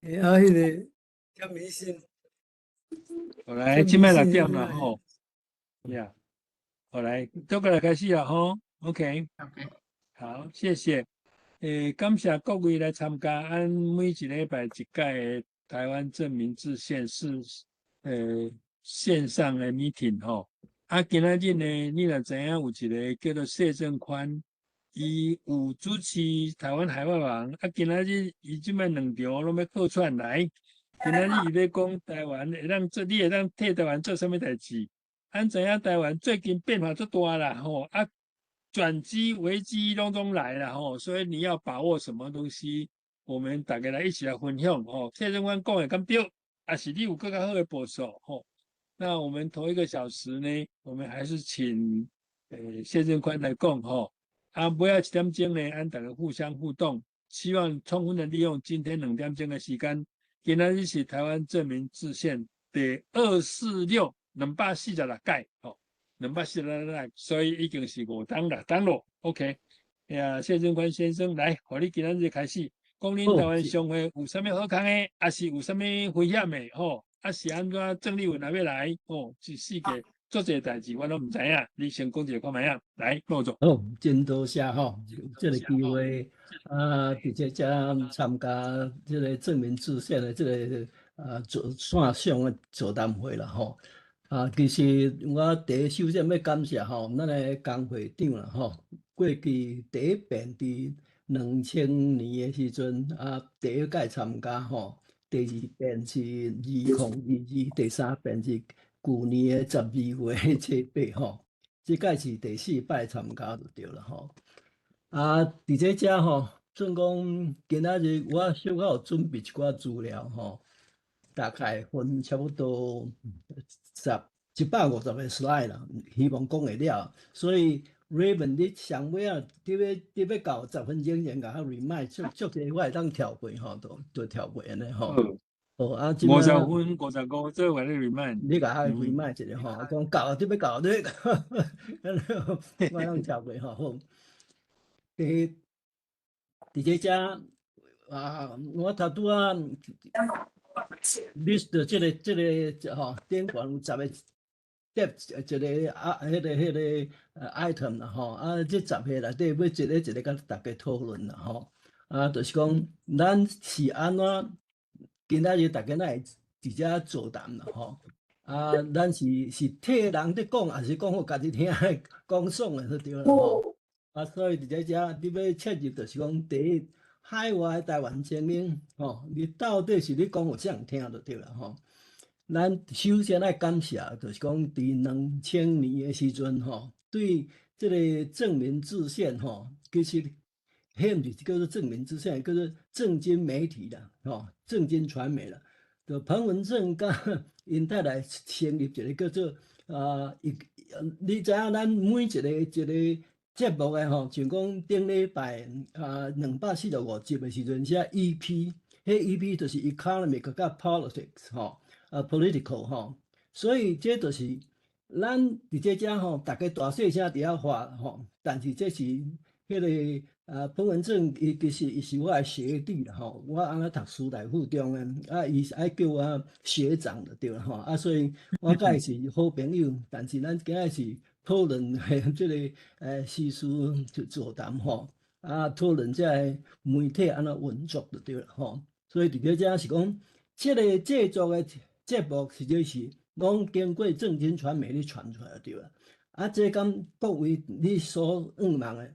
欸，啊，彼个遮迷信。好來，這擺六點啦吼。呀，好來，都過來開始啦吼。OK。 OK。好，謝謝。感謝各位來參加阮每一禮拜一屆的台灣正名制憲是線上的 meeting 吼。啊，今仔日呢，你若知影有一個叫做謝正寬，伊有主持台灣海外網。啊，今仔日伊這擺兩場攏欲客串來。今仔日伊欲講台灣會當做，你會當替台灣做啥物代誌？咱知影台灣最近變化足大啦吼，啊，轉機危機攏總來啦吼，所以你要把握什麼東西？我們大家來一起來分享吼。謝正寬講的敢對，抑是你有閣較好的部署吼？那我們頭一個小時呢，我們還是請謝正寬來講吼。啊，尾仔一點鐘呢，咱大家互相互動，希望充分的利用今天2點鐘的時間。今仔日是台灣正名制憲第二四六246屆吼，兩百四十六屆，所以已經是五檔六檔咯。OK，呀，謝正寬先生來，予你今仔日開始講恁台灣商會有啥物好康的，抑是有啥物危險的吼，抑是按怎鄭麗文若欲來吼，這四個做這個代誌我攏毋知影，你先講一下看覓仔，來，老總。好，真多謝吼，這個機會啊，佇這遮參加這個正名制憲的這個啊做線上的座談會啦吼。啊，其實我第一首先欲感謝吼，咱的江會長啦吼，過去第一遍佇2000年的時陣啊，第一屆參加吼，第二遍是2022，第三遍是舊年的12月初八吼，這屆是第四擺參加就對啦吼。啊，佇這遮吼，算講今仔日我小可有準備一寡資料吼，大概分差不多十150個 slide 啦，希望講會了。所以 Raven 你上尾仔，你欲到10分鐘前共我 remind，足足濟我會當跳過吼，就跳過按呢吼。好啊，50分55，這我來 remind。你共我 remind 一下吼，講到你欲到你，我通跳過吼。好，佇這遮啊，我頭拄仔 list 這個吼，頂懸有十個 step 一個啊，彼個 item 啦吼，啊，這十個內底欲一個一個共大家討論啦吼，啊，就是講咱是按怎今仔日大家來佇遮座談啦吼，啊，咱是替人佇講，抑是講予家己聽講爽的就對啦吼。啊，所以佇這遮你欲切入，就是講第一，海外台灣精英吼，你到底是咧講予啥人聽就對啦吼。咱首先愛感謝，就是講佇2000年的時陣吼，對這個正名制憲吼，其實彼毋是叫做正名制憲，叫做政經媒體啦，吼，政經傳媒啦。就彭文正佮𪜶太太成立一個叫做啊，你知影咱每一個一個節目的吼，像講頂禮拜啊245集的時陣寫 EP，彼 EP 就是 economic 佮 politics 吼，啊 political 吼，所以這就是咱佇這遮吼，逐家大細聲佇遐話吼，但是這是彼個啊彭文正伊其實伊是我的學弟啦吼，我按怎讀師大附中的，啊伊是愛叫我學長就對啦吼，啊所以我佮伊是好朋友，但是咱今仔是討論這個時事就座談吼，啊討論這個媒體按怎運作就對啦吼，所以佇這遮是講，這個製作的節目實際是攏經過政經傳媒咧傳出來就對啦。啊，這敢各位你所向望的，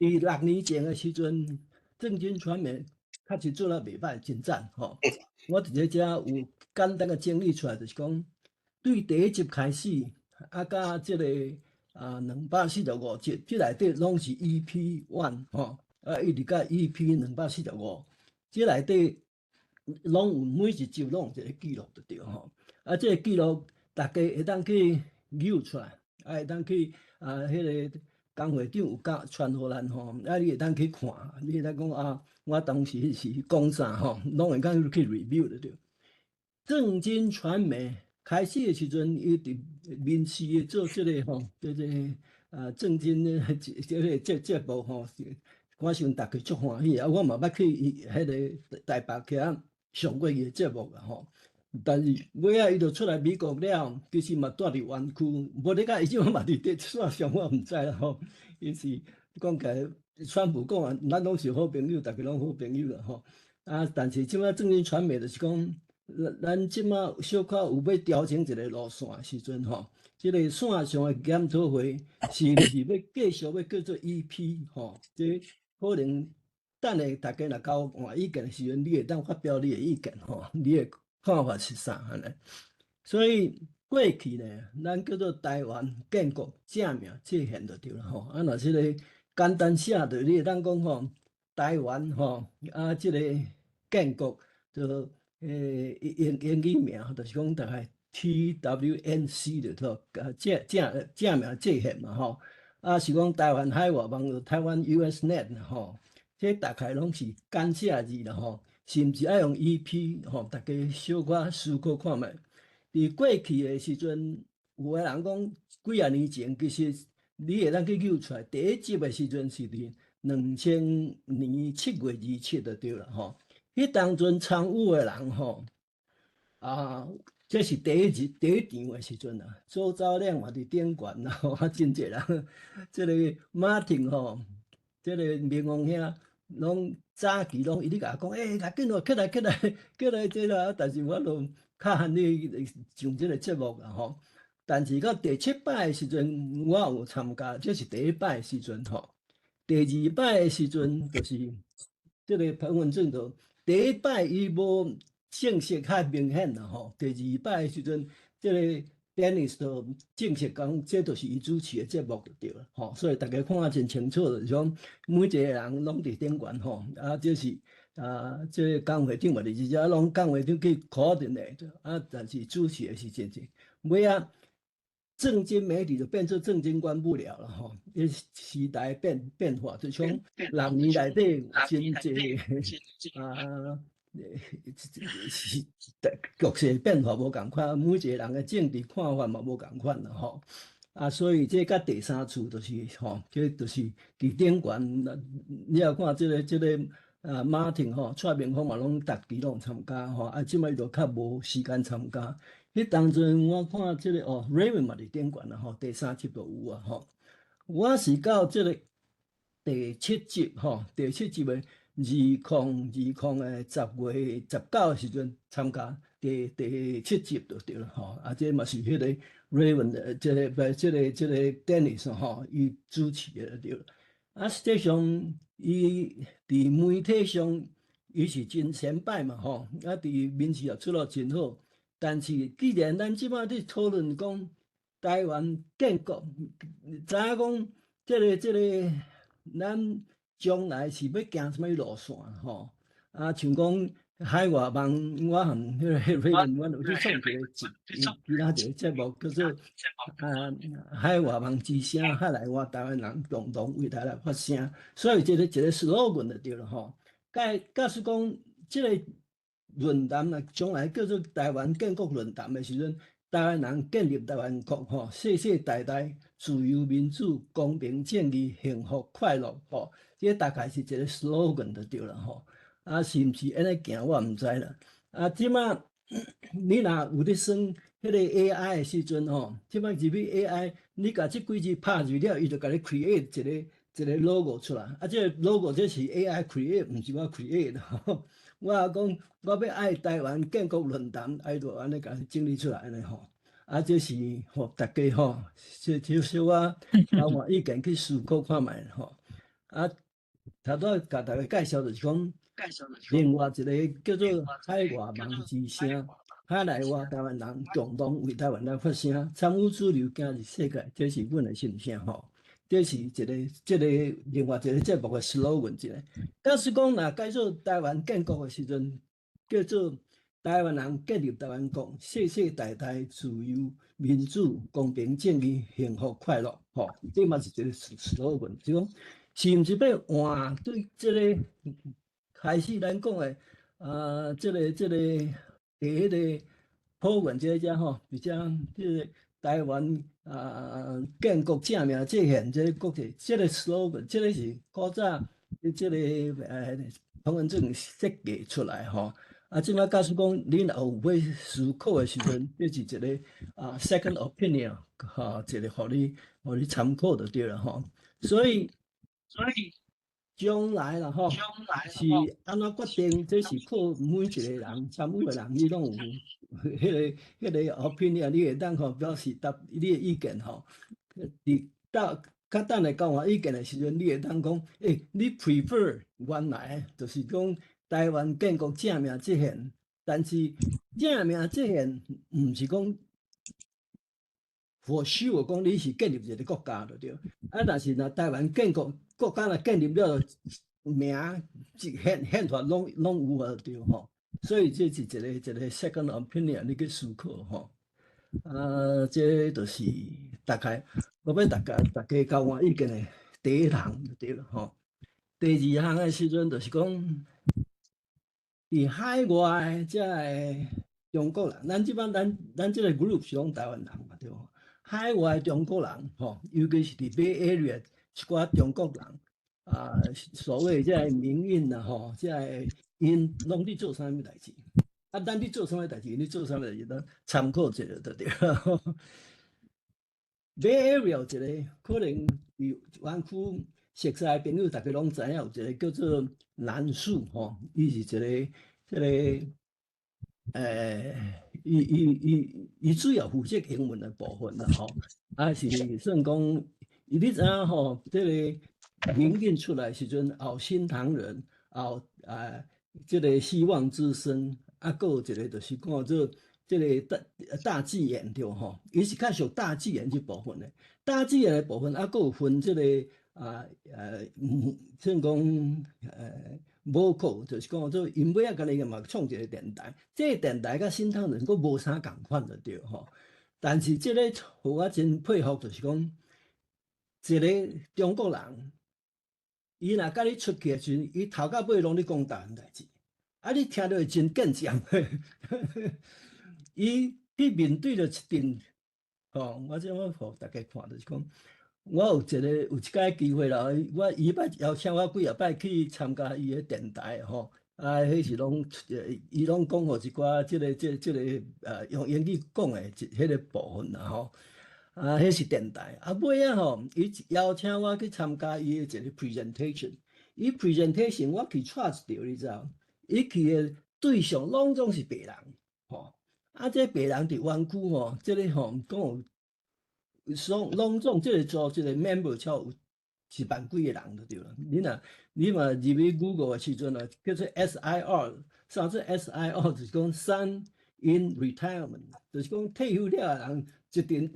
佇6年前的時陣，政經傳媒確實做了袂歹，真讚吼。我佇這遮有簡單的整理出來，就是講對第一集開始，啊，佮這個啊245集，這內底攏是 EP one 吼，啊一直到 EP 245，這內底攏有每一集攏有一個記錄就對吼。啊，這個記錄大家會當去扭出來，啊會當去啊，彼個江會長有教傳予咱吼，啊你會當去看，你會當講啊，我當時是講啥吼，攏會當去 review 就對。政經傳媒開始的時陣，伊佇民視的做這個吼，這個啊政經的這個節目吼，我想大家足歡喜啊！我嘛捌去伊彼個台北去啊。上過伊的節目啦吼。但是尾仔伊就出來美國了，其實嘛蹛佇灣區，無你講伊這馬嘛佇佇線上，我毋知啦吼。伊是講起來，川普講啊，咱攏是好朋友，逐家攏好朋友啦吼。啊，但是這馬正經傳媒就是講，咱這馬小可有欲調整一個路線的時陣吼，這個線上的研討會是毋是欲繼續欲叫做 EP 吼？這可能等下大家若交換意見的時陣，你會當發表你的意見吼，你的看法是啥按呢？所以過去呢，咱叫做台灣建國正名制憲就對啦吼。啊，若這個簡單寫就你會當講吼，台灣吼啊，這個建國就英語名，就是講大概 TWNC 就對，正名制憲嘛吼。啊，是講台灣海外網，台灣 USNet 吼，這大概攏是簡寫字啦吼。是毋是愛用 EP 吼？大家小可思考看覓。佇過去的時陣，有的人講幾仔年前，其實你會當去揪出來，第一集的時陣是佇2000年7月27就對啦吼。彼當陣參與的人吼，啊，這是第一集第一場的時陣啊，周昭亮嘛佇頂懸啦，吼，啊真濟人，這個馬汀吼，這個明王兄。攏早期攏伊咧共我講，欸，較緊哦，起來起來起來這啦，但是我都較罕咧上這個節目啦吼。但是到第七擺的時陣，我有參加，這是第一擺的時陣吼。第二擺的時陣就是這個彭文正就第一擺伊無正式較明顯啦吼。第二擺的時陣，這個 Dennis 就正式講，這就是伊主持的節目就對了吼，所以大家看得真清楚，就是講每一個人攏佇頂懸吼，啊，這是啊，這個江會長嘛佇這遮，攏江會長去 coordinate，啊，但是主持的是真正尾仔政經媒體就變做政經關不了了吼，因為時代變化，就像6年內底真濟啊。是局勢變化無仝款，每一個人的政治看法嘛無仝款啦吼。啊，所以這佮第三次就是吼，這就是佇頂懸，你也看這個啊馬汀吼，蔡明峰嘛攏逐期攏參加吼，啊，這擺伊就較無時間參加。彼當陣我看這個哦，Raymond 嘛佇頂懸啦吼，第三集就有啊吼。我是到這個第七集吼，第七集的2020的10月19的時陣參加第七集就對了吼，啊，這嘛是彼個 Raymond 的這個不這個 Dennis 吼，伊主持的就對了。啊，實際上伊佇媒體上伊是真前輩嘛吼，啊，佇面試也出了真好。但是既然咱這擺佇討論講台灣建國，知影講這個咱將來是欲行啥物路線吼？啊，像講海外網，我和彼個 Raymond，阮有去創一個其他一個節目，叫做啊海外網之聲，海內外台灣人共同為台來發聲。所以這個一個 slogan 就對了吼。假使講這個論壇啊，將來叫做台灣建國論壇的時陣，台灣人建立台灣國吼，世世代代自由民主、公平正義、幸福快樂吼，這大概是一個 slogan 就對了吼。啊，是毋是按呢行，我毋知啦。啊，這馬你若有咧耍彼個 AI 的時陣吼，這馬入去 AI，你共這幾字拍入了，伊就共你 create 一個一個 logo 出來。啊，這個 logo 這是 AI create，毋是我 create 的。我講我欲愛台灣建國論壇，伊就按呢共整理出來按呢吼。啊，這是予大家吼，小小小可交換意見去思考看覓吼。啊，頭拄共大家介紹就是講，另外一個叫做海外網之聲，海內外台灣人共同為台灣來發聲，參與主流今日世界，這是阮的心聲吼。這是一個這個另外一個節目的 slogan 一個。假使講若改做台灣建國的時陣，叫做台灣人建立台灣國，世世代代自由民主、公平正義、幸福快樂，吼，這嘛是一個 slogan，就講是毋是欲換對這個開始咱講的啊，這個第一個討論這個遮吼，佇遮這個台灣啊建國正名制憲這個國際，這個 slogan，這個是古早這個彭文正設計出來吼。啊，這擺假使講你若有欲思考的時陣，這是一個second opinion 吼，一個予你參考就對啦吼。所以將來啦吼，是按怎決定？這是靠每一個人參與的人，你攏有彼個 opinion，你會當吼表示答你的意見吼。佇到較等下交換意見的時陣，你會當講，你 prefer 原來就是講台灣建國正名制憲，但是正名制憲毋是講 for sure 講你是建立一個國家就對。啊，但是若台灣建國國家若建立了，名憲法攏有啊對吼。所以這是一個 second opinion，你去思考吼。啊，這就是大概我欲大家交換意見的第一項就對了吼。第二項的時陣就是講，佇海外這个中國人，咱這擺咱這個 group 是攏台灣人嘛對無？海外中國人吼，尤其是佇 Bay Area 一寡中國人啊，所謂這个民運啦吼，這个𪜶攏佇做啥物代誌？啊，咱佇做啥物代誌？𪜶做啥物代誌？咱參考一下就對了。Bay Area 有一個可能佇灣區熟似的朋友，大家攏知影有一個叫做藍樹吼，伊是一個這個伊主要負責英文的部分啦吼，啊是算講，伊你知影吼，這個民運出來時陣，有新唐人，有這個希望之聲，啊，閣有一個就是講做這個大紀元對吼，伊是較屬大紀元這部分的，大紀元的部分啊，閣有分這個算講無靠，就是講做𪜶尾仔敢若嘛創一個電台，這個電台佮新唐人閣無啥仝款就對吼。但是這個予我真佩服，就是講一個中國人，伊若佮你出去的時陣，伊頭到尾攏咧講台灣代誌，啊，你聽著會真見笑。伊去面對著一陣，吼，我這我予大家看，就是講，我有一擺機會啦，我伊捌邀請我幾若擺去參加伊的電台吼，啊，彼是攏伊攏講予一寡這個用英語講的彼個部分啦吼，啊，彼是電台，啊，尾仔吼，伊邀請我去參加伊的一個 presentation，伊 presentation 我去𤆬一著，你知無？伊去的對象攏總是白人，吼，啊，這白人佇灣區吼，這個吼講有。攏總這個組這個 member 超有1萬幾個人就對了。你若你嘛入去 Google 的時陣啊，叫做 SIR，啥做 SIR 就是講 Son in retirement，就是講退休了的人一陣，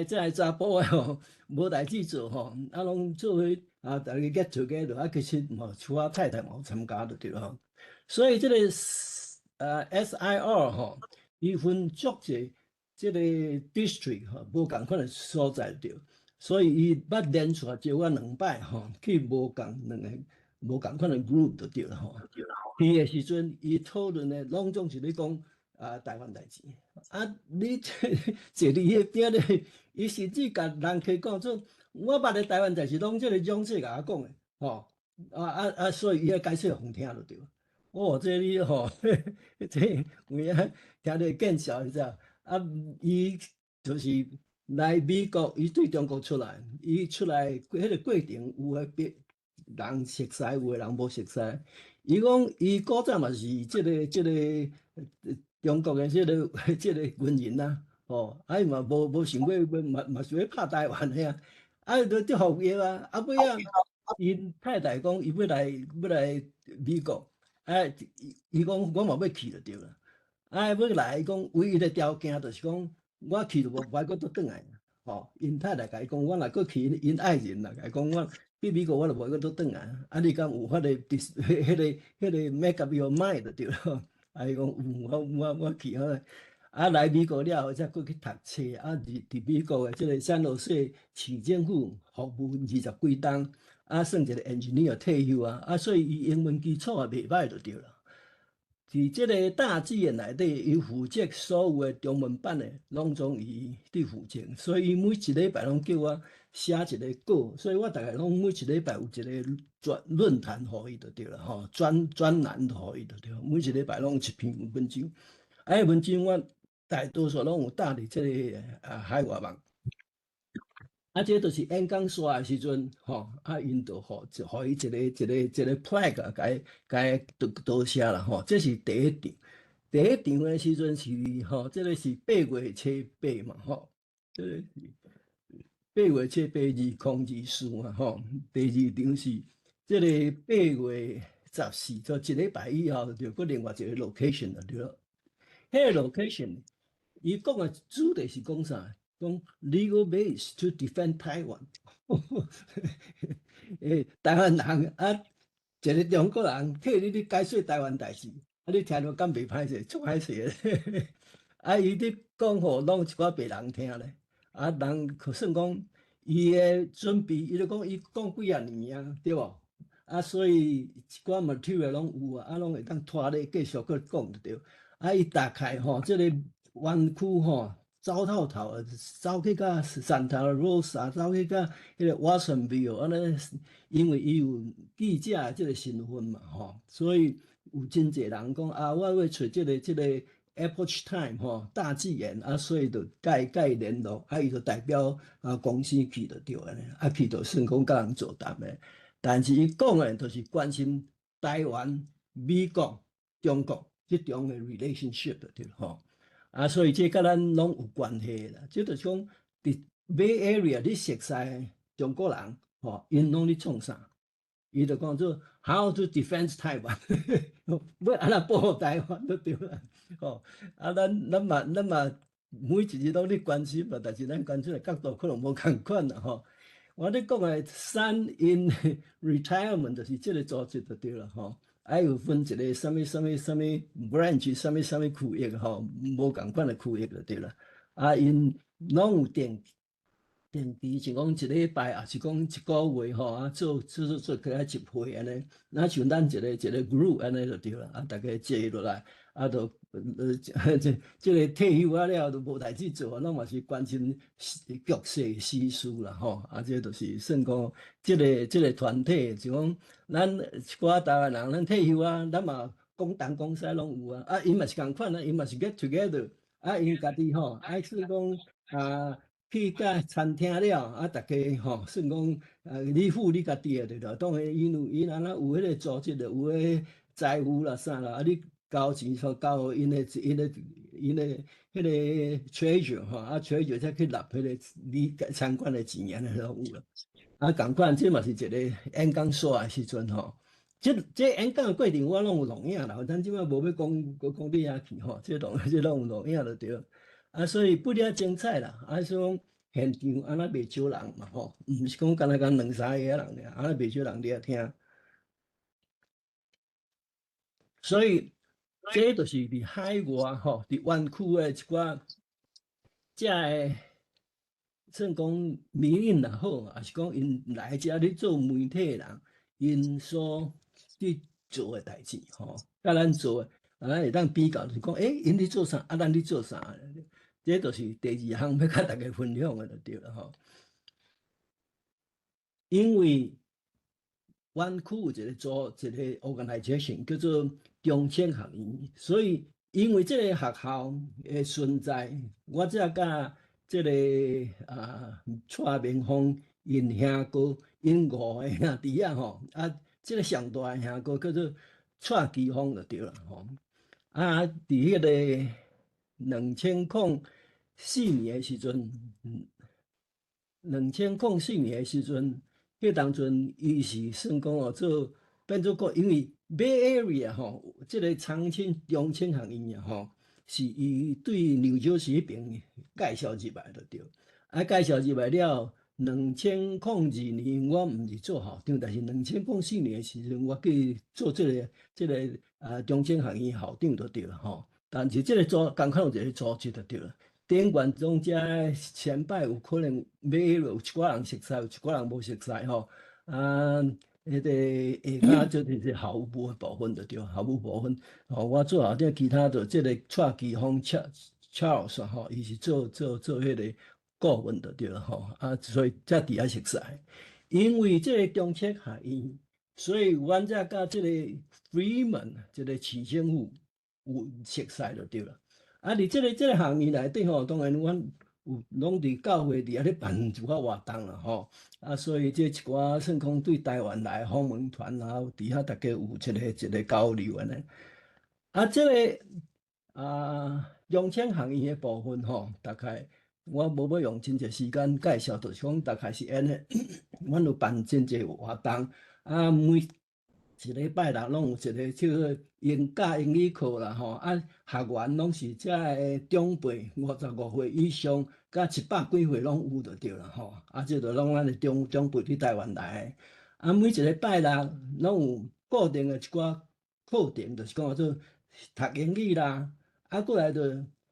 這个查埔的吼，無代誌做吼，啊攏做伙啊，逐家 get together，啊其實嘛，除我太太嘛有參加就對了吼。所以這個SIR 吼，伊分足濟。這個 district 吼，無仝款的所在對，所以伊捌連續招我兩擺吼，去無仝兩個無仝款的 group 就對了吼。去的時陣，伊討論的攏總是咧講啊台灣代誌。啊，你坐佇彼邊咧，伊甚至共人客講做，我捌的台灣代誌攏這個總說共我講的，吼。啊，所以伊愛解釋予聽就對。哦，這你吼，這有影聽著見笑，你知無？啊，伊就是來美國，伊對中國出來，伊出來彼個過程有的別人熟似，有的人無熟似。伊講伊古早嘛是這個中國的這個軍人啊，吼，啊伊嘛無想過欲嘛是欲拍台灣的啊，啊伊就得服役啊，啊尾仔𪜶太太講伊欲來美國，啊伊講我嘛欲去就對啦。啊，欲來伊講唯一的條件就是講，我去就無愛閣倒轉來，吼。𪜶太太共伊講，我若閣去，𪜶愛人啦，共伊講我去美國我就無愛閣倒轉來。啊，你敢有法個，彼個 make up your mind 就對了。啊，伊講有，我去啊。啊，來美國了後，才閣去讀冊。啊，佇美國的這個聖荷西市政府服務20幾冬，啊，算一個 engineer 退休啊。啊，所以伊英文基礎也袂䆀就對了。佇這個大紀元內底，伊負責所有的中文版的，攏總伊佇負責，所以伊每一禮拜攏叫我寫一个稿，所以我逐概攏每一禮拜有一个專論壇予伊就對啦吼，專欄予伊就對，每一禮拜攏有一篇文章，啊，彼文章我大多數攏有搭佇這个海外網。啊，這就是演講煞的時陣，吼，啊，𪜶就予伊一個一個一個 plaque 啊，共伊多謝啦，吼。這是第一場，第一場的時陣是吼，這個是8月初8嘛，吼，這個是8月初8，2024嘛，吼。第二場是這個8月14，就一禮拜以後就閣另外一個 location 啦，對囉。彼個 location，伊講的主題是講啥？講 legal base to defend Taiwan。台灣人啊，一個中國人替你咧解說台灣代誌，啊，你聽著敢袂歹勢，足歹勢的。啊，伊咧講予攏一寡白人聽咧，啊，人可算講伊的準備，伊就講伊講幾仔年啊，對無？啊，所以一寡 material 攏有啊，啊，攏會當拖咧繼續閣講就對。啊，伊大概吼，這個灣區吼，走透透，走去甲 Santa Rosa，走去甲彼個 Watsonville，按呢，因為伊有記者的這個身份嘛，吼，所以有真濟人講啊，我欲揣這個 Epoch Time 吼，大紀元啊，所以就佮伊聯絡，啊，伊就代表公司去就對按呢，啊，去就算講佮人座談的，但是伊講的就是關心台灣、美國、中國這種的 relationship 就對吼。啊，所以這佮咱攏有關係啦。這就是講，佇 Bay Area 你熟似中國人，吼，𪜶攏咧創啥？伊就講做 How to defend Taiwan，欲按怎保護台灣就對啦。吼，啊，咱嘛每一日攏咧關心嘛，但是咱關心的角度可能無仝款啦，吼。我咧講的 Son in Retirement 就是這個組織就對啦，吼。還有分一個啥物啥物啥物 branch，啥物啥物區域吼，無仝款的區域就對啦。啊，𪜶攏有定期，像講一禮拜，抑是講一個月吼，啊，做做做做起來集會按呢，若像咱一個一個 group 按呢就對啦。啊，逐家坐落來，啊，就這個退休啊了就無代誌做，攏嘛是關心局勢時事啦吼。啊，這就是算講這個團體，就講咱一寡台灣人，咱退休啊，咱嘛講東講西攏有啊。啊，𪜶嘛是仝款啊，𪜶嘛是 get together，啊，𪜶家己吼，愛算講啊，去到餐廳了，啊，逐家吼，算講你付你家己的對啦。當然，𪜶有𪜶按怎有彼個組織的，有彼個財務啦啥啦，啊，你交錢說交予𪜶的彼個 treasurer 吼，啊，treasurer 才去納彼個你餐館的錢，按呢攏有啦。啊，仝款，這嘛是一個演講煞的時陣吼。這演講的過程我攏有錄影啦，咱這擺無欲講，閣講你遐去吼，這攏有錄影就對。啊，所以不了精彩啦，啊，所以講現場按呢袂少人嘛吼，毋是講干焦講兩三個人爾，按呢袂少人佇遐聽。所以這就是佇海外吼，佇灣區的一寡遮个算講民意也好，抑是講𪜶來遮咧做媒體的人，𪜶所去做的代誌吼，佮咱做的，啊，咱會當比較，就是講，欸，𪜶咧做啥，啊，咱咧做啥？這就是第二項欲佮大家分享的就對了吼。因為灣區有一個組一個 organization 叫做中青學院，所以因為這個學校的存在，我才佮這個蔡明鳳𪜶兄哥，𪜶五個兄弟仔吼，啊，這個上大的兄哥叫做蔡其峰就對啦吼。啊，佇彼個2004年的時陣，2004年的時陣，彼當陣伊是算講哦做變做講，因為 Bay Area 吼，這個長青中青學院啊吼，是伊對紐澤西彼爿介紹入來就對。啊，介紹入來了，2002年我毋是做校長，但是2004年的時陣，我去做這個中青學院校長就對了吼。但是這個組仝款有一個組織就對了。頂懸總遮前擺有可能 Bay Area 有一寡人熟似，有一寡人無熟似吼。啊，彼個下跤就是校務的部分就對，校務部分。吼，我做校長，其他就這個蔡其峰 Charles 吼，伊是做彼個顧問就對了吼，啊，所以才佇遐熟似。因為這个中策學院，所以阮才佮這个 Fremont 這个市政府有熟似就對了。啊，佇這個學院內底吼，當然阮有攏佇教會佇遐咧辦一寡活動啦吼。啊，所以這一寡算講對台灣來訪問團啊，佇遐大家有一个一个交流按呢。啊，這个啊，中青學院的部分吼，大概我無欲用真濟時間介紹，就是講大概是按呢，阮有辦真濟活動，啊，每一禮拜六攏有一個叫做英教英語課啦吼，啊，學員攏是遮个長輩55歲以上，佮一百幾歲攏有就對啦吼，啊，這就攏咱的長長輩佇台灣來的，啊，每一個拜六攏有固定的一寡課程，就是講做讀英語啦，啊，過來就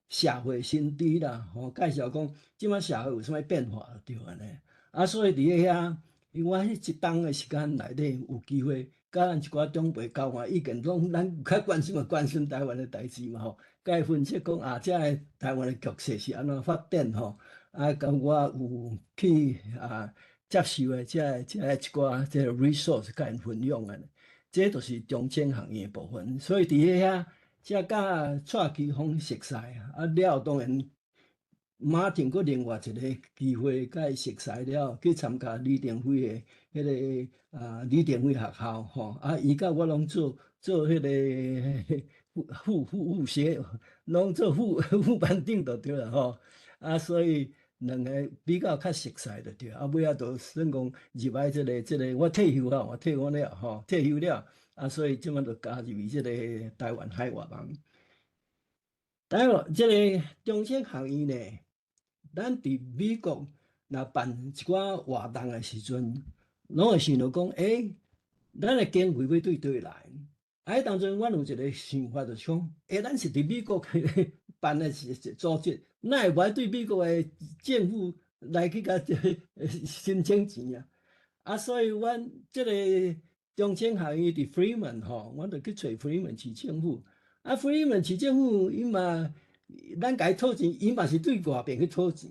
社會新知啦，吼，介紹講這擺社會有啥物變化就對按呢。啊，所以佇遐，因為我彼一冬的時間內底有機會，佮咱一寡長輩交換意見，攏咱較關心嘛，關心台灣的代誌嘛吼，共伊分析講啊，這个台灣的局勢是按怎發展吼，啊，佮我有去啊接受的這个這个一寡這个 resource 共𪜶分享按呢，這就是中青學院的部分。所以佇遐，才佮蔡其鋒熟似啊，了後當然，馬上閣另外一个機會，共伊熟似了，去參加李登輝的彼个啊李登輝學校吼，啊，伊佮我攏做做彼个副副副學，攏做副副班長就對了吼，啊，所以兩个比較較熟似就對，啊，尾仔就算講入來這个這个，我退休啊，我退休了吼，退休了，啊，所以這擺就加入去這个台灣海外網。台灣這个中青學院呢，咱佇美國若辦一寡活動的時陣，攏會想著講，欸，咱的經費欲對佗來？啊，彼當陣阮有一个想法，就是講，欸，咱是佇美國辦的是組織，哪會無愛對美國的政府來去共申請錢啊？啊，所以阮這个中青學院佇 Fremont 吼，阮就去揣 Fremont 市政府。啊，Fremont 市政府伊嘛，咱共伊討錢，伊嘛是對外邊去討錢。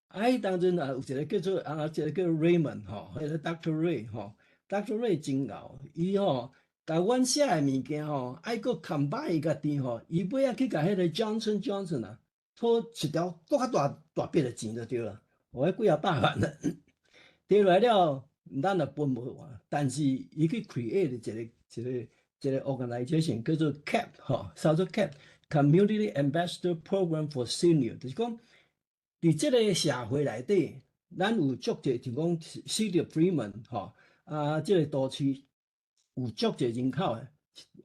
啊，彼當陣也有一个叫做啊，一个叫 Raymond 吼，彼个 Doctor Ray 吼，Doctor Ray 真𠢕，伊吼共阮寫的物件吼，愛閣 combine 家己吼，伊尾仔去共彼个 Johnson Johnson 啊，討一條閣較大大筆的錢就對啦，予彼幾仔百萬啦。摕來了，咱也分無完，但是伊去 create 一个一个一个 organization 叫做 CAP 吼，叫做 CAP，Community Ambassador Program for Senior，就是講佇這个社會內底，咱有足濟，就講 City of Fremont 吼，啊，這个都市有足濟人口的，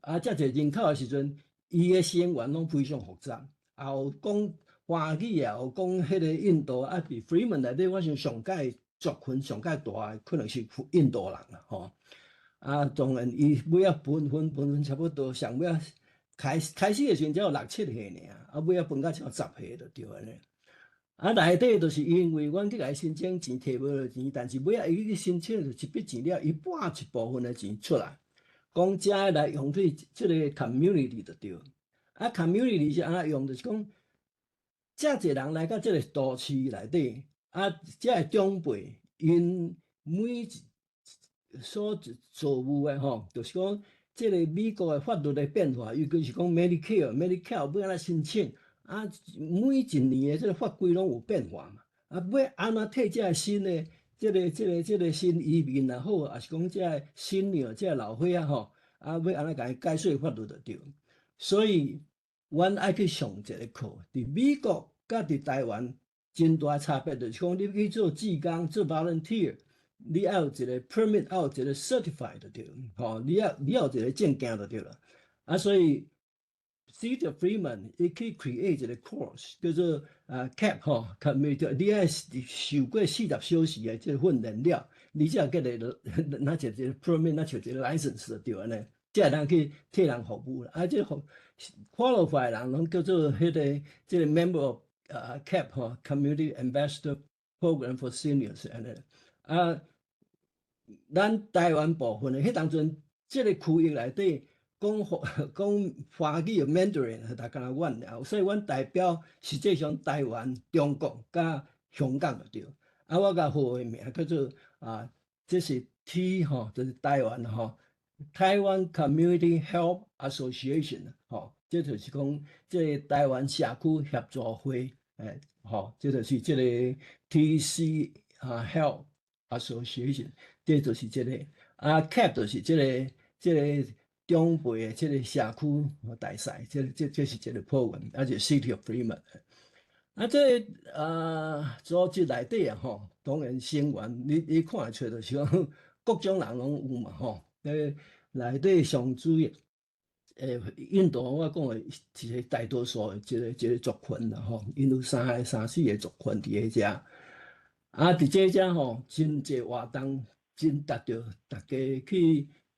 啊，遮濟人口的時陣，伊的成員攏非常複雜，也有講華語，也有講彼個印度，啊，佇 Fremont 內底，我想上蓋族群上蓋大的可能是印度人啦，吼。啊，當然伊尾仔分分分分差不多，上尾仔開開始的時陣只有六七歲爾，啊，尾仔分到超10歲就對按呢。啊，內底就是因為阮去共伊申請錢，摕無著錢，但是尾仔伊去申請著一筆錢了，伊撥一部分的錢出來，講這來用對這个 community 就對。啊，community 是按怎用？就是講，遮濟人來到這个都市內底，啊，這个長輩𪜶每一所做務的吼，就是講這个美國的法律的變化，尤其是講 Medicare、Medicare 欲按怎申請，啊，每一年的這个法規攏有變化嘛，啊，欲按怎替這个新的這个、這个、這个新移民也好，抑是講這个新娘、這个老歲仔吼，啊，欲按怎共伊解說法律就對。所以，阮愛去上一个課，佇美國佮佇台灣真大差別，就是講你去做志工、做 volunteer，你愛有一个 permit，愛有一个 certified 就對，吼，你愛有一个證件就對了。啊，所以 City of Fremont 伊去 create 一个 course 叫做啊 CAP 吼，community，你愛受過40小時的這個訓練了，你才會得拿一個 permit，若像一个 license 就對按呢，才會當去替人服務啦。啊，這個 qualify 人攏叫做彼个這个 member of 啊 CAP 吼，Community Ambassador Program for Seniors 按呢。啊，咱台灣部分的彼當陣，這个區域內底講講華語的 Mandarin 大干焦阮爾，所以阮代表實際上台灣、中國佮香港就對。啊，我共號的名叫做啊，這是 T 吼，就是台灣吼，台灣 Community Help Association 吼，這就是講這个台灣社區協助會，吼，這就是這个 TC 啊 Help Association，這就是這个啊 CAP 就是這個長輩的這个社區大使，這是這个 program，啊就 City of Fremont。啊，這个組織內底啊吼，當然成員你看會出就是講各種人攏有嘛吼。內底上主要，印度我講的一個大多數的一個族群啦吼，𪜶有三个、三四个族群佇咧遮。啊，佇這遮吼，真濟活動，真值著大家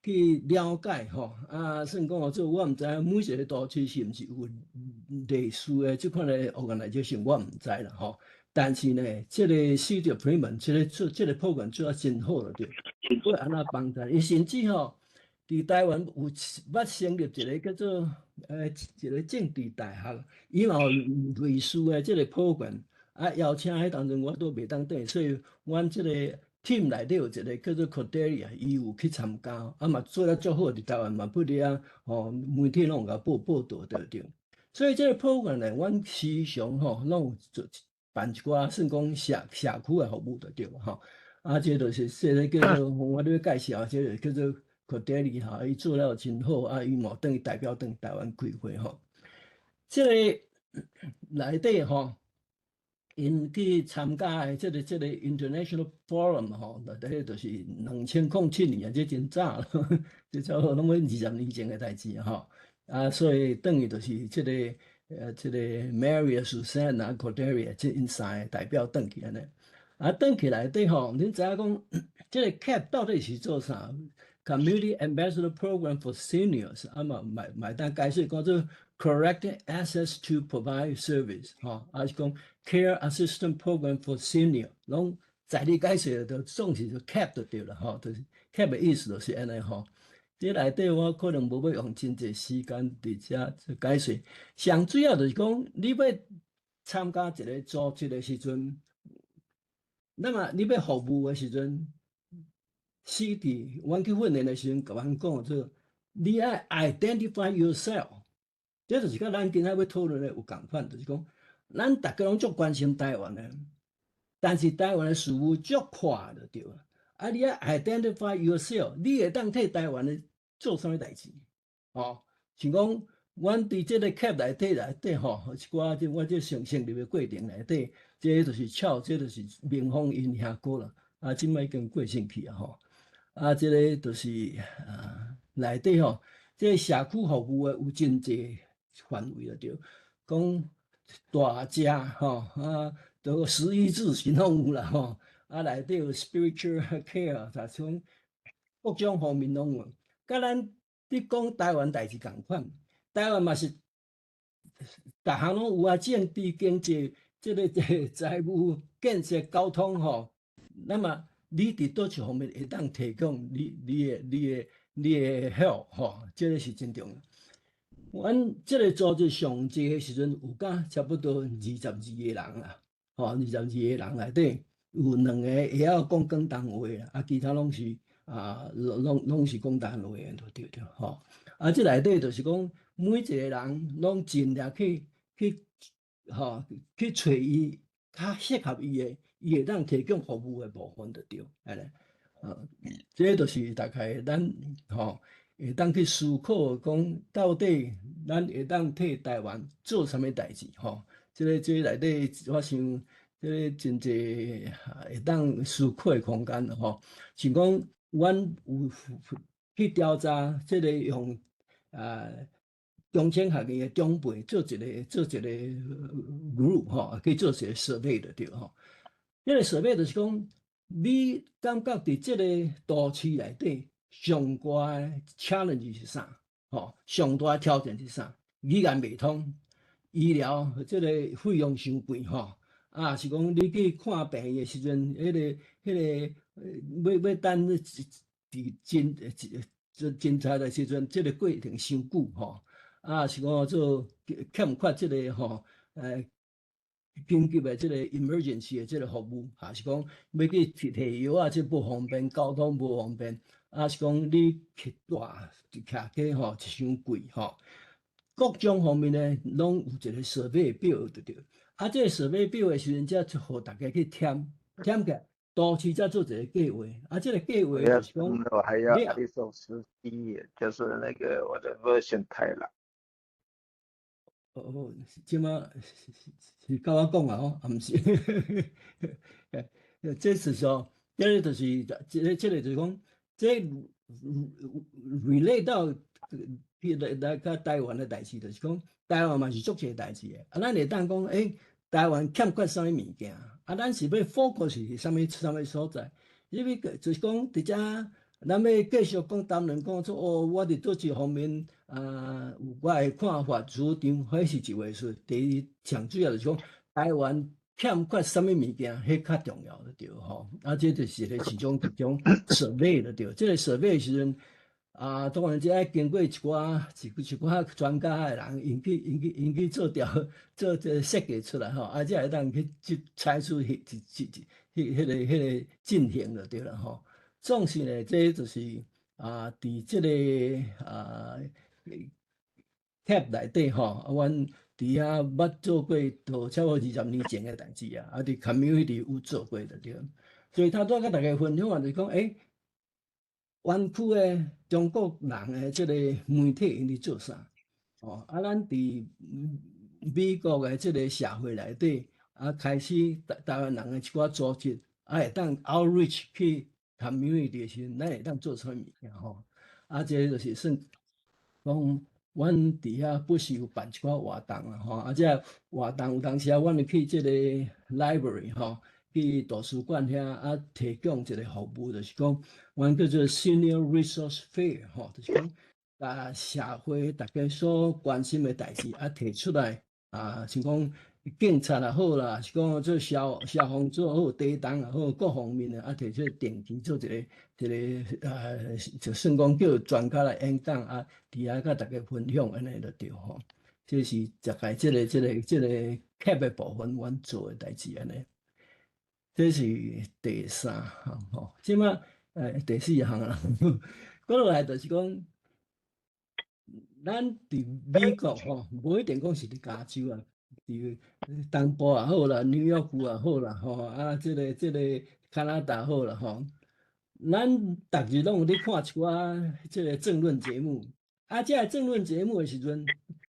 去了解吼。啊，算講做我毋知影每一個都市是毋是有類似的這款的 organization，我毋知啦吼。但是呢，這个 City of Fremont 這个做這个 program 做啊真好就對，會按怎幫助？伊甚至吼，佇台灣有捌成立一個叫做一個政治大學，伊嘛有類似的這个 program，啊，邀請彼當陣我都袂當轉，所以阮這個 team 內底有一個叫做 Cordelia，伊有去參加，啊嘛做了足好，佇台灣嘛不哩啊，吼媒體攏有共報導對對。所以這个 program 呢，阮時常吼攏有做辦一寡算講社區的服務就對吼。啊，這就是這个叫做我咧介紹，這个叫做 Cordelia 吼，伊做了真好，啊，伊嘛轉去代表轉台灣開會吼。這個內底吼，𪜶去參加的這個 International Forum 吼，內底就是2007年啊，這真早了，這差不多攏欲20年前的代誌吼。啊，所以轉去就是這個 Mary、Susan 啊、Cordelia 這𪜶三个代表轉去按呢。啊，轉去內底吼，恁知影講這个 CAP 到底是做啥？Community Ambassador Program for Seniors，啊嘛嘛會當解釋講做 Correct Access to Provide Service，吼，啊是講 Care Assistant Program for Senior，攏在你解釋就總是就 CAP 就對了吼，就是 CAP 的意思就是按呢吼。這內底我可能無欲用真濟時間佇遮解釋，上主要就是講你欲參加一個組織的時陣，那麼你欲服務的時陣，City，阮去訓練的時陣，共阮講做，你愛 identify yourself，這就是佮咱今仔欲討論的有仝款，就是講，咱逐家攏足關心台灣的，但是台灣的事務足闊就對啊。啊，你愛 identify yourself，你會當替台灣的做啥物代誌？哦，像講，阮佇這个 CAP 內底吼，一寡這我這成立的過程內底，這个就是俏，這就是明峰𪜶兄哥啦。啊，這擺已經過身去啊吼。啊，這个就是啊，內底吼，這个社區服務的有真濟範圍就對，講大食吼啊，都食衣住行攏有啦吼。啊，內底有 spiritual care，就像各種方面攏有。佮咱佇講台灣代誌仝款，台灣嘛是逐項攏有啊，政治、經濟、這個財務、建設、交通吼。那麼你佇佗一方面會當提供你的 help 吼，這个是真重要。阮這个組織上濟的時陣有甲差不多22個人啦，吼，22個人內底有兩个會曉講廣東話啦，啊，其他攏是啊，攏是講台灣話的，對對吼。啊，這內底就是講每一個人攏盡力去吼去揣伊較適合伊的，伊會當提供服務的部分就對，按呢，啊，這就是大概咱吼會當去思考講，到底咱會當替台灣做啥物代誌吼？這個內底，我想這个真濟會當思考的空間吼。像講，阮有去調查這个用啊中青學院的長輩做一個 group 吼，去做一個 survey 就對吼。這個 survey 就是講，你感覺佇這个都市內底上懸的 challenge 是啥？吼，上大的挑戰是啥？語言袂通，醫療這个費用傷貴吼，啊是講你去看病的時陣，彼個欲等佇診診察的時陣，這个過程傷久吼，啊是講做欠缺這个吼，緊急的這個 emergency 的這個服務，還是講欲去提提藥啊，這無方便，交通無方便，還是講你去蹛騎車吼，傷貴吼。各種方面呢，攏有一個 survey 表就對。啊，這個 survey 表的時陣，才予大家去填，填起來，都市才做一個計劃。啊，這個計劃就是講，我還要一首詩就是那個我的 version 太老。哦，這馬是佮我講啊吼，啊毋是，這是說，這個就是這個就是講，這 relate 到來來佮台灣的代誌，就是講台灣嘛是足濟代誌的。啊，咱會當講，台灣欠缺啥物物件？啊，咱是欲 focus 是啥物啥物所在？因為就是講，佇遮咱欲繼續講談論講說，哦，我佇佗一方面啊，有我的看法主張，彼是一回事。第二，上主要就是講，台灣欠缺啥物物件，彼較重要就對吼。啊，這就是個其中一種 survey 就對。這個 survey 時陣啊，當然這愛經過一寡專家的人，𪜶去做調做這個設計出來吼，啊，才會當去採取彼一一彼彼個彼個進行就對了吼。總是呢，這就是啊，佇這個啊 CAP 內底吼，啊，阮佇遐捌做過，都差不多20年前的代誌啊，啊，佇 community 有做過就對。所以頭拄仔佮大家分享就是講，灣區的中國人的這個媒體𪜶佇做啥？哦，啊，咱佇美國的這個社會內底，啊，開始台灣人的一寡組織，啊，會當 outreach 去 community 的時陣，咱會當做啥物件吼？啊，這個就是算講，阮佇遐不時有辦一寡活動啦，吼，啊，這活動有當時啊，阮會去這個 library 吼，去圖書館遐啊，提供一個服務，就是講，阮叫做 Senior Resource Fair 吼，就是講，共社會大家所關心的代誌啊，提出來啊，像講警察也好啦，是講做消防做好，地動也好，各方面的啊，提出定期做一個，就算講叫專家來演講啊，佇遐佮大家分享按呢就對吼。這是大概這個 CAP 的部分，阮做的代誌按呢。這是第三項吼，這馬第四項啦。過落來就是講，咱佇美國吼，無一定講是佇加州啊，佇東部也好啦，紐約府也好啦，吼啊，這個加拿大好啦，吼。咱逐日攏有咧看一寡這個政論節目，啊，這個政論節目的時陣，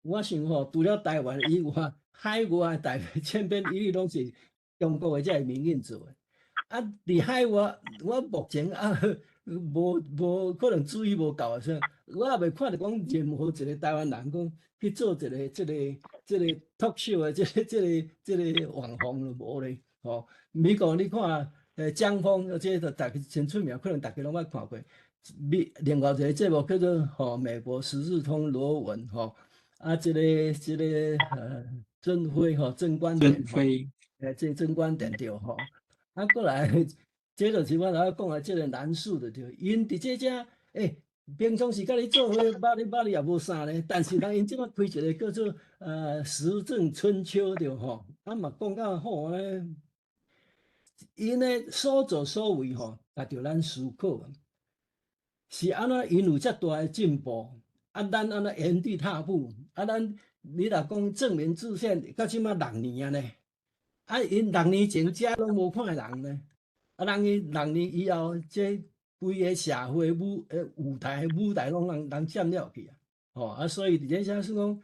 我想吼，除了台灣以外，海外大千篇一律攏是中國的這個民營做的。啊，佇海外，我目前啊，無可能注意無夠啊，啥，我也未看著講任何一個台灣人講去做一個這個 talk show 的這個網紅都無咧，吼。美國你看，江峰，這個大家真出名，可能大家攏捌看過。美另外一個節目叫做吼美國時事通羅文吼，啊，這個鄭輝吼鄭觀點，鄭輝，這鄭觀點對吼。啊，過來，這就是我頭仔講的這個難處就對，𪜶佇這遮，平常時佮你做伙，捌你捌你也無啥咧，但是人𪜶這擺開一個叫做時政春秋對吼，啊嘛講甲好咧，𪜶的所作所為吼，值著咱思考。是按怎𪜶有遮大的進步，啊，咱按怎原地踏步？啊，咱你若講正名制憲，到這擺六年啊呢？啊，𪜶六年前遮攏無看人呢，啊，人伊六年以後，這規个社會舞台攏人佔了去啊，吼啊，所以佇這遮算講，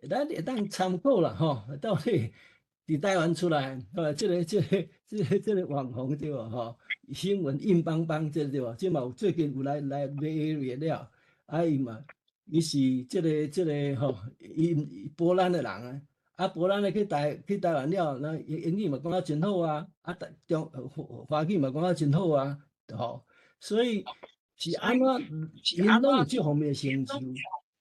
咱會當參考啦，吼，到底佇台灣出來，這個網紅對無吼？新聞硬邦邦，這個對無？這嘛有最近有來買了，啊伊嘛，伊是這個吼，伊波蘭的人啊。啊，波蘭的去台灣了，那英語嘛講得真好啊，啊，台中華語嘛講得真好啊，吼，所以是按怎，𪜶攏有這方面的成就，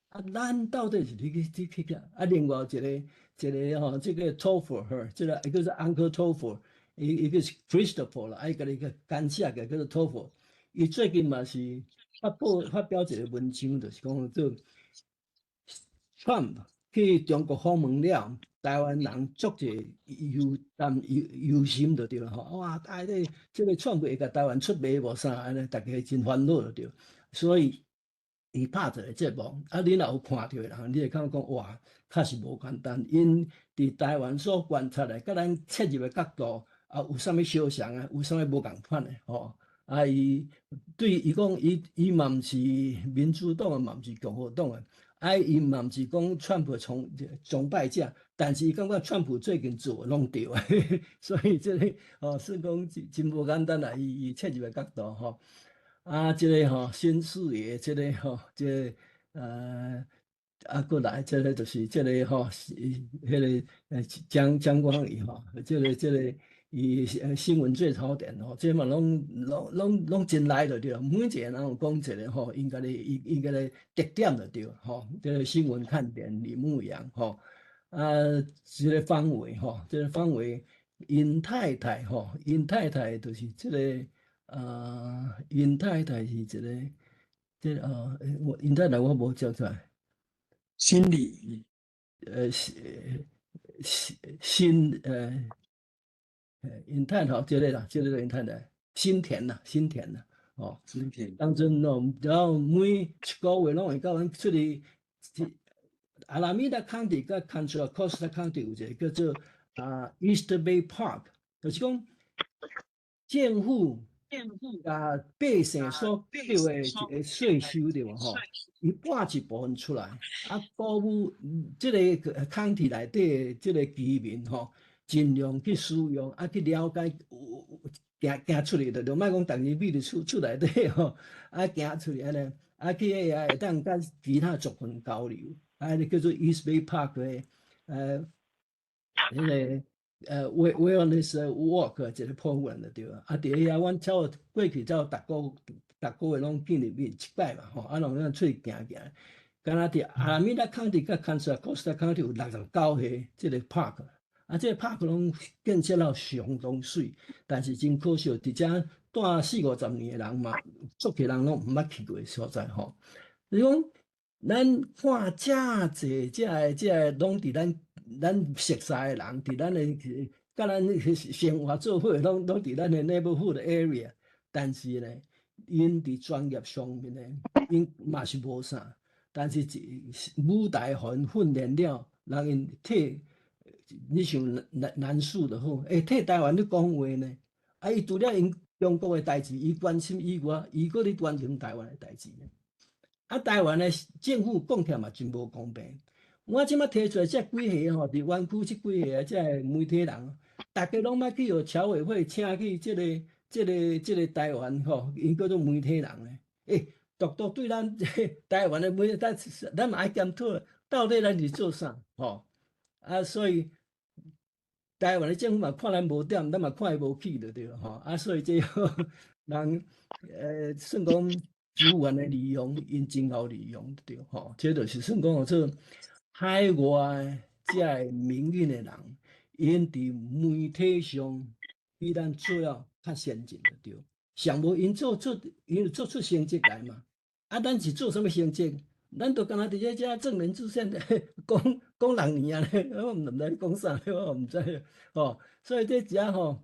啊，咱到底是去啊？另外一個吼，這個 Topher，這個一個是 Uncle Topher，一個是 Christopher 啦，啊，伊家己個簡寫個叫做 Topher，伊最近嘛是發表一個文章，就是講做 Trump。去中國訪問了，台灣人足濟憂擔憂憂心就對啦吼。哇！啊，這個川普會共台灣出賣無啥按呢，逐家真煩惱就對。所以伊拍一個節目，啊，你若有看著的人，你會感覺講哇，確實無簡單。𪜶佇台灣所觀察的，佮咱切入的角度啊，有啥物相像啊？有啥物無仝款的吼？啊，伊對伊講，伊嘛毋是民主黨的，嘛毋是共和黨的，啊，伊嘛毋是講川普崇拜者，但是伊感覺川普最近做的攏對，所以這個哦，算講真真無簡單啦。伊切入的角度吼，啊，這個吼新視野，這個吼，這個啊，閣來這個就是這個吼，是彼個江光義吼，這個。伊新聞最槽點吼，這嘛攏真來就對，每一個人有講一個吼，𪜶家己伊𪜶家己特點就對吼。這個新聞看點李牧陽吼，啊，這個方偉吼，這個方偉𪜶太太吼，𪜶太太就是這個啊，𪜶太太是一個這個啊，我𪜶太太我無叫出來，心理，新新。𪜶太太這個啦，這個𪜶太太，新田啦，新田啦，哦，新田。當陣哦，然後每一個月攏會佮阮出去，Alameda County 佮 Contra Costa County 有一個叫做啊 East Bay Park，就是講政府共百姓所繳的一個稅收對無吼？伊撥一部分出來，啊，鼓舞這個 county 內底這個居民吼，盡量去使用，啊，去了解，行行出去，就莫講逐日覕佇厝內底吼，啊，行出去按呢，啊，去遐會當佮其他族群交流，啊，彼個叫做 East Bay Park 的，彼個Wellness Walk 一個 program 就對啊。啊，佇遐阮走過去走，逐個月攏見入面一擺嘛吼，啊，攏咱出去行行。敢若佇 Alameda County 佮 Contra Costa County 有69個這個 park，啊，這個 park 攏建設了相當媠，但是真可惜，佇遮蹛四五十年的人嘛，足濟人攏毋捌去過的所在吼。你講咱看遮濟遮個攏佇咱熟似的人，佇咱的佮咱生活做伙，攏佇咱的 neighborhood area，但是呢，𪜶佇專業上面呢，𪜶嘛是無啥。但是舞台予𪜶訓練了，讓𪜶替你像南樹就好，會替台灣咧講話呢。啊，伊除了𪜶中國的代誌，伊關心以外，伊閣咧關心台灣的代誌呢。啊，台灣的政府講起來嘛真無公平。我這馬提出來這幾個吼，佇灣區這幾個這個媒體人，逐家攏捌去予僑委會請去這個台灣吼，𪜶叫做媒體人咧。欸，獨獨對咱台灣的媒體，咱嘛愛檢討，到底咱是做啥吼？啊，所以台灣的政府嘛看咱無點，咱嘛看伊無起就對了吼。啊，所以這人算講資源的利用，𪜶真𠢕利用對吼。這就是算講做海外這個民運的人，𪜶佇媒體上比咱做了較先進就對。上無𪜶做出成績來嘛。啊，咱是做啥物成績？咱就敢若佇遮正名制憲講講六年啊，我毋知講啥，我毋知吼。所以這遮吼，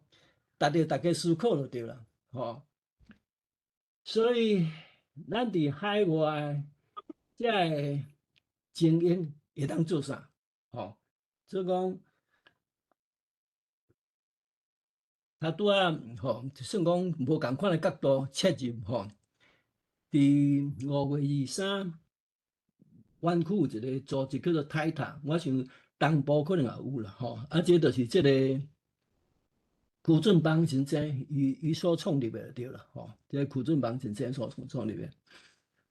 值得大家思考就對啦，吼。所以咱佇海外這個精英會當做啥？吼，所以講，他拄仔吼，算講無仝款的角度切入吼。佇5月23，灣區有一個組織叫做 TAITA，我想東部可能也有啦吼。啊，這就是這個柯俊邦先生伊所創立的對啦吼。這個柯俊邦先生所創立的。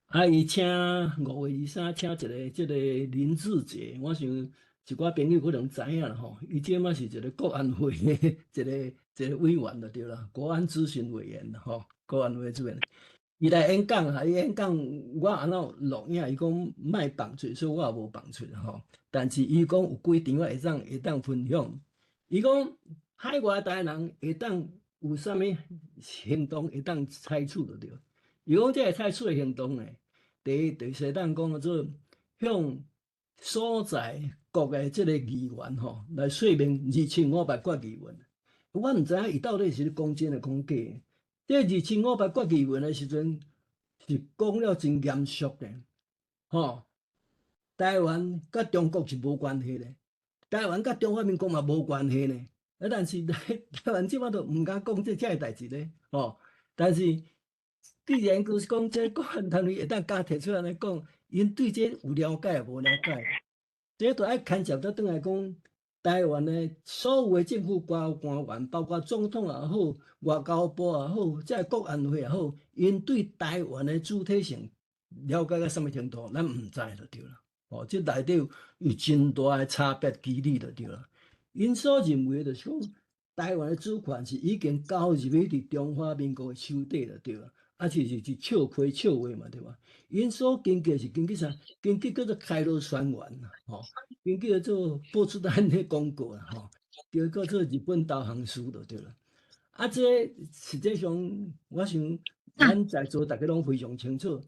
啊，伊請5月23請一個這個林志杰，我想一寡朋友可能知影啦吼。伊這馬是一個國安會的一個委員就對啦，國安諮詢委員吼，國安會主任。伊來演講啊，伊演講我按怎錄影，伊講莫放出，所以我也無放出吼。但是伊講有幾張我會當分享。伊講海外台灣人會當有啥物行動會當採取就對。伊講這個採取的行動呢，第一就是會當講做向所在國的這个議員吼來說明二千五百決議文。我毋知影伊到底是咧講真的講假的。這二千五百決議文的時陣是講了真嚴肅的，吼。台灣佮中國是無關係的，台灣佮中華民國嘛無關係呢。啊，但是台灣這擺都毋敢講這个代誌咧，吼。但是既然就是講這國安單位會當敢提出來來講，𪜶對這有了解無了解？這都愛牽涉到轉來講，台灣的所有的政府官員，包括總統也好，外交部也好，這個國安會也好，𪜶對台灣的主體性了解到啥物程度，咱毋知就對啦。哦，這內底有真大的差別機理就對啦。𪜶所認為就是講，台灣的主權是已經交入去佇中華民國的手底就對啦。啊，是笑開笑話嘛，對吧？𪜶所根據是根據啥？根據叫做開羅宣言啦，吼，根據叫做波茨坦的公告啦，吼，叫做日本投降書就對啦。啊，這實際上，我想咱在座大家攏非常清楚，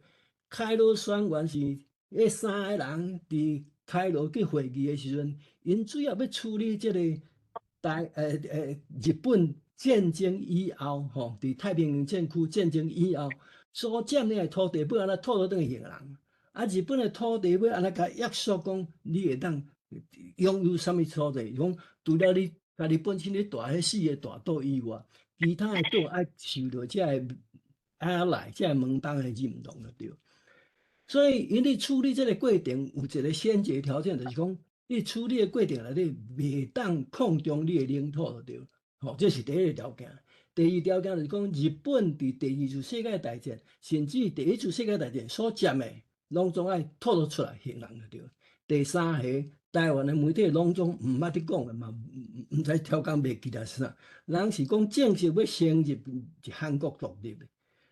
開羅宣言是彼三个人佇開羅去會議的時陣，𪜶主要欲處理這個台日本戰爭以後，吼，佇太平洋戰區戰爭以後，所佔領的土地欲按怎討倒轉去予人？啊，日本的土地欲按怎共約束講，你會當擁有啥物土地？講除了你家己本身咧蹛彼四个大島以外，其他的島愛受著這个阿來這个盟邦的認同就對。所以，𪜶咧處理這个過程有一個先決條件，就是講你處理的過程內底袂當擴張你的領土就對。吼，這是第一個條件。第二條件就是講，日本佇第二次世界大戰，甚至第一次世界大戰所佔的，攏總愛吐露出來予人就對。第三個，台灣的媒體攏總毋捌佇講的嘛，毋知超工袂記得是啥，人是講正式欲承認韓國獨立的。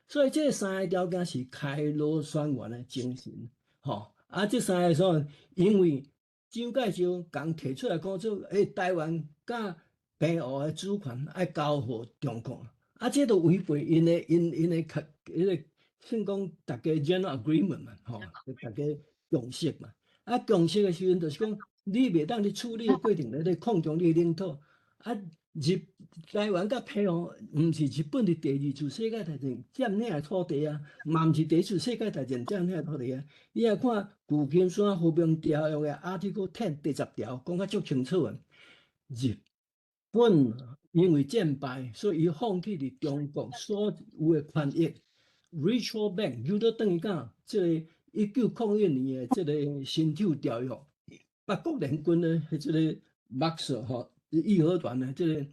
所以這三个條件是開羅宣言的精神，吼。啊，這三个所因為蔣介石共提出來講說，台灣佮澎湖的主權愛交予中國，啊，這都違背𪜶的𪜶𪜶的彼个算講大家 general agreement 嘛，吼，大家共識嘛。啊，共識的時陣就是講，你袂當佇處理的過程內底擴張你的領土，啊，台灣佮澎湖，毋是日本佇第二次世界大戰佔領的土地啊，嘛毋是第一次世界大戰佔領的土地啊。你若看舊金山和平條約的 Article 10第10條，講甲足清楚的。日本因為戰敗，所以伊放棄佇中國所有的權益，retro back 又倒轉去到這个1901年的這个辛丑條約，八國聯軍的這个 Boxer 吼，義和團的這个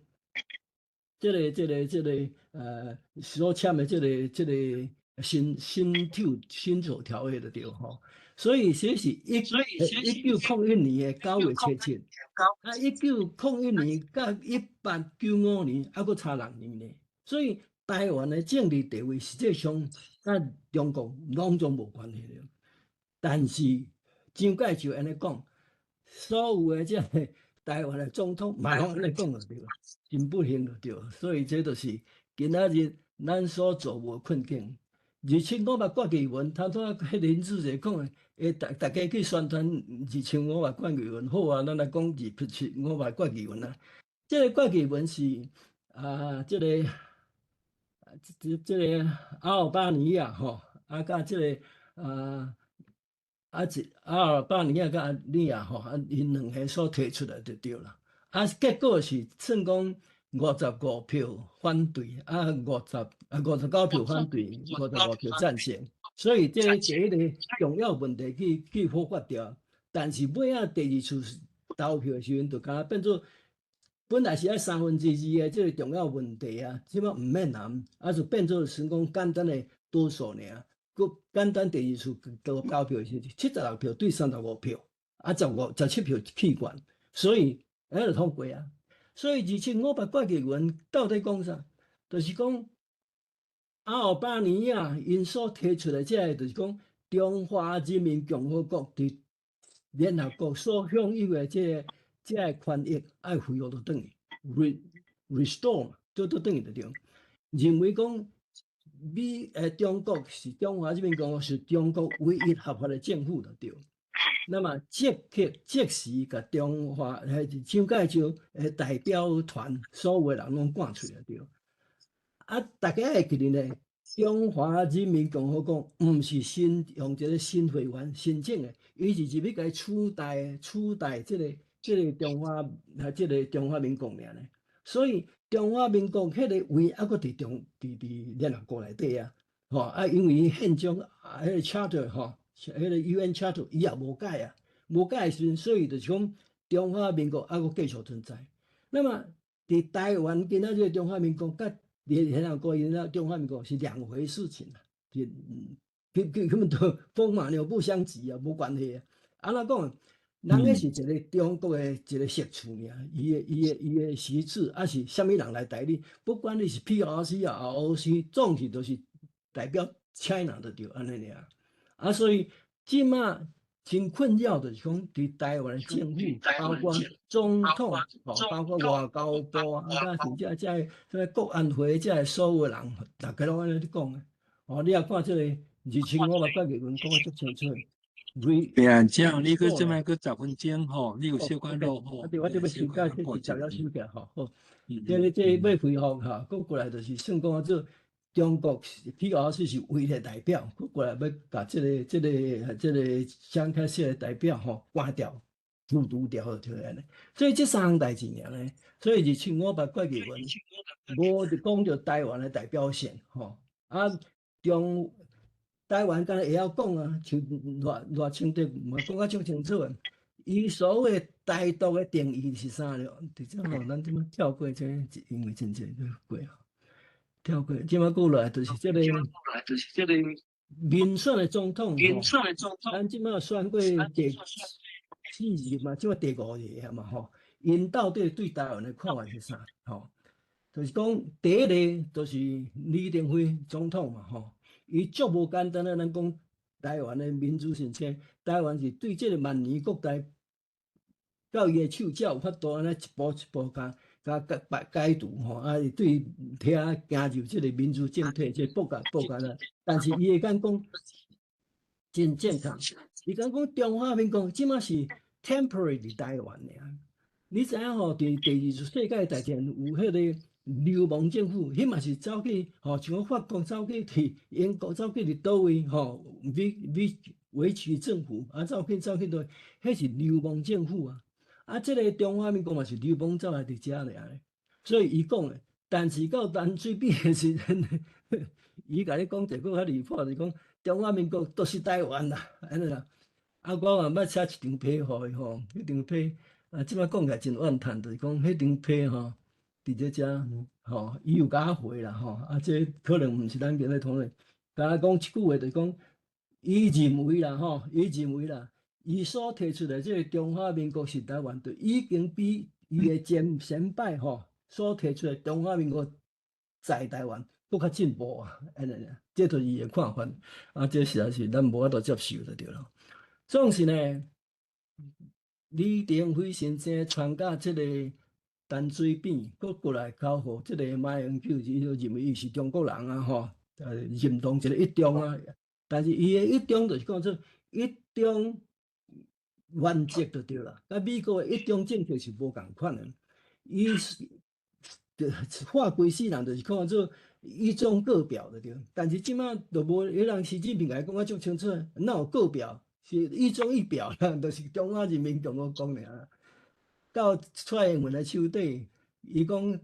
所簽的這个辛丑條約就對吼。所以這是1901年的9月7日，啊，1901年到1895年，猶閣差6年呢。所以台灣的政治地位實際上佮中國攏總無關係了。但是蔣介石按呢講，所有的這个台灣的總統嘛攏按呢講就對，真不幸就對。所以這就是今仔日咱所遭遇的困境。二千五百決議文，頭拄仔彼林志傑講的，逐家去宣傳二千五百決議文，好啊，咱來講二千五百決議文啊。這个決議文是啊，這個阿爾巴尼亞吼，啊，佮這个一阿爾巴尼亞佮阿尼亞吼，啊，𪜶兩个所提出來就對啦。啊，結果是算講55票反對，啊，59票反對，55票贊成，所以這第一個重要問題去否決掉。但是尾仔第二次投票的時陣，就敢若變做本來是愛2/3的這个重要問題啊，這擺毋免難，啊就變做算講簡單的多數爾，閣簡單第二次投票的時陣，76票對35票，啊，15、17票棄權，所以彼就通過啊。所以二千五百決議文到底講啥？就是講阿爾巴尼亞𪜶所提出來這个，就是講中華人民共和國佇聯合國所享有的這个權益愛恢復倒轉去，restore 嘛，倒轉去就對。認為講中國是中華人民共和國是中國唯一合法的政府就對。那麼即刻即時共中華彼蔣介石的代表團所有的人攏趕出來對。啊，大家會記得呢？中華人民共和國毋是新用這個新會員申請的，伊是入去共取代這個中華啊，這個中華民國爾呢。所以中華民國彼個位猶閣佇聯合國內底啊，吼啊，因為憲章啊，彼個 charter 吼，彼個 UN charter 伊也無改啊，無改的時陣，所以就是講中華民國猶閣繼續存在。那麼佇台灣今仔這個中華民國佮聯合國因那中華民國是兩回事情啊，是根本都風馬牛不相及啊，無關係啊。按怎講？人彼是一個中國的一個實處爾，伊的實質，抑是啥物人來代理？不管你是 PRC 啊、ROC，總是都是代表 China 就對，按呢爾。啊，所以這馬真困擾，就是講佇台灣的政府，包括總統，吼，包括外交部啊，啊，甚至這个這個國安會這个所有的人，逐家攏按呢咧講的。哦，你也看這個2500決議文講得足清楚。對啊，這樣你閣這擺閣10分鐘吼，你有小可落後。啊對，我這欲收甲，這是十了收起來吼。好，這欲回復吼，閣過來就是算講做中國 PRC 是唯一代表，閣過來欲共這個蔣介石的代表吼關掉、除除掉就對按呢。所以這三項代誌爾呢，所以2500決議文無就講著台灣的代表性吼，啊中。台灣敢若會曉講啊，像賴清德嘛講甲足清楚的。伊所謂台獨的定義是啥了？佇這吼，咱這馬跳過這個，因為真濟都過啊。跳過，這馬過來就是這個民選的總統吼，咱這馬選過第四任嘛，這馬第五個嘛吼。𪜶到底對台灣的看法是啥？吼，就是講第一个就是李登輝總統嘛吼。伊足無簡單啊！咱講台灣的民主申請，台灣是對這个萬年國代到伊的手才有法度按呢一步一步共共解解除吼，啊對遐行入這个民主政體，這個步甲步甲啦。但是伊會敢講真正確，伊敢講中華民國這馬是 temporary 佇台灣爾。你知影吼？佇第二次世界大戰有彼个流亡政府，彼嘛是走去吼，像講法國走去佇英國走去佇佗位吼，維持政府啊，走去佗位，彼是流亡政府啊。啊，這个中華民國嘛是流亡走來佇遮爾，所以伊講的，但是到陳水扁的時陣，伊共你講一個較離譜，就是講中華民國都是台灣啦，按呢啦。啊，我嘛捌寫一張批予伊吼，彼張批啊，這擺講起來真怨嘆，就是講彼張批吼。佇這遮吼，伊有共我回啦吼，啊，這可能毋是咱今日討論。共我講一句話，就是講，伊認為啦吼，伊認為啦，伊所提出來這个中華民國是台灣，就已經比伊的前先擺吼所提出來中華民國在台灣閣較進步啊，按呢，這就是伊的看法，啊，這實在是咱無法度接受就對囉。總是呢，李登輝先生傳甲這个陳水扁，閣過來交予這個馬英九，伊就認為伊是中國人啊，吼，認同一个一中啊。但是伊的一中就是講做一中原則就對啦，佮美國的一中政策是無仝款的。伊是畫規世人就是看做一中各表就對，但是這馬就無，彼人習近平共伊講甲足清楚，哪有各表？是一中一表啦，就是中華人民共和國爾。到蔡英文的手底，伊講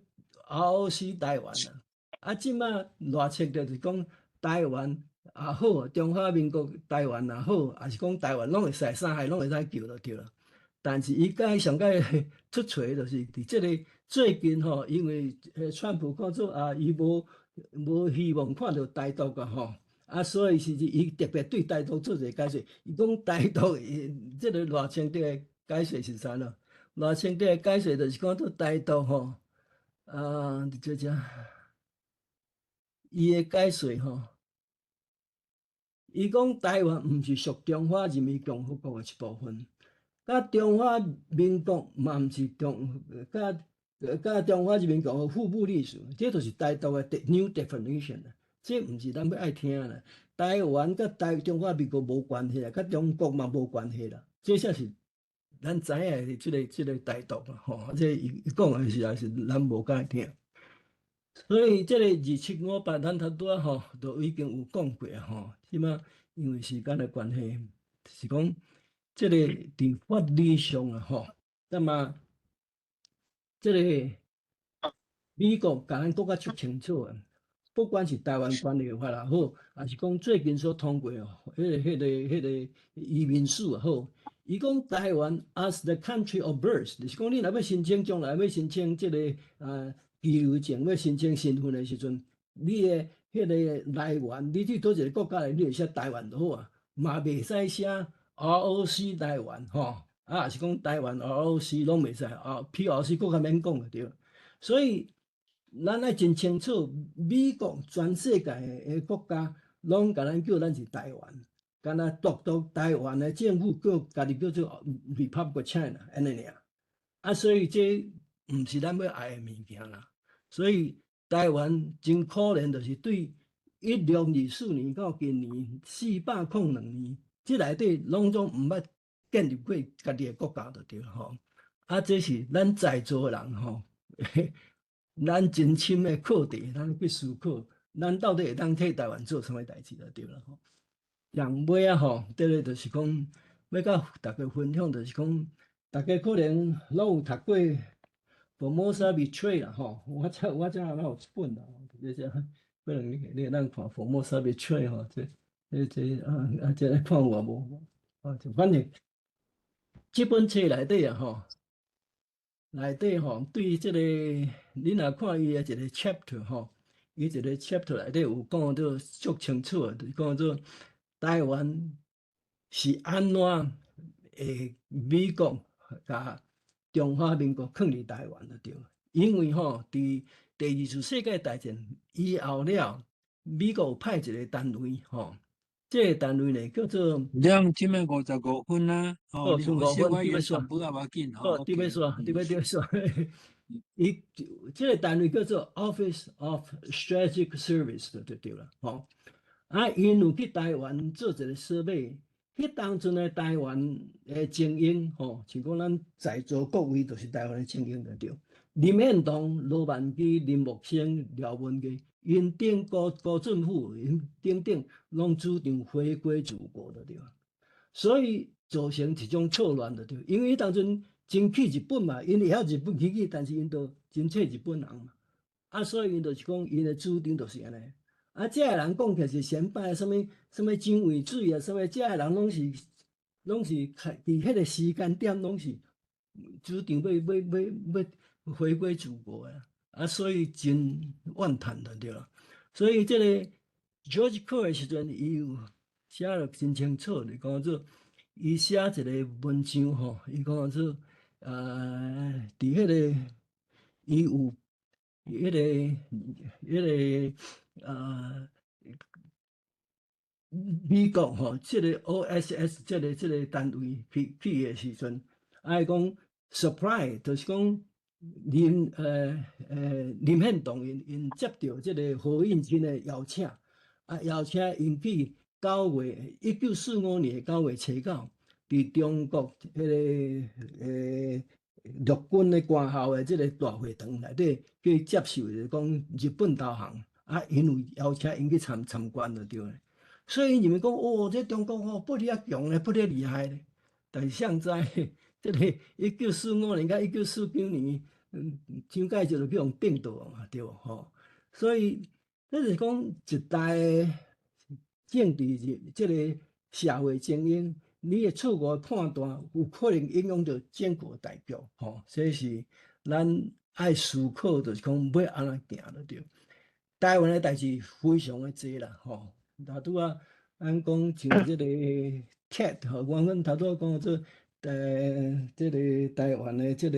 ROC 台灣啊，啊，這馬賴清德就是講台灣也好，中華民國台灣也好，抑是講台灣攏會使，三岸攏會使叫就對啦。但是伊該上蓋出槌就是佇這个最近吼，因為川普看做啊，伊無希望看著台獨啊吼，啊，所以是伊特別對台獨做一個解釋。伊講台獨，這个賴清德的解釋是啥咯？賴清德的解釋就是講做台獨吼，啊，這這，伊的解釋吼，伊講台灣毋是屬中華人民共和國的一部分，佮中華民國嘛毋是中，佮中華人民共和國互不隸屬，這就是台獨的 new definition 啦。這毋是咱欲愛聽啦。台灣佮中華民國無關係啦，佮中國嘛無關係啦。這才是咱知影的這個台獨啦，吼！這伊講的實在是咱無佮意聽。所以這個2758，咱頭拄仔吼都已經有講過啊，吼。這馬因為時間的關係，是講這個佇法理上啊，吼，那麼這個美國共咱講甲足清楚啊，不管是台灣關係法也好，抑是講最近所通過哦，彼個移民署也好，伊講台灣 as the country of birth，就是講你若欲申請將來欲申請這個居留證，欲申請身份的時陣，你的彼個來源，你佇佗一個國家來，你會寫台灣就好啊，嘛袂使寫 ROC 台灣吼，啊，是講台灣 ROC 攏袂使啊，PRC 閣較免講就對。所以咱愛真清楚，美國全世界的國家攏共咱叫咱是台灣，敢若獨獨台灣的政府叫家己叫做 Republic of China 按呢爾。啊，所以這毋是咱欲愛的物件啦。所以台灣真可憐，就是對1624年到今年402年，這內底攏總毋捌建立過家己的國家就對吼。啊，這是咱在座的人吼，咱真深的課題，咱去思考，咱到底會當替台灣做啥物代誌就對了吼。上尾仔吼，這個就是講欲佮大家分享，就是講大家可能攏有讀過《Formosa Betrayed》啦吼，我這哪有一本啦，這這可能你會當看《Formosa Betrayed》吼，這這這啊啊這來看有無？啊，就反正這本冊內底啊吼，內底吼對這個你若看伊的一個 chapter 吼，伊一個 chapter 內底有講得足清楚的，就是講做台灣是按怎會美國共中華民國囥佇台灣就對。因為吼，佇第二次世界大戰以後了，美國有派一個單位吼，這個單位呢叫做兩這擺55分啊，哦，剩五分，佇欲煞，不要緊，好，佇欲煞，佇欲佇欲煞。伊這個單位叫做 Office of Strategic Service 就對啦，吼。啊，𪜶有去台灣做一個 survey，彼當陣的台灣的精英，吼，像講咱在座各位都是台灣的精英就對。林獻堂、羅萬基、林木生、廖文毅，𪜶等高高政府，𪜶等等，攏主張回歸祖國就對。所以造成一種錯亂就對，因為彼當陣真氣日本嘛，𪜶會曉日本語語，但是𪜶都真切日本人嘛，啊，所以𪜶就是講𪜶的主張就是按呢。啊，這个人講起來是先擺啥物啥物蔣渭水啊，啥物這个人攏是佇彼個時間點攏是主張欲回歸祖國的，啊，所以真怨嘆就對啦。所以這個 George Kerr 的時陣，伊有寫得真清楚，就講做伊寫一個文章吼，伊講做佇彼個伊有彼個美國吼，這個 OSS 這個單位去的時陣，啊伊講 surprise，就是講林獻堂𪜶接著這個何應欽的邀請，啊邀請𪜶去1945年9月初9，佇中國彼個陸軍的官校的這個大會堂內底去接受，就是講日本投降，啊，𪜶有邀請𪜶去參觀就對了。所以𪜶認為講，哦，這中國吼不哩遐強咧，不哩厲害咧。但是誰知這個1945年佮1949年，蔣介石就去予併倒嘛，對無吼？所以這是講一代政治這個社會精英，你的錯誤判斷有可能影響著整個大局，吼。這是咱愛思考，就是講欲按怎行就對。台灣的代誌非常的濟啦，吼。頭拄仔咱講像這個 TED 吼，我阮頭拄仔講做這個台灣的這個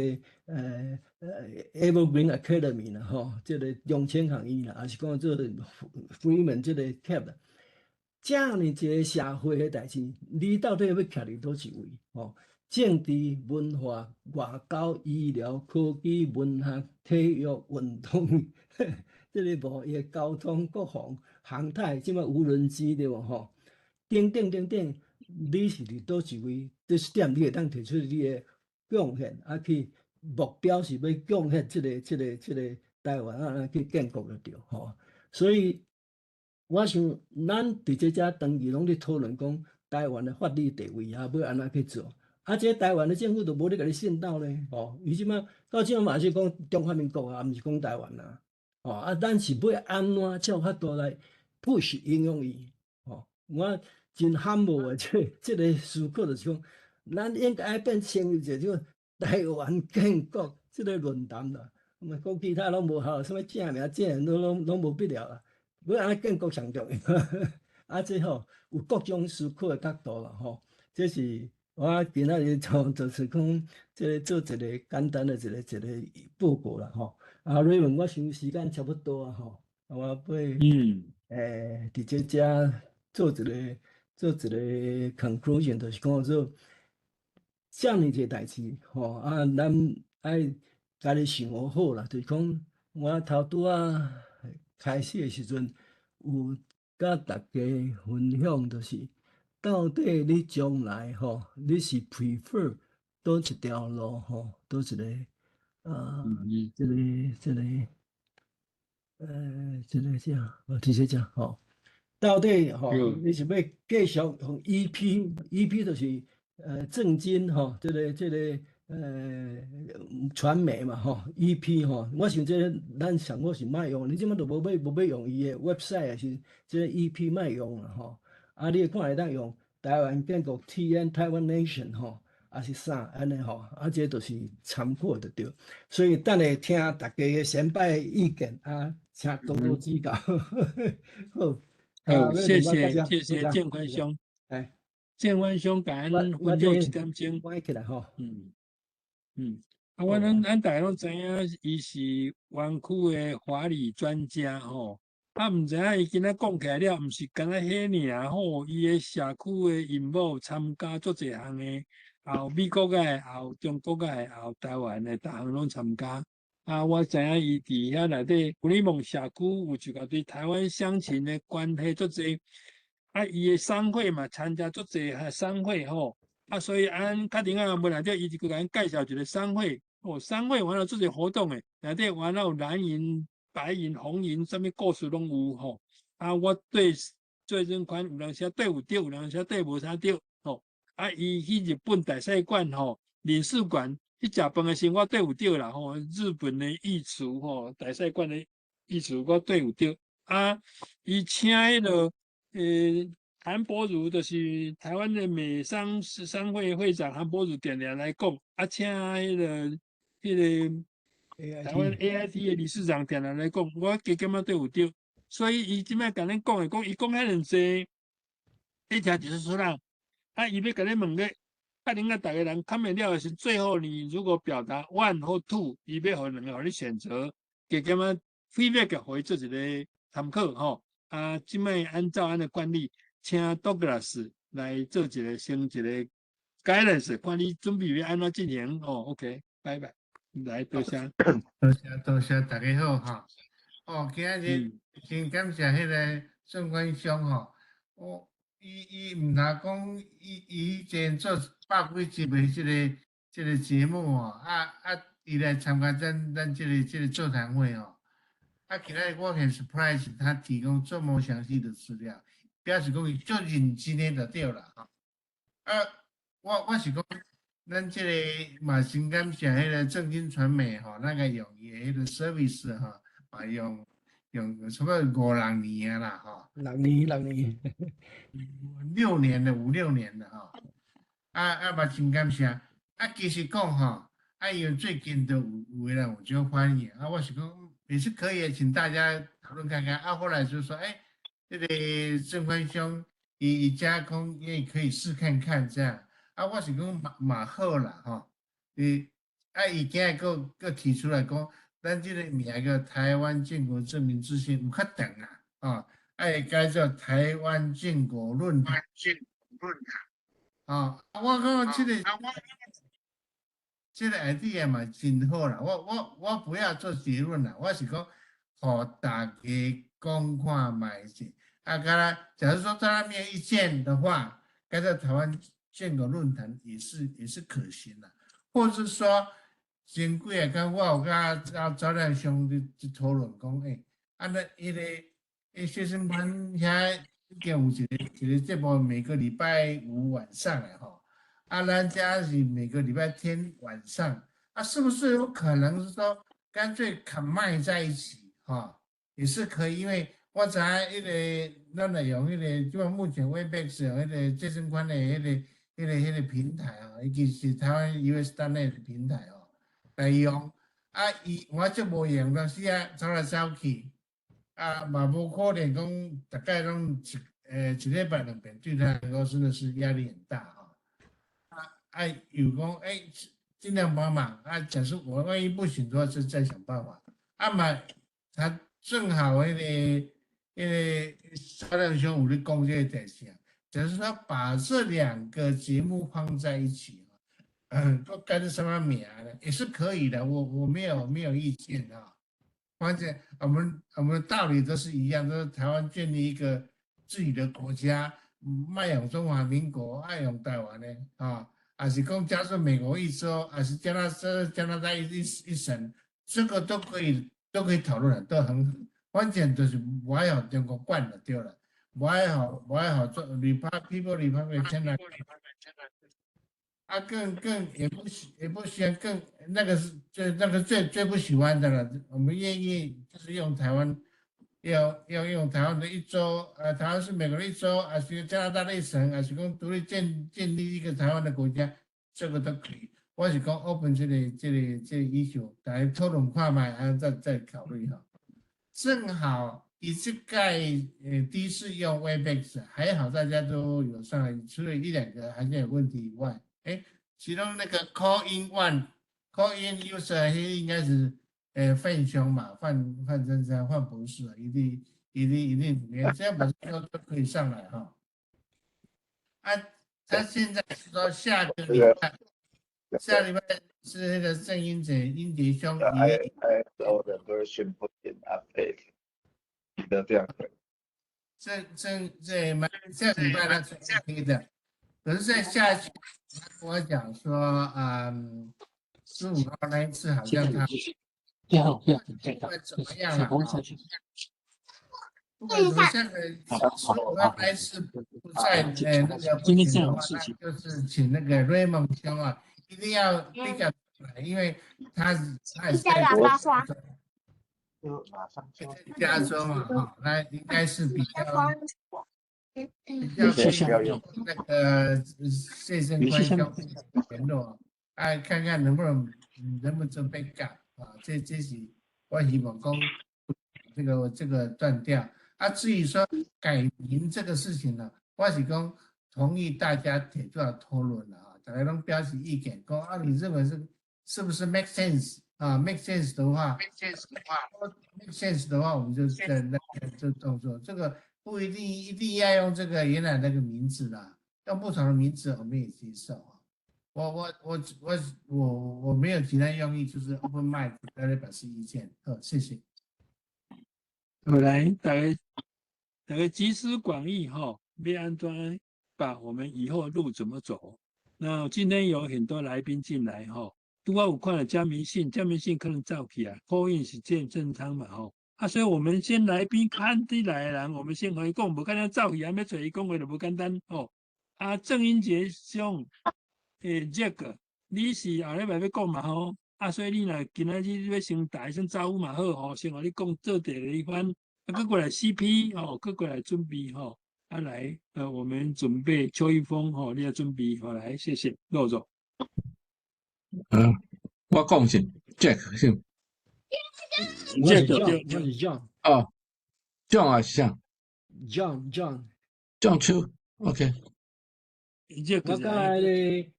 Evergreen Academy 啦，吼，這個中青學院啦，抑是講做 Freeman 這個 TED 啦，這爾一個社會的代誌，你到底欲徛佇佗一位？吼，政治、文化、外交、醫療、科技、文學、體育、運動，這個貿易、交通、國防、航太，這馬無人機對無吼？等等等等，你是佇佗一位，這一點你會當提出你的貢獻，啊去目標是欲貢獻這個台灣啊去建國就對吼。所以我想，咱佇這遮長期攏咧討論講台灣的法律地位啊，欲按怎去做？啊，這個台灣的政府都無咧共你信道咧，吼！伊這馬到這馬嘛是講中華民國啊，毋是講台灣啊，吼！啊，咱是欲按怎才有法度來 push 影響伊？吼！我真罕無的這個思考就是講，咱應該變成一個這台灣建國這個論壇啦。毋講其他攏無效，啥物正名正攏無必要啦。欲按怎建國上重要，啊，這吼有各種思考的角度啦，吼，這是我今仔日就就是講，這個做一個簡單的一個報告啦，吼。啊，瑞文，我想時間差不多啊，吼，我欲佇這遮做一個 conclusion，就是講做遮爾濟代誌，吼啊，咱愛家己想好啦，就是講我頭拄仔開始的時陣有佮大家分享，就是到底你將來吼，你是 prefer 佗一條路吼，佗一個啊，這個啥？哦，佇這遮吼，到底吼，你是欲繼續用 EP，EP 就是正經吼，這個傳媒嘛吼，EP 吼，我想這個咱上好是莫用，你這馬都無欲用伊的 website，也是這個 EP 莫用啦吼。啊，你看會當用台灣建國 TN Taiwan Nation 吼，還是啥按呢吼，啊，這都是參考就對。所以等下聽大家的先輩意見啊，請多多指教。好，好，謝謝謝謝建寬兄，哎，建寬兄感恩分享一點鐘，關起來吼。啊，我咱咱大家攏知影，伊是灣區的法理專家吼。啊，毋知影伊今仔講起來了，毋是干焦彼爾吼，伊的社區的任務參加足濟項的，也有美國的，也有中國的，也有台灣的，逐項攏參加。啊，我知影伊佇遐內底，普利蒙社區有一個對台灣鄉親的關係足濟。啊，伊的商會嘛參加足濟商會吼。啊，所以按較頂仔無內底，伊就閣共咱介紹一個商會。哦，商會完了做濟活動的，內底完了有藍營、白營、紅營，啥物故事攏有吼。啊，我對最近款有當時對有對，有當時對無啥對吼。啊，伊去日本大使館吼，領事館去食飯的時，我對有對啦吼。日本的御廚吼，大使館的御廚我對有對。啊，伊請彼個韓博如，就是台灣的美商商會會長韓博如定定來講，啊，請彼個台灣 AIT 的理事長定定來講，我加減仔對有對。所以伊這擺共咱講的講，伊講遐爾濟，你聽就是出來。啊，伊欲共你問咧，啊，恁啊，逐个人看袂了的是，最後你如果表達 one 或 two，伊欲予兩个予你選擇，加減仔 feedback 予伊做一個參考吼。啊，這擺按照按的慣例，請 Douglas 來做一個先一個 guidance，看你準備欲按怎進行哦。OK，拜拜，來多謝。多謝多謝，大家好哈。哦，今仔日真感謝彼個鄭寬兄吼，我伊毋但講伊以前做百幾集的這個節目吼，啊，伊來參加咱這個座談會哦。啊，今仔日我很 surprise，他提供這麼詳細的資料，表示講伊足認真的就對啦吼。啊，我是講，咱這個嘛真感謝彼個正經傳媒吼，咱個用伊的彼個 service 吼，嘛用差不多五六年啊啦吼。六年六年。六年了，五六年了吼。啊啊嘛真感謝。啊，其實講吼，啊，因為最近都有的人有這反應，啊，我是講也是可以，請大家討論看看。啊，後來就說，欸，這個鄭寬兄，伊加工也可以試看看這樣。啊，我是講嘛嘛好啦吼。伊啊，伊今日閣閣提出來講，咱這個名叫台灣建國正名制憲有較長啊，哦，愛改做台灣建國論壇。論壇。哦，我講這個 idea 嘛真好啦，我不要做結論啦，我是講，予大家講看覓者。啊，敢若假如說在那邊意見的話，該在台灣建個論壇也是可行的，或者是說前幾日講我有佮趙亮兄佇討論講，欸，啊那彼個謝勝寬遐已經有一個節目，每個禮拜五晚上的吼，啊咱遮是每個禮拜天晚上，啊是不是有可能是說乾脆 combine 在一起，哈，也是可以，因為我知影彼個咱來用彼個，就目前 Webex 用彼個謝勝寬的彼個平台啊，伊其實是台灣 US.net 的平台哦，來用，啊伊我就無用，當時啊走來走去，啊嘛無可能講逐擺攏一禮拜兩遍，對他來講真的是壓力很大哈。啊有講欸盡量幫忙，啊假設我萬一不行的話，就再想辦法。啊嘛，他正好彼個趙亮兄有咧講這個代誌啊，就是說把這兩個節目放在一起，都改成什麼名呢？也是可以的，我沒有意見啊。反正我們的道理都是一樣，都是台灣建立一個自己的國家，莫用中華民國，愛用台灣的啊，還是講加入美國一州，還是加拿大一省，這個都可以討論的，都很好。關鍵就是無愛予中國管就對了，無愛予做 People Republic China，啊，更也不喜歡更那個是最那個最最不喜歡的了。我們願意就是用台灣，要用台灣的一州，台灣是美國的一州，還是加拿大的一省，還是講獨立建立一個台灣的國家，這個都可以。我是講 open 這個 issue，大家討論看覓，啊，再考慮哈。正好伊這屆第一次用 Webex，還好大家都有上來，除了一兩個還是有問題以外，欸，其中那個 call in one，call in user 應該是范兄嘛，范先生、范博士，一定一定一定裡面，這樣本身都可以上來哈。啊，他現在是說下個禮拜，下禮拜是那個鄭英杰英杰兄。 I saw the version put in update，的這樣。這這下禮拜他是 OK 的，可是，在下去他跟我講說，嗯，15號那一次好像他不要不要，不管怎麼樣了，不管怎麼下個15號那一次不在，那個不行的話，那就是請那個 Raymond 兄啊，一定要 pick up 來，因為他也是在加州嘛，哈，那應該是比較那個謝勝寬兄聯絡，哎，看看能不能準備改啊？這是我希望講這個斷掉。啊，至於說改名這個事情呢，我是講同意大家提出來討論了啊，大家攏表示意見，講啊，你認為是不是 make sense 啊？make sense 的話，make sense 的話，make sense 的話，我們就在那這動作，這個不一定一定要用這個原來那個名字啦，用不同的名字我們也接受啊。我沒有其他用意，就是 open mic 大家表示意見，好，謝謝。好來，大家集思廣益哈，欲按怎把我們以後路怎麼走？那今天有很多來賓進來哈，拄仔有看著江明信，江明信可能走去啊，call in 是正正常嘛吼。啊，所以我們先來賓看佇來的人，我們先予伊講，無簡單走去，還欲揣伊講話就無簡單吼。啊，鄭英傑兄，Jack，你是後禮拜欲講嘛吼？啊，所以你若今仔日欲先台先走嘛好吼，先予你講做第一番，啊，閣過來 CP 吼，閣過來準備吼，啊來，我們準備邱一峰吼，你要準備好來，謝謝，落座。嗯，我講是 Jack 是。我是 John，我是 John。哦，John 還是啥？John John。 John 邱，OK。我剛才彼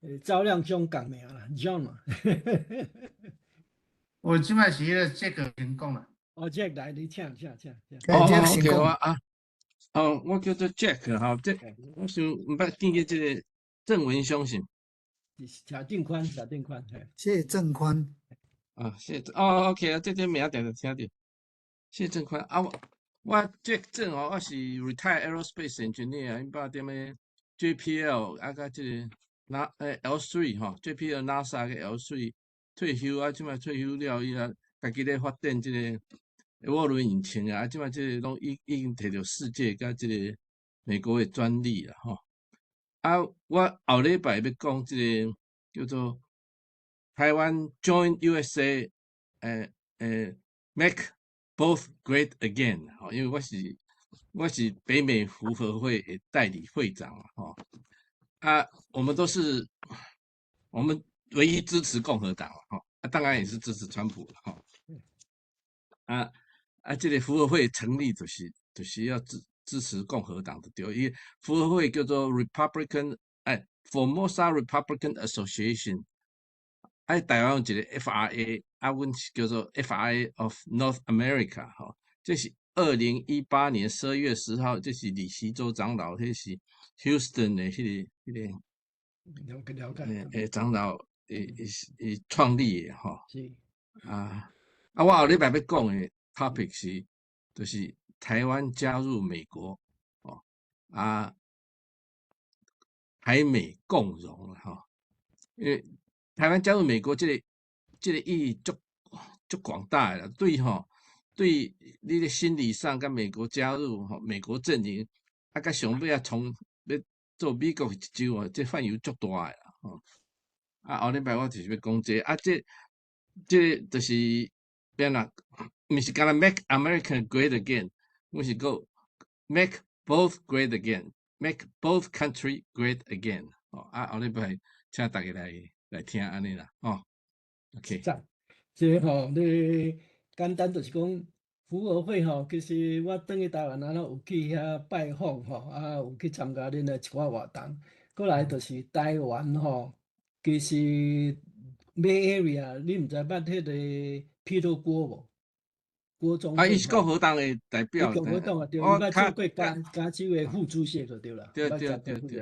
個趙亮兄共名啦，John 嘛。我這擺是彼個 Jack 先講啦。哦，Jack 來，你請請請。哦，OK，我啊，哦，我叫做 Jack 哈，這我想毋捌見過這個鄭文兄是。謝正寬，謝正寬，謝正寬。啊，謝哦，OK 啊，這個名定定聽著。謝正寬啊，我我這正吼，我是 retired aerospace engineer，𪜶捌踮咧 JPL 啊，佮這个那L3 吼，JPL NASA 个 L3 退休啊，這擺退休了以後，家己咧發展這個渦輪引擎啊，啊，這擺這个攏已經摕著世界佮這个美國的專利啦吼。啊，我後禮拜欲講這个叫做台灣 Join USA，Make Both Great Again，吼，因為我是北美福和會的代理會長吼。啊，我們都是我們唯一支持共和黨吼，啊，當然也是支持川普吼。啊，這个福和會成立就是要支持共和黨的對，因為福和會叫做 Republican Formosa Republican Association，啊，台灣有一个 FRA，啊，阮是叫做 FRA of North America，吼，這是2018年12月10號，這是李錫洲長老，彼是 Houston 的彼個了解了解，長老伊創立的吼。是。啊，我後禮拜欲講的 topic 是，就是台灣加入美國，哦，啊，台美共榮吼，因為台灣加入美國這個意義足足廣大的啦，對吼，對你的心理上佮美國加入吼，美國陣營，啊，佮上尾啊，從欲做美國一州哦，這範圍足大的啦，吼。啊，後禮拜我就是欲講這個，啊，這就是變啦，毋是干焦 Make America Great Again，阮是閣 Make Both Great Again，Make Both Country Great Again。哦，啊，後禮拜請大家來聽按呢啦，哦，OK。讚，這個吼，你簡單就是講福和會吼，其實我轉去台灣啊，有去遐拜訪吼，啊，有去參加恁的一寡活動。過來就是台灣吼，其實 Bay Area，你毋知捌彼個 Peter 郭無？郭中啊，伊是共和黨的代表。共和黨啊，對，伊捌做過加州的副主席就對啦。對對對對。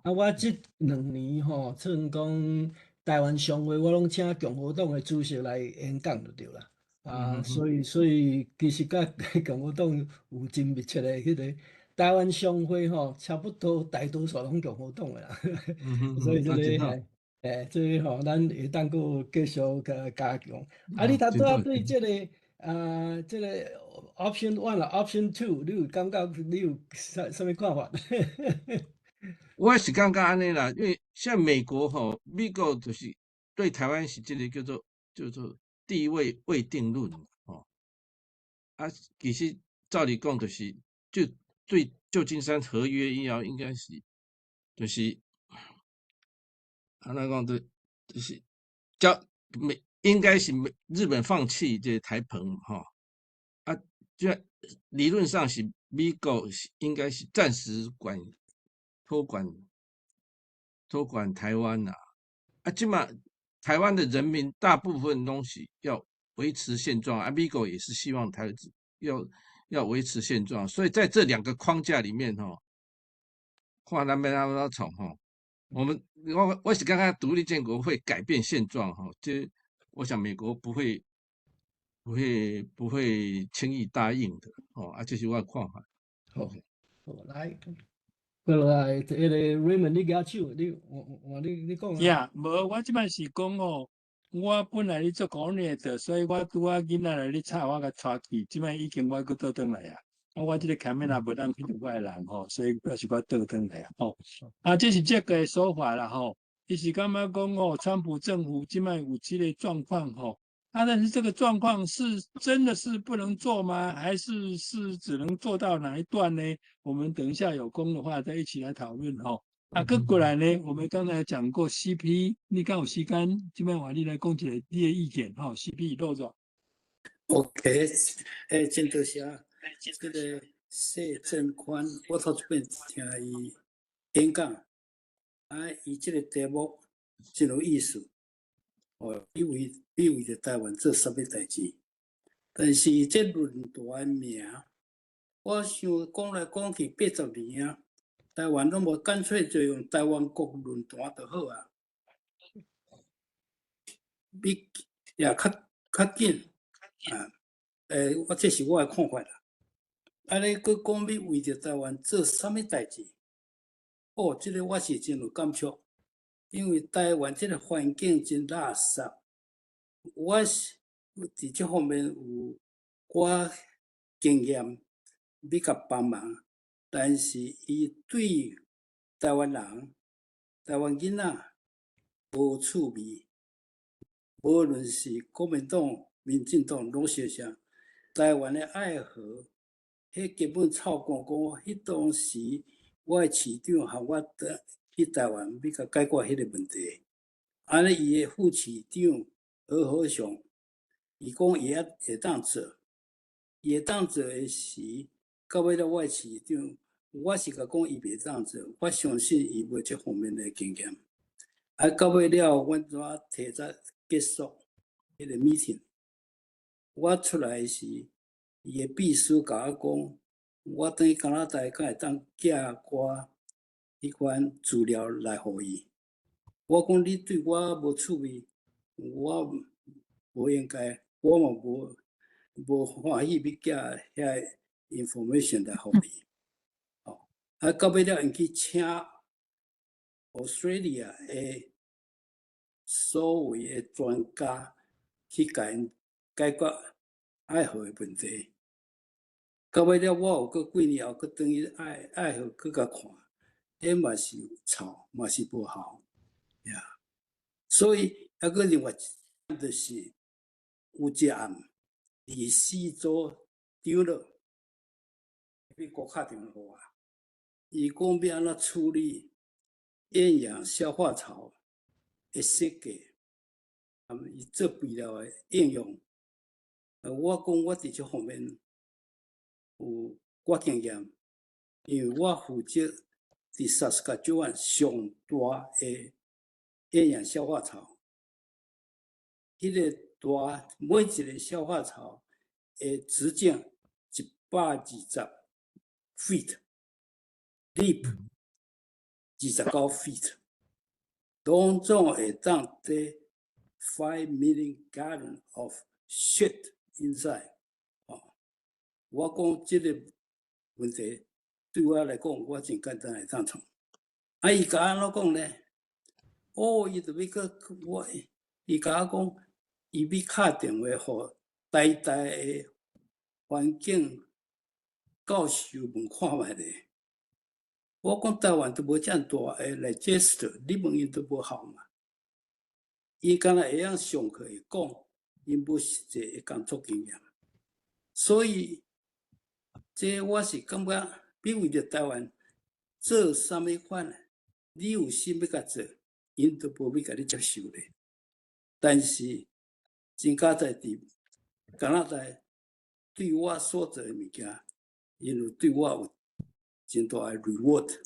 啊，我這2年吼，算講台灣商會，我攏請共和黨的主席來演講就對啦。啊，所以其實佮共和黨有真密切的彼個台灣商會吼，差不多大多數攏共和黨的啦。所以這个，這个吼，咱會當閣繼續佮加強。啊，你頭拄仔對這個啊，這個 option one 啦，option two，你有感覺你有啥物看法？我是感覺按呢啦，因為像美國吼，美國就是對台灣是這個叫做地位未定論吼。啊，其實照理講就是就對舊金山合約以後，應該是就是按怎講就是叫美應該是美日本放棄這個台澎吼，啊，就理論上是美國是應該是暫時管托管托管台灣啦，啊，這馬台灣的人民大部分東西要維持現狀，啊，美國也是希望台要維持現狀，所以在這兩個框架裡面吼，看咱欲按怎創吼，我是感覺獨立建國會改變現狀吼，這我想美國不會輕易答應的哦，啊，這是我的看法。好，好來。過來，彼个 Raymond，你舉手，你我你講啊。呀，無，我這擺是講哦，我本來咧做講的，所以我拄仔囡仔來咧吵，我共帶去，這擺已經我閣倒轉來啊。啊，我這个 camera 無當去著我的人吼，所以表示我倒轉來啊。吼，啊，這是這个說法啦吼。伊是感覺講哦，川普政府這擺有這个狀況吼，啊，但是這個狀況是真的是不能做嗎？還是只能做到哪一段呢？我們等一下有空的話再一起來討論吼。啊，閣過來呢，我們剛才講過 CP，你敢有時間？這擺換你來講一个你的意見吼。CP 落咗。 OK，真多謝這个謝振寬，我頭一遍聽伊演講，啊，伊這个題目真有意思。哦，你為著台灣做啥物代誌？但是這論壇名，我想講來講去80年啊，台灣攏無乾脆就用台灣國論壇就好啊，比也較緊啊。我這是我的看法啦。按呢閣講欲為著台灣做啥物代誌？哦，這个我是真有感觸，因為台灣這个環境真垃圾。我是佇這方面有寡經驗，欲共幫忙，但是伊對台灣人、台灣囡仔無趣味，無論是國民黨、民進黨攏相像。台灣的愛河，彼根本臭光光。彼當時我的市長予我去台灣，欲共解決彼个問題。按呢，伊的副市長何和雄，伊講伊也會當做，伊會當做的時，到尾了我的市長，我是共講伊袂當做，我相信伊無這方面的經驗。啊，到尾了，阮怎提早結束彼个 meeting。我出來時，伊的秘書共我講，我轉去加拿大，敢會當寄寡彼款資料來予伊。我講你對我無趣味，我無應該，我嘛無歡喜欲寄遐 information 來予你。哦，啊，到尾了，𪜶去請 Australia 的所謂的專家去共𪜶解決愛河的問題。到尾了，我有閣幾年後閣轉去愛河閣共看，彼嘛是臭，嘛是無效，呀。所以抑閣另外就是有一案，二四組長老美國敲電話予我，伊講欲按怎處理厭氧消化槽的設計，啊，伊做肥料的應用。我講我佇這方面有寡經驗，因為我負責佇薩斯喀徹灣上大的厭氧消化槽，彼个大每一个消化槽的直徑120 feet，deep 29 feet，攏總會當載 5 million gallon of shit inside。哦，我講這個問題對我來講，我真簡單會當創。啊，伊共按怎講呢？哦，伊就欲去我，伊共我講，伊欲敲電話予台大的環境教授問看覓咧。我講台灣都無遮大的 digester，你問𪜶都無效嘛。伊敢若會曉上課會講，𪜶無實際的工作經驗。所以，這我是感覺，欲為著台灣做啥物款，你有心欲共做，𪜶都無欲共你接受咧。但是，真佳哉佇加拿大對我所做的物件，𪜶有對我有真大的 reward，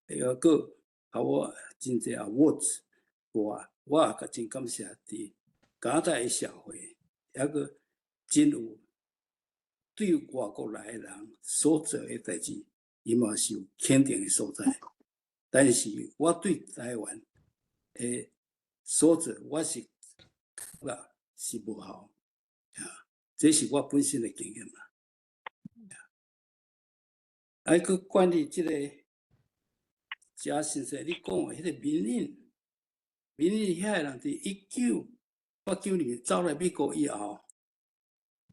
會閣予我真濟 awards，我也真感謝佇加拿大的社會，抑閣真有對外國來的人所做的代誌，伊嘛是有肯定的所在。但是我對台灣的所做，我是感覺是無效，啊，這是我本身的經驗啦。啊，閣關於這個賈先生你講的彼个民運，民運遐个人佇1989年走來美國以後，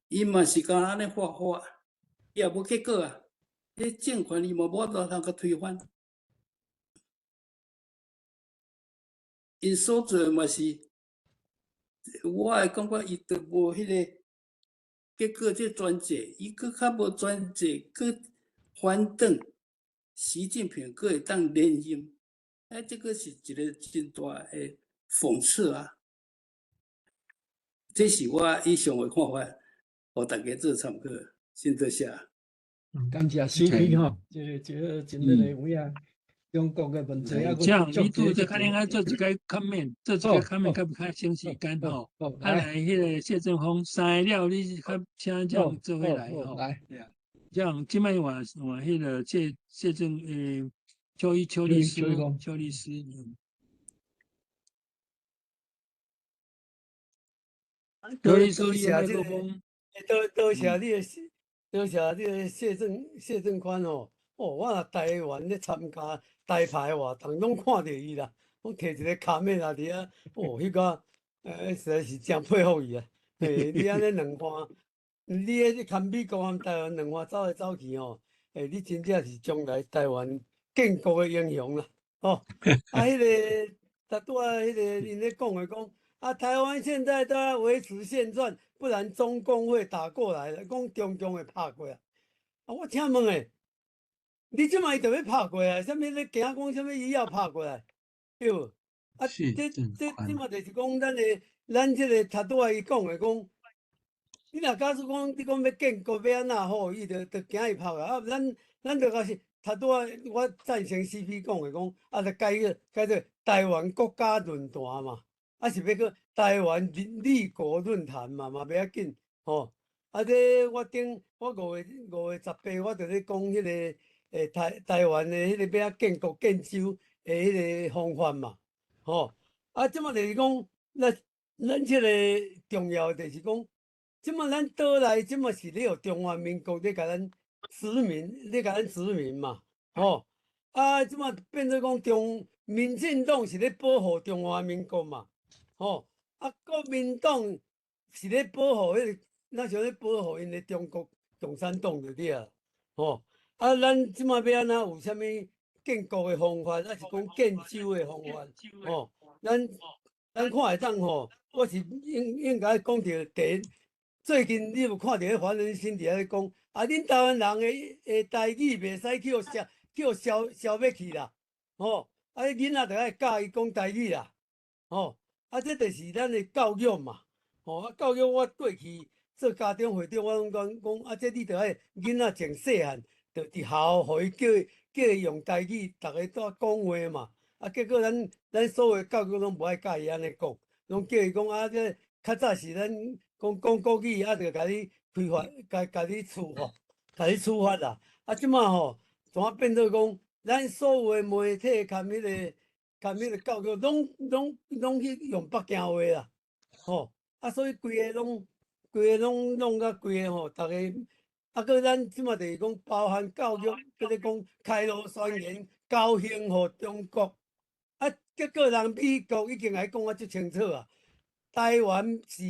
伊嘛是敢按呢發發，伊也無結果啊。彼政權伊嘛無法度通共推翻。𪜶所做的嘛是，我會感覺伊都無彼个結果，這專制，伊閣較無專制，閣反轉，習近平閣會當連任，哎，這個是一個真大的諷刺啊！這是我以上的看法，予大家做參考，先多謝。感謝 CP 吼，這個真個有影，中國的問題啊，這樣，你拄則可能愛做一個 comment，做一個 comment 較較省時間吼。啊，來，彼个謝振峰三個了，你較請這樣做伙來吼。來，這樣，這擺換換彼个謝謝正邱一邱律師，邱律師。邱律師，多謝這個，多多謝你的。多謝這个謝正寬吼，哦，我若台灣咧參加台牌活動，攏看著伊啦，攏提一个卡面仔佇遐，哦，彼個實在是誠佩服伊啊！嘿，你按呢兩岸，你彼個含美國含台灣兩岸走來走去吼，你真正是將來台灣建國的英雄啦！吼，啊，彼个，拄拄仔彼个𪜶咧講的講，啊，台灣現在都要維持現狀，不然中共會打過來了，講中共會拍過來。啊，我請問欸，你這擺伊就欲拍過來，啥物咧驚講啥物伊要拍過來，對無？啊，這嘛就是講咱的，咱這个頭拄仔伊講的講，你若假使講你講欲建國欲按怎好，伊就驚伊拍啊。啊，咱就講是頭拄仔我贊成 CP 講的講，啊，就改做台灣國家論壇嘛，啊是欲閣台灣立國論壇嘛，嘛袂要緊，吼。啊，這我頂我5月18，我就咧講彼个台灣的彼个欲按建國建州的彼个方法嘛，吼。啊，這擺就是講，咱這個重要就是講，這擺咱島內這擺是咧予中華民國咧共咱殖民，咧共咱殖民嘛，吼。啊，這擺變做講中民進黨是咧保護中華民國嘛，吼。啊，國民黨是咧保護彼个，若像咧保護𪜶的中國共產黨就對啊，吼。啊，咱這擺欲按怎有啥物建國的方法，抑是講建州的方法，吼。咱看會當吼，我是應該講著第一，最近你有看著彼黃仁勳佇遐咧講，啊，恁台灣人的台語袂使去予消滅去啦，吼，啊，囡仔著愛教伊講台語啦，吼，啊，這就是咱的教育嘛，吼，啊，教育我過去做家長會長，我攏講，啊，這你著愛囡仔從細漢就佇學校，予伊叫伊用台語，逐家都講話嘛。啊，結果咱所有教育攏無愛教伊按呢講，攏叫伊講啊，這較早是咱講講國語，啊，就共你開罰，共你處罰，共你處罰啦。啊，這擺吼，怎變做講，咱所有的媒體佮彼個教育，攏去用北京話啦，吼。啊，所以規個攏弄甲規個吼，逐家啊，閣咱這擺就是講包含教育，閣咧講開羅宣言交還予中國。啊，結果人美國已經來講啊足清楚啊，台灣是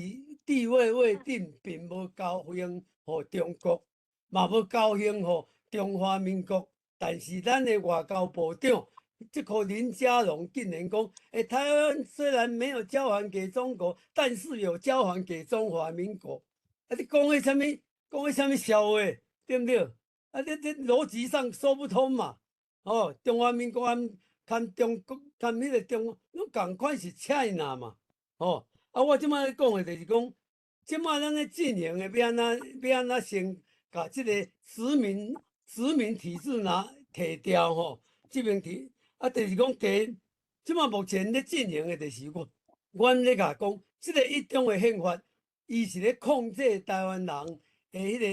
地位未定，並無交還予中國，嘛無交還予中華民國。但是咱的外交部長，這個林佳龍竟然講，台灣雖然沒有交還給中國，但是有交還給中華民國。啊，你講彼啥物？講彼啥物笑話，對毋對？啊，這邏輯上說不通嘛。哦，中華民國含中國含彼個中，攏仝款是 China 嘛。哦，啊，我這擺咧講的就是講，這擺咱咧進行的欲按怎欲按怎先共這个殖民體制拿提掉吼，殖民體啊，就是講第，這擺目前咧進行的就是講，阮咧共講，這个一中的憲法，伊是咧控制台灣人的彼个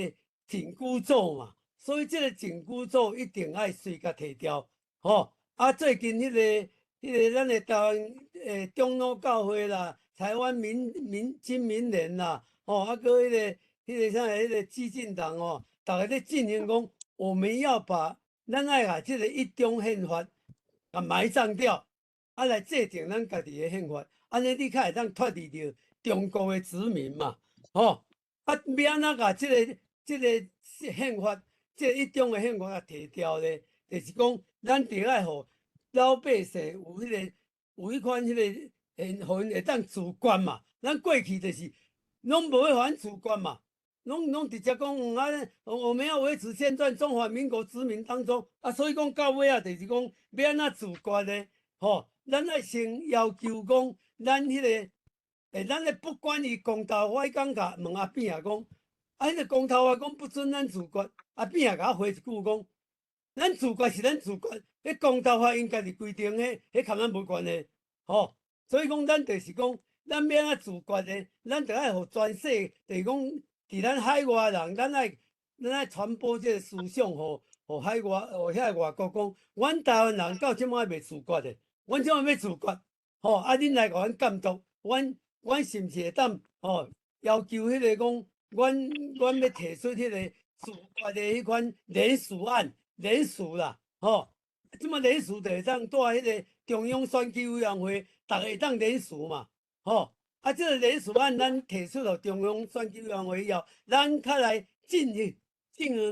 緊箍咒嘛，所以這个緊箍咒一定愛隨共提掉，吼。啊，最近彼個咱的台灣長老教會啦，台灣民經民聯啦，吼，啊，閣彼個啥彼個基進黨吼，逐家咧進行講，我們要把咱愛共這个一中憲法共埋葬掉，啊，來制定咱家己的憲法，按呢你較會當脫離著中國的殖民嘛，吼，啊，欲按怎共這个憲法，這個一中的憲法共提掉咧？就是講，咱著愛予老百姓有彼款彼个，予𪜶會當自決嘛。咱過去就是攏無欲予咱自決嘛，攏直接講，啊，我們要維持現狀，中華民國殖民當中，啊，所以講到尾仔就是講，欲按怎自決咧？吼，咱愛先要求講，咱彼个，咱咧不管伊公投，我彼工共問阿扁仔講，啊，彼个公投啊講不准咱自決，阿扁仔共我回一句講，咱自決是咱自決，彼公投法𪜶家己規定，彼佮咱無關係，吼。所以講，咱就是講，咱欲按怎自決咧？咱著愛予全世，就是講，佇咱海外人，咱愛傳播這個思想，予海外，予遐外國講，阮台灣人到這擺袂自決的，阮這擺欲自決，吼，啊，恁來共阮監督，阮是毋是會當吼要求彼個講，阮欲提出彼個自决的彼款联署案，联署啦，吼，这马联署就会当带彼个中央选举委员会，逐个会当联署嘛，吼。啊，这个联署案咱提出予中央选举委员会以后，咱较来进行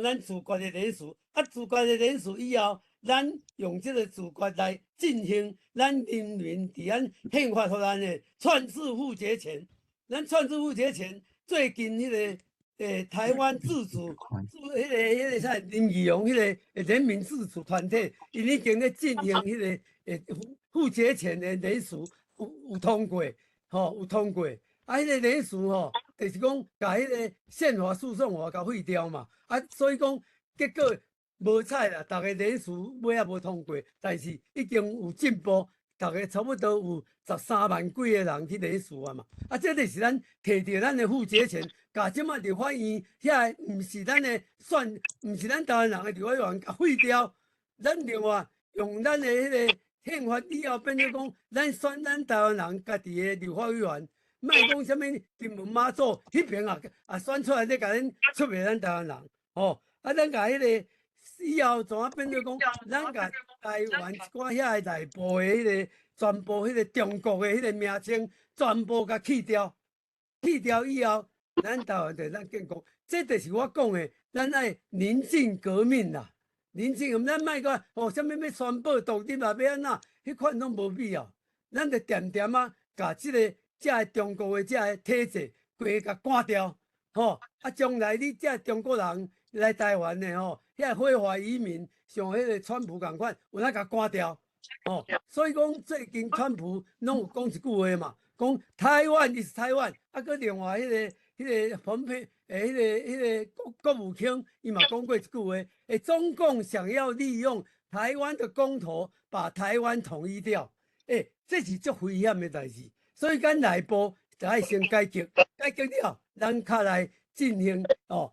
咱自决的联署。啊，自决的联署以后，咱用这个自决来进行咱人民伫咱宪法予咱的串市复决权。咱串市复决权最近彼个台湾自主自彼个啥林义雄彼个人民自主团体，𪜶已经咧进行彼个复决权的联署，有通过。吼，有通过，啊，彼个联署吼，就是讲共彼个宪法诉讼法共废掉嘛，啊，所以讲结果无彩啦，逐个联署尾仔无通过，但是已经有进步，逐个差不多有13万几个人去联署啊嘛，啊，这就是咱提著咱的复决权，共这马立法院遐个毋是咱的选，毋是咱台湾人的立法院共废掉，咱另外用咱的彼个宪法以后变做讲，咱选咱台湾人家己的立法委员，莫讲啥物金门马祖彼边啊，啊选出来咧共恁出卖咱台湾人，吼！啊，咱共彼个以后怎啊变做讲，咱共台湾一寡遐个内部的彼个全部彼个中国的彼个名称全部共去掉，去掉以后，咱台湾就咱建国，这就是我讲的，咱爱宁静革命啦。宁静，咱莫讲哦，啥物欲宣布独立啊，欲按怎，彼款拢无必要。咱就恬恬仔，共这个中国的这个体制，规共赶掉，吼！啊，将来你这中国人来台湾的吼，遐非法移民，像彼个川普仝款，有影共赶掉，吼！所以讲最近川普拢有讲一句话嘛，讲 Taiwan is Taiwan，啊，阁另外彼个蓬佩，彼个国务卿，伊嘛讲过一句话，中共想要利用台湾的公投把台湾统一掉，这是足危险的代志，所以咱内部就爱先解决，解决了，咱较来进行哦，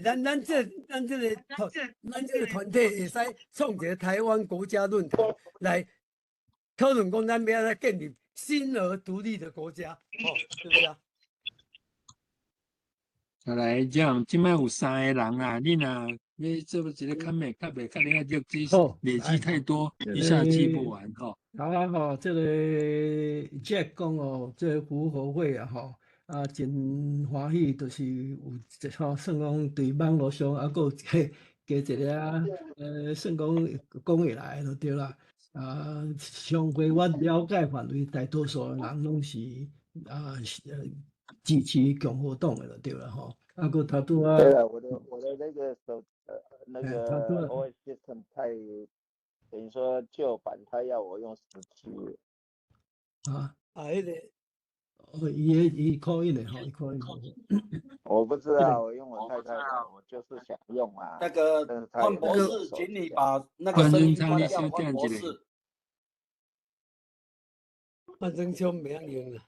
咱这个团体会使创一个台湾国家论坛来讨论讲，咱欲按怎建立新而独立的国家，哦，是不是啊？再来讲，这摆有三个人啊，你若欲做一个较慢，较袂较你较热，累积太多，一下记不完吼。好啊吼，这个 Jack 讲哦，这个福和会啊吼，啊真欢喜，就是有吼算讲对网路上啊，阁有加一个啊，算讲讲会来就对啦。啊，上过我了解范围，大多数人拢是啊支持共和党的就对了吼。啊，阁头拄仔。对了，我的那个手那个 OS system 太等于说旧版，他要我用17。啊啊，彼个，哦，伊可以的吼，伊可以。我不知道，我用我太太的，我就是想用啊。那个范博士，请你把那个声音关掉。范博士，范正聪袂晓用啦。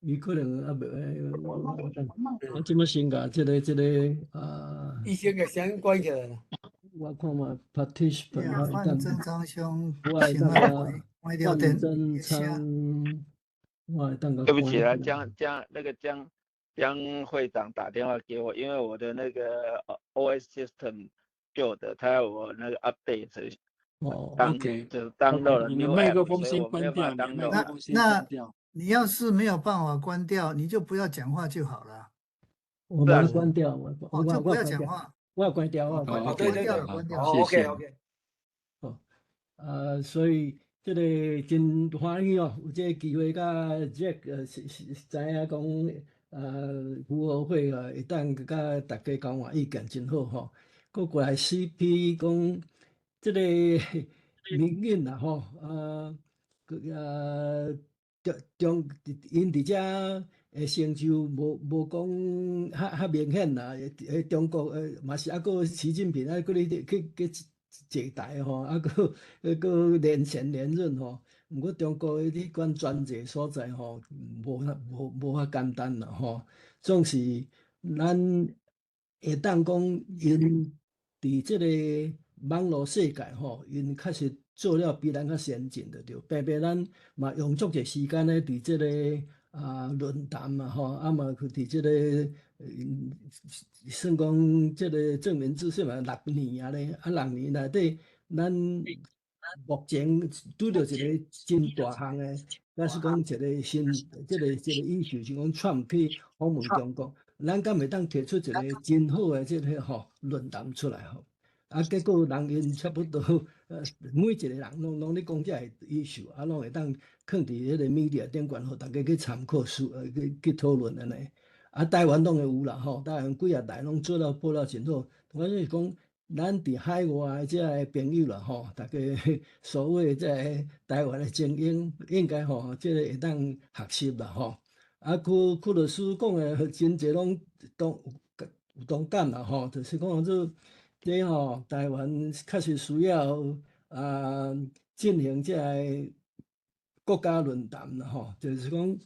伊可能犹未，我这马先共这个啊。伊先共声音关起来啦。我看嘛，participant，范正昌兄，我会当共范正昌，我会当共。对不起啊，江江那个江江会长打电话给我，因为我的那个 OS system 旧的，他要我那个 update。哦，OK，就是 download 了。你的麦克风先关掉，麦克风先关掉。你要是没有办法关掉，你就不要讲话就好了。我把它关掉，我我就不要讲话。我要关掉，我关掉，关掉。 OK OK。哦，所以这个真欢喜哦，有这个机会佮 Jack 是知影讲，福和会啊，会当佮大家交换意见，真好吼。阁过来 CP 讲，这个民运啦吼，啊，阁中中𪜶伫遮的成就无讲较较明显啦，中国嘛是犹阁习近平啊，阁咧去坐台吼，啊阁连选连任吼。毋过中国的彼款专制所在吼，无遐简单啦吼。总是咱会当讲，𪜶伫这个网路世界吼，𪜶确实做了比咱较先进就对。平平咱嘛用足济时间咧，伫这个啊論壇嘛吼，啊嘛去佇這个，算講這个正名制憲嘛六年啊咧，啊六年內底，咱目前拄著一个真大項的，假使講一個新，這個 issue 是講川普去訪問中國，咱敢會當提出一個真好的這个吼論壇出來吼？啊，結果人𪜶差不多，每一個人攏咧講這个 issue，啊，攏會當囥佇彼個 media 頂懸，予大家去參考、去討論按呢。啊，台灣當然有啦吼，台灣幾若台攏做了報了真好。我就是講，咱佇海外的這个朋友啦吼，大家所謂這個台灣的精英，應該吼，這个會當學習啦吼。啊，邱律師講的真濟攏都有同感啦吼，就是講做。這吼，台灣確實需要啊進行這个國家論壇啦吼，就是講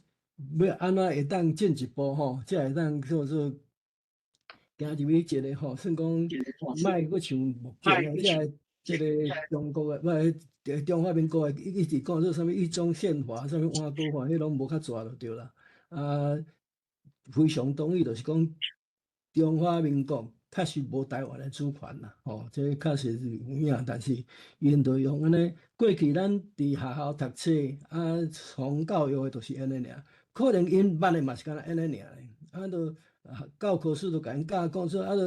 欲按怎會當進一步吼，才會當叫做行入去一個吼，算講莫閣像目前的這個中國的，不中華民國的一直講做啥物一中憲法，啥物換國法，彼攏無較濟就對啦。啊，非常同意，就是講中華民國確實無台灣的主權啦，吼，這確實是有影，但是𪜶就用按呢，過去咱佇學校讀冊啊，從教育的就是按呢爾，可能𪜶捌的嘛是敢若按呢爾，啊，就教科書都共𪜶教講說啊，就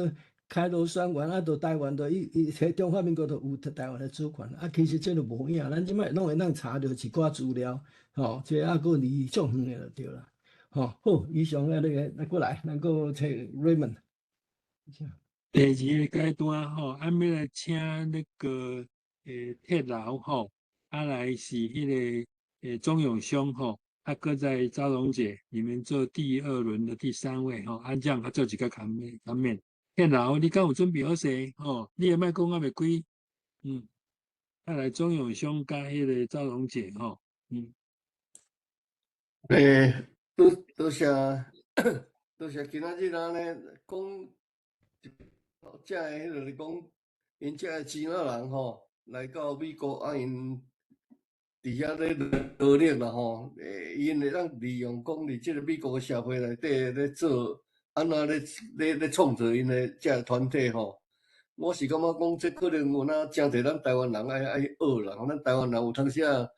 開羅宣言啊，就台灣就伊伊中華民國就有台灣的主權，啊，其實這都無影，咱這擺攏會當查著一寡資料，吼，這猶閣離足遠的就對啦，吼，好，以上啊，那個來過來，咱閣請 Raymond。第二个階段吼，按欲來請那個鐵老吼，啊來是彼个鍾永兄吼，啊閣再昭榮姐，你們做第二輪的第三位吼，按這樣較做一個較免較免。鐵老，你敢有準備好勢吼？你的麥講猶未開，啊來鍾永兄佮彼个昭榮姐吼，多多謝，多謝今仔日按呢講。這个彼就是講，𪜶這个支那人吼來到美國啊，𪜶佇遐咧努力啦吼，𪜶會當利用講佇這个美國的社會內底咧做，按怎咧創造𪜶的這个團體吼。我是感覺講，這可能有哪誠濟咱台灣人愛學啦，咱台灣人有當時仔，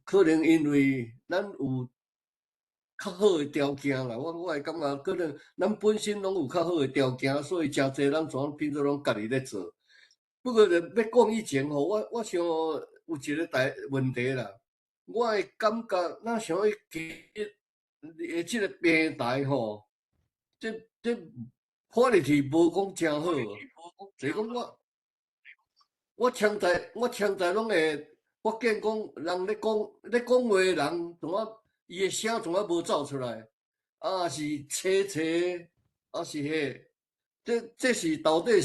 可能因為咱有較好的條件啦，我會感覺可能咱本身攏有較好的條件，所以誠濟咱怎變做攏家己咧做。不過欲講以前吼，我想有一個大問題啦，我會感覺咱想欲其實的這个平台吼，這 quality 無講誠好，就是講我常在攏會發現講，人咧講話的人，怎啊伊的聲怎啊無走出來，啊是切切，啊是彼，這是到底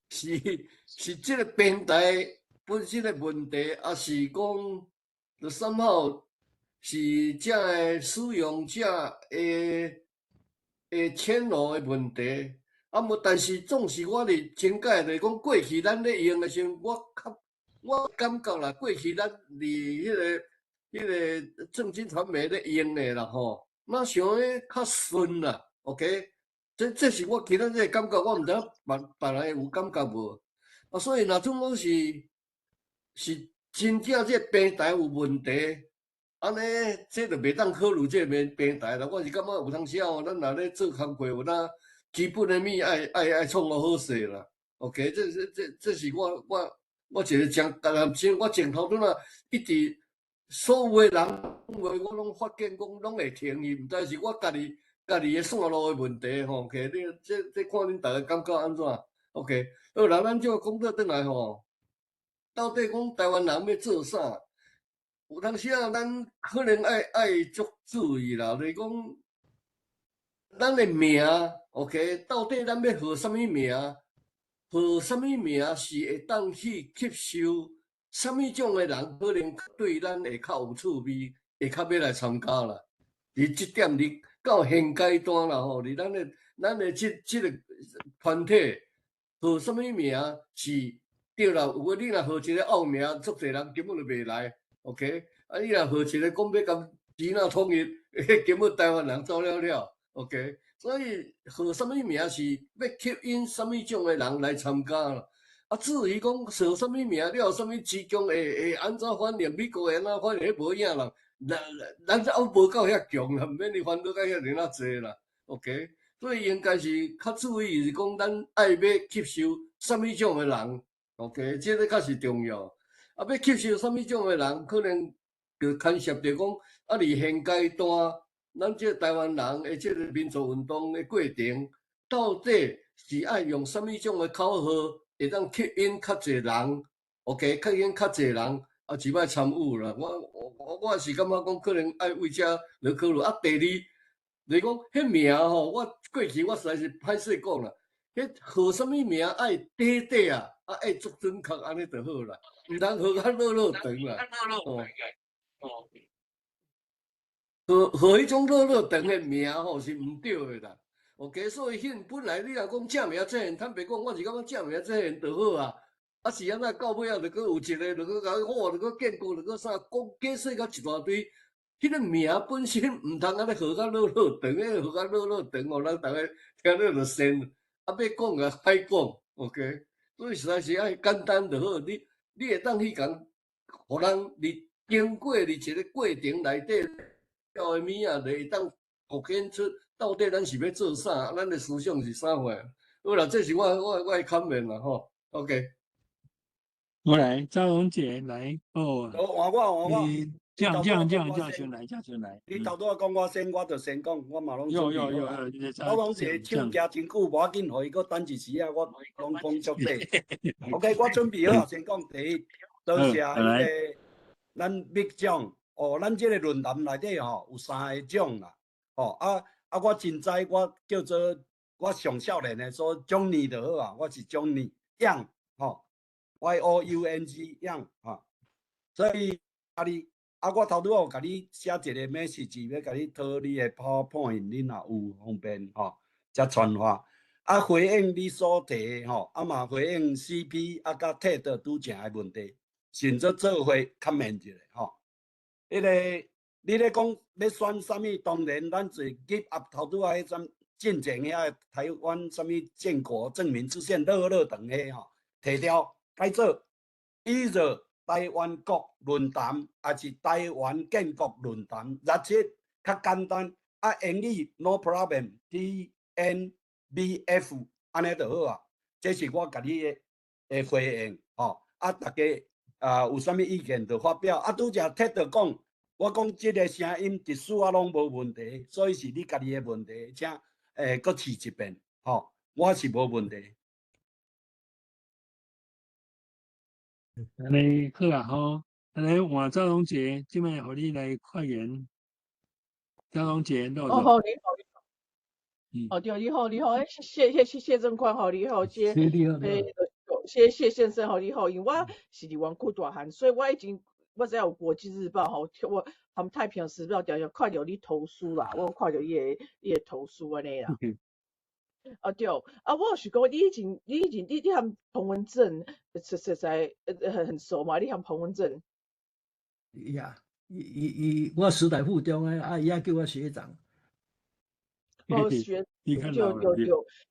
是這个平台本身的問題，抑是講就 somehow 是這个使用者的 channel 的問題？啊無，但是總是我佇前解就是講過去咱咧用的時陣，我感覺啦，過去咱佇彼個正經傳媒咧用的啦吼，若想咧較順啦，OK？這是我今仔日感覺，我毋知影別人有感覺無？啊，所以若總講是真正這個平台有問題，按呢，這就袂當考慮這個平台啦。我是感覺有當時吼，咱若咧做工課，有當基本的物愛創予好勢啦。OK，這是我一個真擔心，我前頭拄仔一直所有的人話，我攏發現講攏會停去，毋知是我家己的線路的問題吼。OK，你這看恁逐家感覺按怎？OK，好啦，咱這講倒轉來吼，到底講台灣人欲做啥？有當時啊，咱可能愛足注意啦，就是講咱的名，OK，到底咱欲號啥物名？號啥物名是會當去吸收啥物種的人，可能對咱會較有趣味，會較欲來參加啦。佇這點佇到現階段啦吼，佇咱的這個團體號啥物名是對啦？有的你若號一個奧名，足濟人根本就袂來。OK，啊，你若號一個講欲共支那統一，根本台灣人走了了，OK。所以號啥物名是欲吸引啥物種的人來參加啦。啊，至於講號啥物名了，啥物指強會按怎反應，美國會按怎反應，彼無影啦。咱這猶無夠遐強啦，毋免你煩惱甲遐爾仔濟啦。OK，所以應該是較注意是講咱愛欲吸收啥物種的人，OK，這个較是重要。啊，欲吸收啥物種的人，可能就牽涉著講，啊，佇現階段，咱這個台灣人的這個民族運動的過程，到底是愛用啥物種的口號，會當吸引較濟人，OK，吸引較濟人，啊，就欲參與啦。我是感覺講，可能愛為這來考慮。啊，第二，就是講彼名吼，我過去我實在是歹勢講啦。彼號啥物名愛短短啊，啊愛足準確按呢就好啦，毋通號較落落長啦。哦。號彼種落落長的名吼是毋對的啦。OK，所以彼本來你若講正名這現，坦白講，我是感覺正名這現就好啊。啊是按怎到尾仔就閣有一个，就閣共我，就閣建國，就閣啥講解釋甲一大堆。彼個名本身毋通按呢號甲落落長，彼個號甲落落長，予人逐家聽了就仙。啊，欲講也歹講，OK。所以實在是愛簡單就好。你會當去共，予人佇經過佇一个過程內底了的物仔，就會當凸顯出到底咱是欲做啥，咱的思想是啥貨。好啦，這是我的 comment 啦吼。OK。我來，趙榮傑來哦。換我，換我。這樣這樣這樣這樣先來，這樣先來。你頭拄仔講我先，我就先講，我嘛攏準備好。趙榮傑手行真久，無要緊，予伊閣等一時仔，我攏講足短。OK，我準備好，先講第一，多謝彼个咱麥獎哦，咱這个論壇內底吼有三个獎啦，哦啊啊，我真知我叫做我上少年的，所以 Johnny 就好啊，我是 Johnny Young 吼，Young Young 吼，所以啊你啊我頭拄仔有共你寫一个 message，欲共你討你的 PowerPoint，你若有方便吼，才傳話。啊，回應你所提的吼，啊嘛回應 CP 啊佮 TED 拄才的問題，先做做伙 comment 一下吼。彼个你咧講欲選啥物？當然咱做 give up 頭拄仔彼陣進前遐台灣啥物建國正名制憲落落長彼吼，提掉改做 either 台灣國論壇，抑是台灣建國論壇，that's it 較簡單。啊，英語 no problem，T N B F 按呢就好啊。這是我共你的回應吼。啊，大家啊有啥物意見就發表。啊，拄才 Ted 講，我講這个聲音一絲仔攏無問題，所以是你家己的問題，請閣試一遍吼。我是無問題。按呢好啊吼，按呢換趙榮傑，這擺予你來發言。趙榮傑，哦好，你好，你好。哦對，你好，你好，謝謝謝謝正寬吼，你好，這謝謝先生吼，你好，因為我是佇灣區大漢，所以我已經我知影有國際日報吼，我含太平洋時報常常看著你投書啦，我有看著伊的投書按呢啦。啊對，啊我是講你以前你以前你含彭文正實在很熟嘛？你含彭文正？呀，伊伊伊，我師大附中的，啊，伊也叫我學長。哦，學對對對，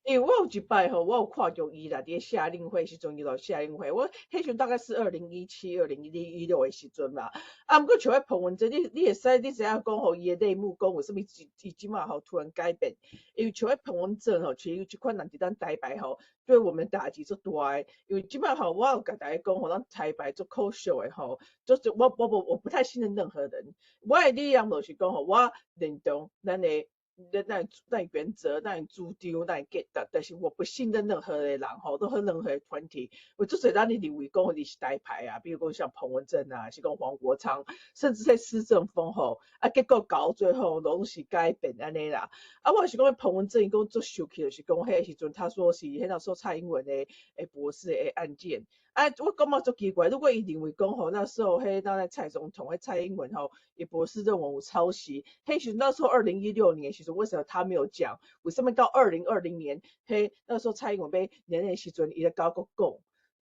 因為我有一擺吼，我有看著伊啦，佇夏令會時陣，伊來夏令會，我彼時陣大概是2017、2016的時陣啦。啊，毋過像彼彭文正，你會使你知影講吼，伊的內幕講為啥物伊這擺吼突然改變？因為像彼彭文正吼，其實這款人佇咱台北吼，對我們打擊足大的。因為這擺吼，我有共大家講吼，咱台北足可笑的吼，就是我不太信任任何人。我的理念就是講吼，我認同咱的。咱原則，咱主張，咱價值，但是我不信任任何的人吼，都和任何的團體。有足濟咱認為講你是台派啊，比如講像彭文正啊，是講黃國昌，甚至在施正峰吼，啊，結果搞最後攏是改變按呢啦。啊，我是講彭文正伊講足生氣，就是講彼个時陣，他說是彼那時候蔡英文的博士的案件。啊，我感覺足奇怪，如果伊認為講吼，那時候彼當蔡總統彼蔡英文吼，伊博士論文有抄襲，彼時陣那時候2016年時陣，為什麼他沒有講？為什麼到2020年，彼那時候蔡英文欲連任時陣，伊才閣講？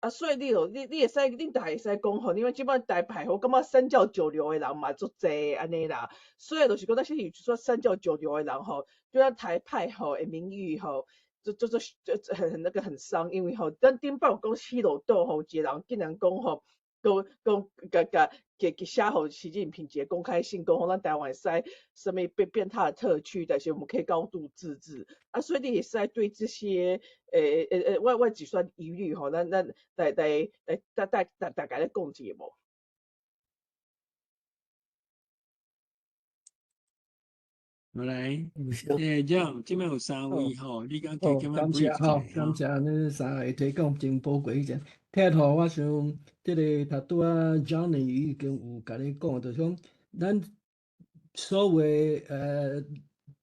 啊，所以你就你會使，恁大會使講吼，因為這擺台派我感覺三教九流的人嘛足濟按呢啦，所以就是講，咱是有說三教九流的人吼，對咱台派吼的名譽吼，就就就就很那個很傷，因為吼，咱頂擺有講喜樂島吼，有一個人竟然講吼，講講共共給給寫予習近平一個公開信，講吼，咱台灣會使啥物變變他的特區，但是我們可以高度自治啊，所以你會使對這些我只算疑慮吼，咱咱來來來大大大大概來講一下無？來，這樣這擺有三位吼，你講好，感謝吼，感謝恁三個提供真寶貴意見。聽吼，我想這个頭拄仔 Johnny 已經有共你講，就是講咱所有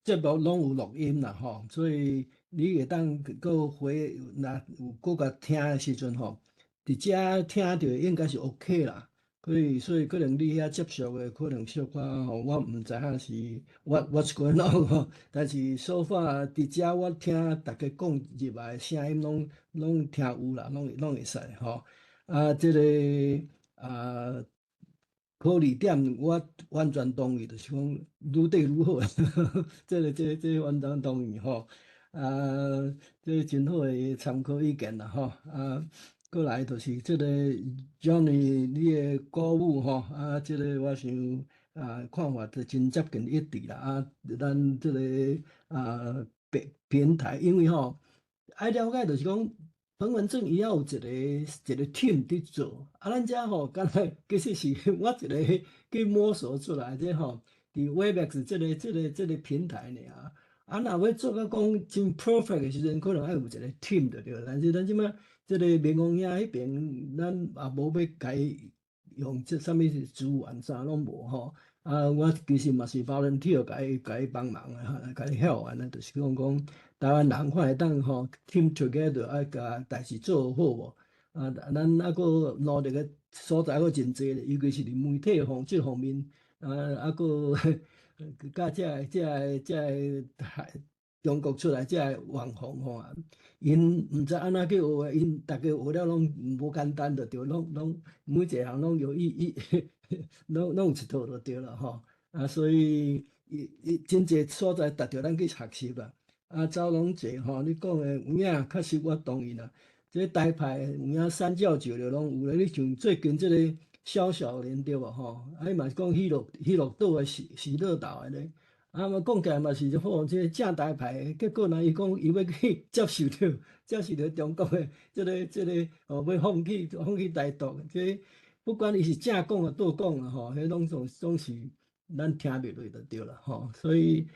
節目攏有錄音啦吼，所以你會當閣回若有閣共聽的時陣吼，佇遮聽著應該是 OK 啦。所以可能你遐接觸的可能小可吼，我毋知影是 what's going on 吼，但是 so far 佇遮我聽逐家講入來聲音攏攏聽有啦，攏攏會使吼。啊，這個啊，考慮點我完全同意，就是講愈短愈好，這個這個這個完全同意吼。啊，這個真好的參考意見啦吼。啊，過來就是這個 Johnny 你的鼓舞吼，啊，這個我想啊看法就真接近一致啦。啊，咱這個啊平平台，因為吼愛了解就是講彭文正伊猶有一個一個 team 佇做，啊，咱遮吼敢若其實是我一個去摸索出來這吼，佇 Webex 這個這個這個平台爾。啊，若欲做到講真 perfect 的時陣，可能愛有一個 team 就對。但是咱這擺這個明王兄彼邊，咱也無欲共伊用這啥物資源啥攏無吼。啊，我其實嘛是 volunteer 共伊共伊幫忙的哈，共伊曉按呢，就是講講台灣人看會當吼 team together 愛共代誌做好無？啊，咱猶閣努力的所在閣真濟咧，尤其是佇媒體方這方面，啊，猶閣。佮這个、這个、這个海中國出來這个網紅吼，𪜶毋知按怎去學的，𪜶逐家學了攏無簡單就對，攏攏每一個人攏有意意，攏攏有一套就對了吼。啊，所以伊伊真濟所在值著咱去學習啦。啊，周龍杰吼，你講的有影，確實我同意啦。這台派有影三教九流攏有咧，你像最近這個蕭曉蓮對無吼？啊，伊嘛是講喜樂喜樂島的喜喜樂島的咧。啊，嘛講起來嘛是好，這個正台派的，結果呢，伊講伊欲去接受著接受著中國的這個這個哦，欲放棄放棄台獨，這不管伊是正講啊倒講啊吼，彼攏總總是咱聽袂落就對啦吼。所以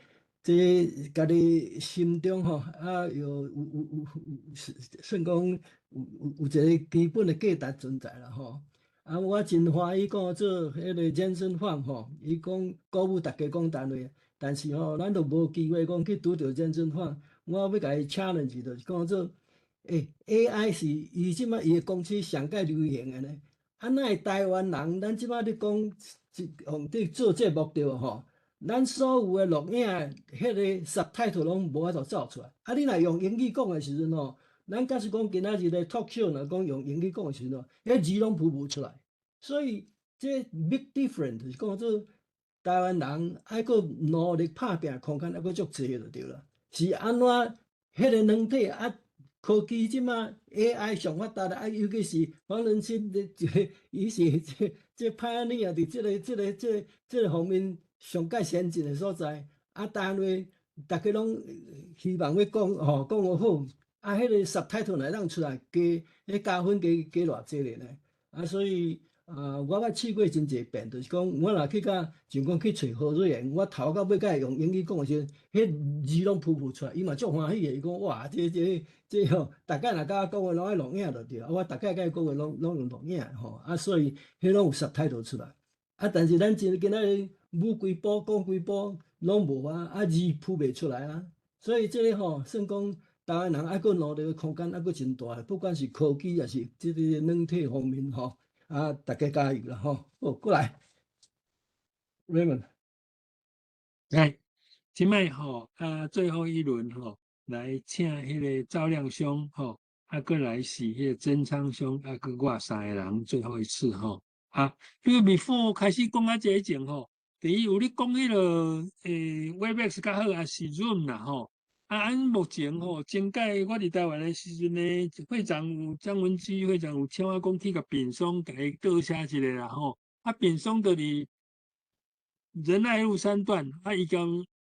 這家己心中吼啊，有有有有算講有有有一個基本的價值存在啦吼。啊，我真歡喜講做彼個 Jensen Huang 吼，伊講鼓舞逐家講單話，但是吼，咱都無機會講去拄著 Jensen Huang。我欲共伊 challenge 就是講做，欸，AI 是伊這擺伊的公司上蓋流行的呢。啊，哪會台灣人，咱這擺咧講，用佇做節目對無吼？咱所有的錄影，彼個 subtitle 攏無法度走出來。啊，你若用英語講的時陣吼，咱假使講今仔日咧 talk show，若講用英語講的時陣吼，彼字攏浮無出來。所以這 big difference 就是講做台灣人愛閣努力拍拚空間，猶閣足濟就對啦。是按怎彼個軟體啊？科技這馬 AI 上發達啊，尤其是黃仁勳的這個，伊是這這 pioneer 佇這個這個這個這個方面上蓋先進的所在。啊，單位逐家攏希望欲講吼講予好，啊，彼個 subtitle 若當出來加，彼加分加加偌濟咧呢？啊，所以啊，我捌試過真濟遍，就是講我若去甲像講去揣何瑞妍，我頭到尾共伊用英語講的時陣，彼字攏浮浮出來，伊嘛足歡喜的，伊講哇，這這這吼，逐擺若共我講話攏愛錄影就對，啊，我逐擺共伊講話攏攏用錄影吼，啊，所以彼攏有 subtitle 出來。啊，但是咱今今仔日舞幾步講幾步攏無啊，啊字浮袂出來啊，所以這個吼算講台灣人猶閣努力的空間猶閣真大，不管是科技抑是這個軟體方面吼。啊，大家加油啦吼！好，過來，Raymond，來，這擺吼啊，最後一輪吼，來請彼個趙亮兄吼。啊，閣來是彼個曾昌兄，啊，閣我三个人最後一次吼。啊，因為 before 開始講啊這前吼，第一有咧講彼個Webex 較好，抑是 Zoom 啦吼。啊，按目前吼，前屆我佇台灣的時陣呢，會長有張文基會長有請我講去共扁松共伊多寫一下啦吼。啊，扁松就佇仁愛路三段，啊，伊將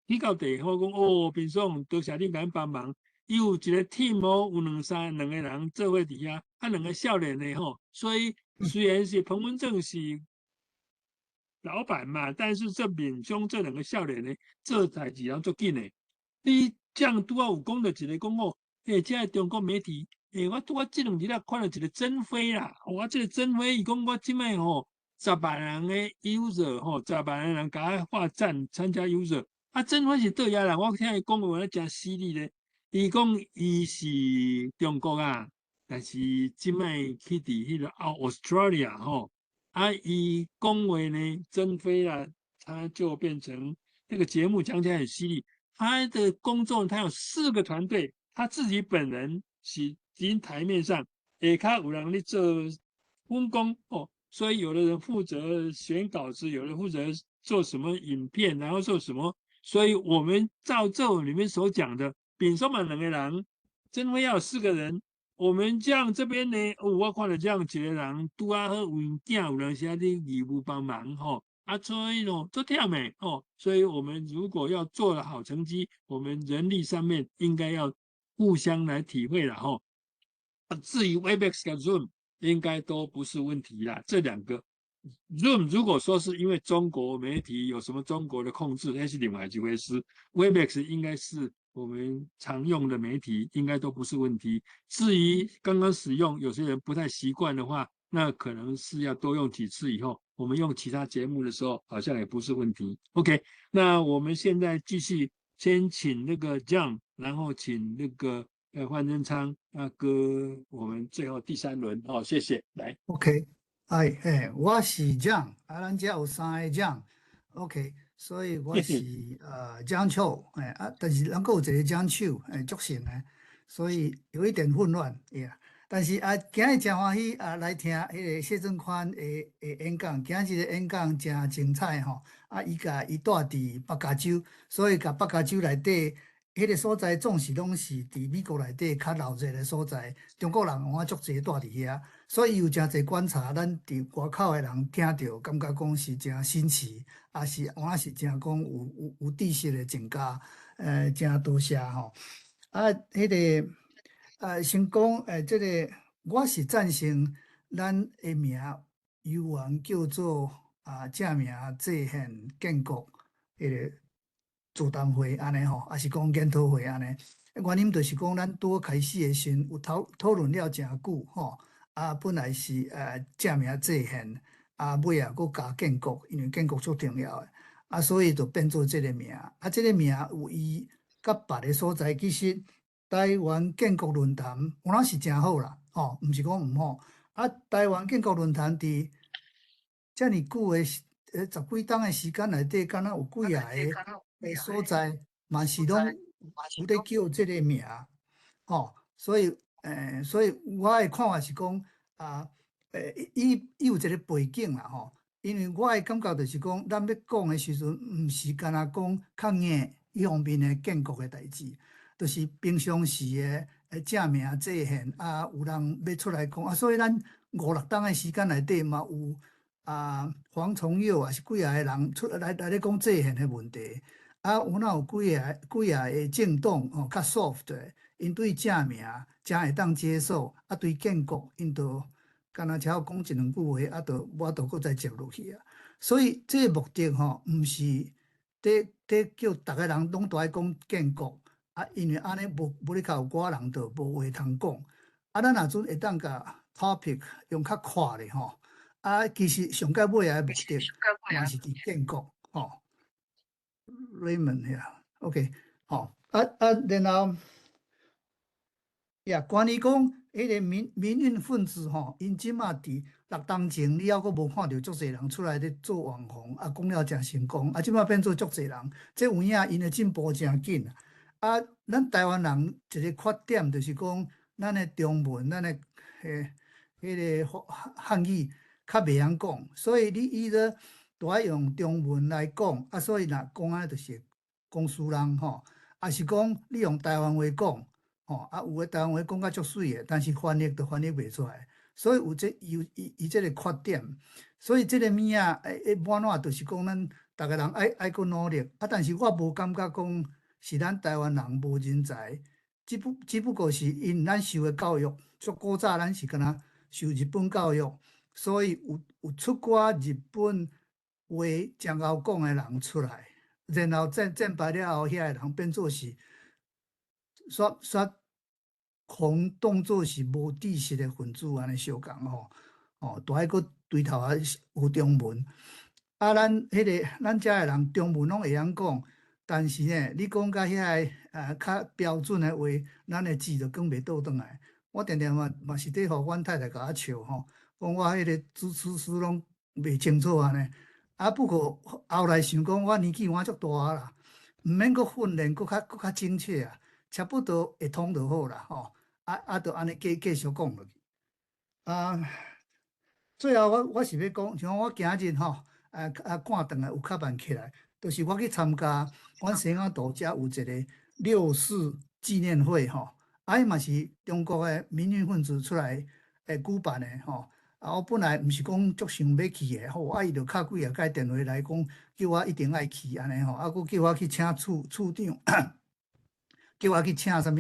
去到地，我講哦，扁松多謝你共阮幫忙。伊有一個 team 哦，有兩三兩個人做伙佇遐，啊，兩個少年的吼，所以雖然是彭文正是老闆嘛，但是這敏兄這兩個少年的做代誌攏足緊的。你這樣拄仔有講著一個講哦，這个中國媒體，我拄仔這兩日仔看著一個曾飛啦，我這個曾飛伊講我這擺吼10萬人的 user 吼，10萬個人共我畫讚參加 user，啊，曾飛是佗遐人？我聽伊講話咧誠犀利咧。伊講伊是中國啊，但是這擺去佇彼個澳 Australia 吼，啊，伊講話呢，曾飛啊，他就變成那個節目講起來很犀利。他的工作，他有四個團隊，他自己本人是佇台面上，下跤有人咧做分工哦，所以有的人負責選稿子，有人負責做什麼影片，然後做什麼，所以我們照這裡面所講的，丙說嘛兩個人，真會要有四個人，我們這樣這邊呢，哦，我看著這樣一個人拄仔好有𪜶囝有人是咧義務幫忙吼。啊，所以喏，足忝的哦，所以我們如果要做了好成績，我們人力上面應該要互相來體會了吼。啊，至於 Webex 跟 Zoom 應該都不是問題啦。這兩個 Zoom 如果說是因為中國媒體有什麼中國的控制，那是另外一回事。Webex 應該是我們常用的媒體，應該都不是問題。至於剛剛使用，有些人不太習慣的話，那可能是要多用幾次以後，我們用其他節目的時候，好像也不是問題。OK，那我們現在繼續，先請那個 John，然後請那個范振昌大哥，我們最後第三輪，好，謝謝，來。 OK，哎嘿，我是 John，啊，咱這有三個 John，OK，所以我是江秋，哎啊，但是咱閣有一個江秋，哎，足姓的，所以有一點混亂，yeah。但是啊，今日誠歡喜啊，來聽彼個謝正寬的演講，今日的演講誠精彩吼。啊，伊共伊蹛佇北加州，所以共北加州內底彼個所在總是攏是佇美國內底較鬧熱的所在，中國人有影足濟蹛佇遐，所以伊有誠濟觀察，咱佇外口的人聽著，感覺講是誠新奇，抑是有影是誠講有知識的增加，誠多謝吼。啊，彼個。啊，先講，這個我是贊成咱的名由原叫做啊正名制憲建國彼个座談會按呢吼，抑是講研討會按呢。原因就是講，咱拄開始的時陣有討論了誠久吼，啊，本來是正名制憲，啊，尾仔閣加建國，因為建國足重要的，啊，所以就變做這個名。啊，這個名有伊佮別个所在，其實台灣建國論壇有影是誠好啦，吼，毋是講毋好。啊，台灣建國論壇佇遮爾久的十幾冬的時間內底，敢若有幾仔个的所在，嘛是攏有咧叫這個名，吼，所以我的看法是講啊，伊有一個背景啦，吼，因為我的感覺就是講，咱欲講的時陣，毋是干焦講較硬彼方面的建國的代誌，就是平常時的正名制憲啊，有人欲出來講啊，所以咱五六冬的時間內底嘛有啊黃崇佑抑是幾仔个人出來來咧講制憲的問題，啊，有哪有幾仔個政黨吼較 soft 的，𪜶對正名誠會當接受，啊對建國𪜶就敢若只好講一兩句話，啊，就無法度閣再接落去啊。所以這個目的吼，毋是佇叫逐个人攏都愛講建國，啊，因為按呢無咧較有寡人就無話通講。啊，咱若陣會當共 topic 用較闊的吼，啊，其實上蓋尾仔的目的嘛是佇建國吼。Raymond 遐，OK，吼，啊啊，然後，呀，關於講彼個民運分子吼，𪜶這馬佇六冬前，你猶閣無看著足濟人出來咧做網紅，啊，講了誠成功，啊，這馬變做足濟人，這有影𪜶的進步誠緊啊。啊，咱台灣人一個缺點就是講，咱的中文，咱的彼个汉语較袂曉講，所以你伊咧都愛用中文來講，啊，所以若講按呢就是講輸人吼，抑是講你用台灣話講，吼，啊，有的台灣話講甲足媠的，但是翻譯就翻譯袂出來，所以有這有伊伊這個缺點，所以這個物仔會會按怎，就是講咱逐个人愛愛閣努力，啊，但是我無感覺講是咱台灣人無人才，只不過是因咱受的教育，足古早咱是敢若受日本教育，所以有出寡日本話誠𠢕講的人出來，然後戰敗了後，遐个人變做是煞煞予當做是無知識的分子按呢相仝吼，哦，都愛閣對頭仔學中文。啊，咱彼個咱遮的人中文攏會曉講，但是呢，你講甲遐个較標準的話，咱的字就講袂倒轉來。我定定嘛是咧予阮太太共我笑吼，講我彼個字詞詞攏袂清楚按呢。啊，不過後來想講，我年紀嘛足大啦，毋免閣訓練閣較精確啊，差不多會通就好啦吼。啊啊，就按呢繼續講落去。啊，最後我是欲講，像我今日吼，啊趕轉來有較慢起來，就是我去參加阮西雅圖遮有一個六四紀念會吼，啊，伊嘛是中國的民運分子出來舉辦的吼。啊，我本來毋是講足想欲去的吼，啊，伊就敲幾仔擺電話來講，叫我一定愛去按呢吼，啊，閣叫我去請處長，叫我去請啥物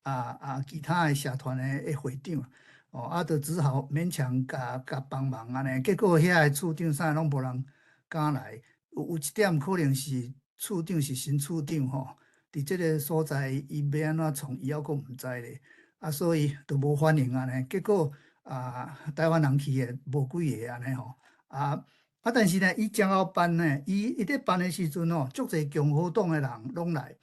啊其他的社團的會長，哦，啊，就只好勉強共共幫忙按呢。結果遐个處長啥攏無人敢來，有一點可能是處長是新處長吼，佇這个所在伊欲按怎創，伊猶閣毋知咧，啊，所以就無反應按呢。結果啊，台灣人去的無幾个按呢吼，啊啊，但是呢，伊將後辦呢，伊咧辦的時陣吼，足濟共和黨的人攏來，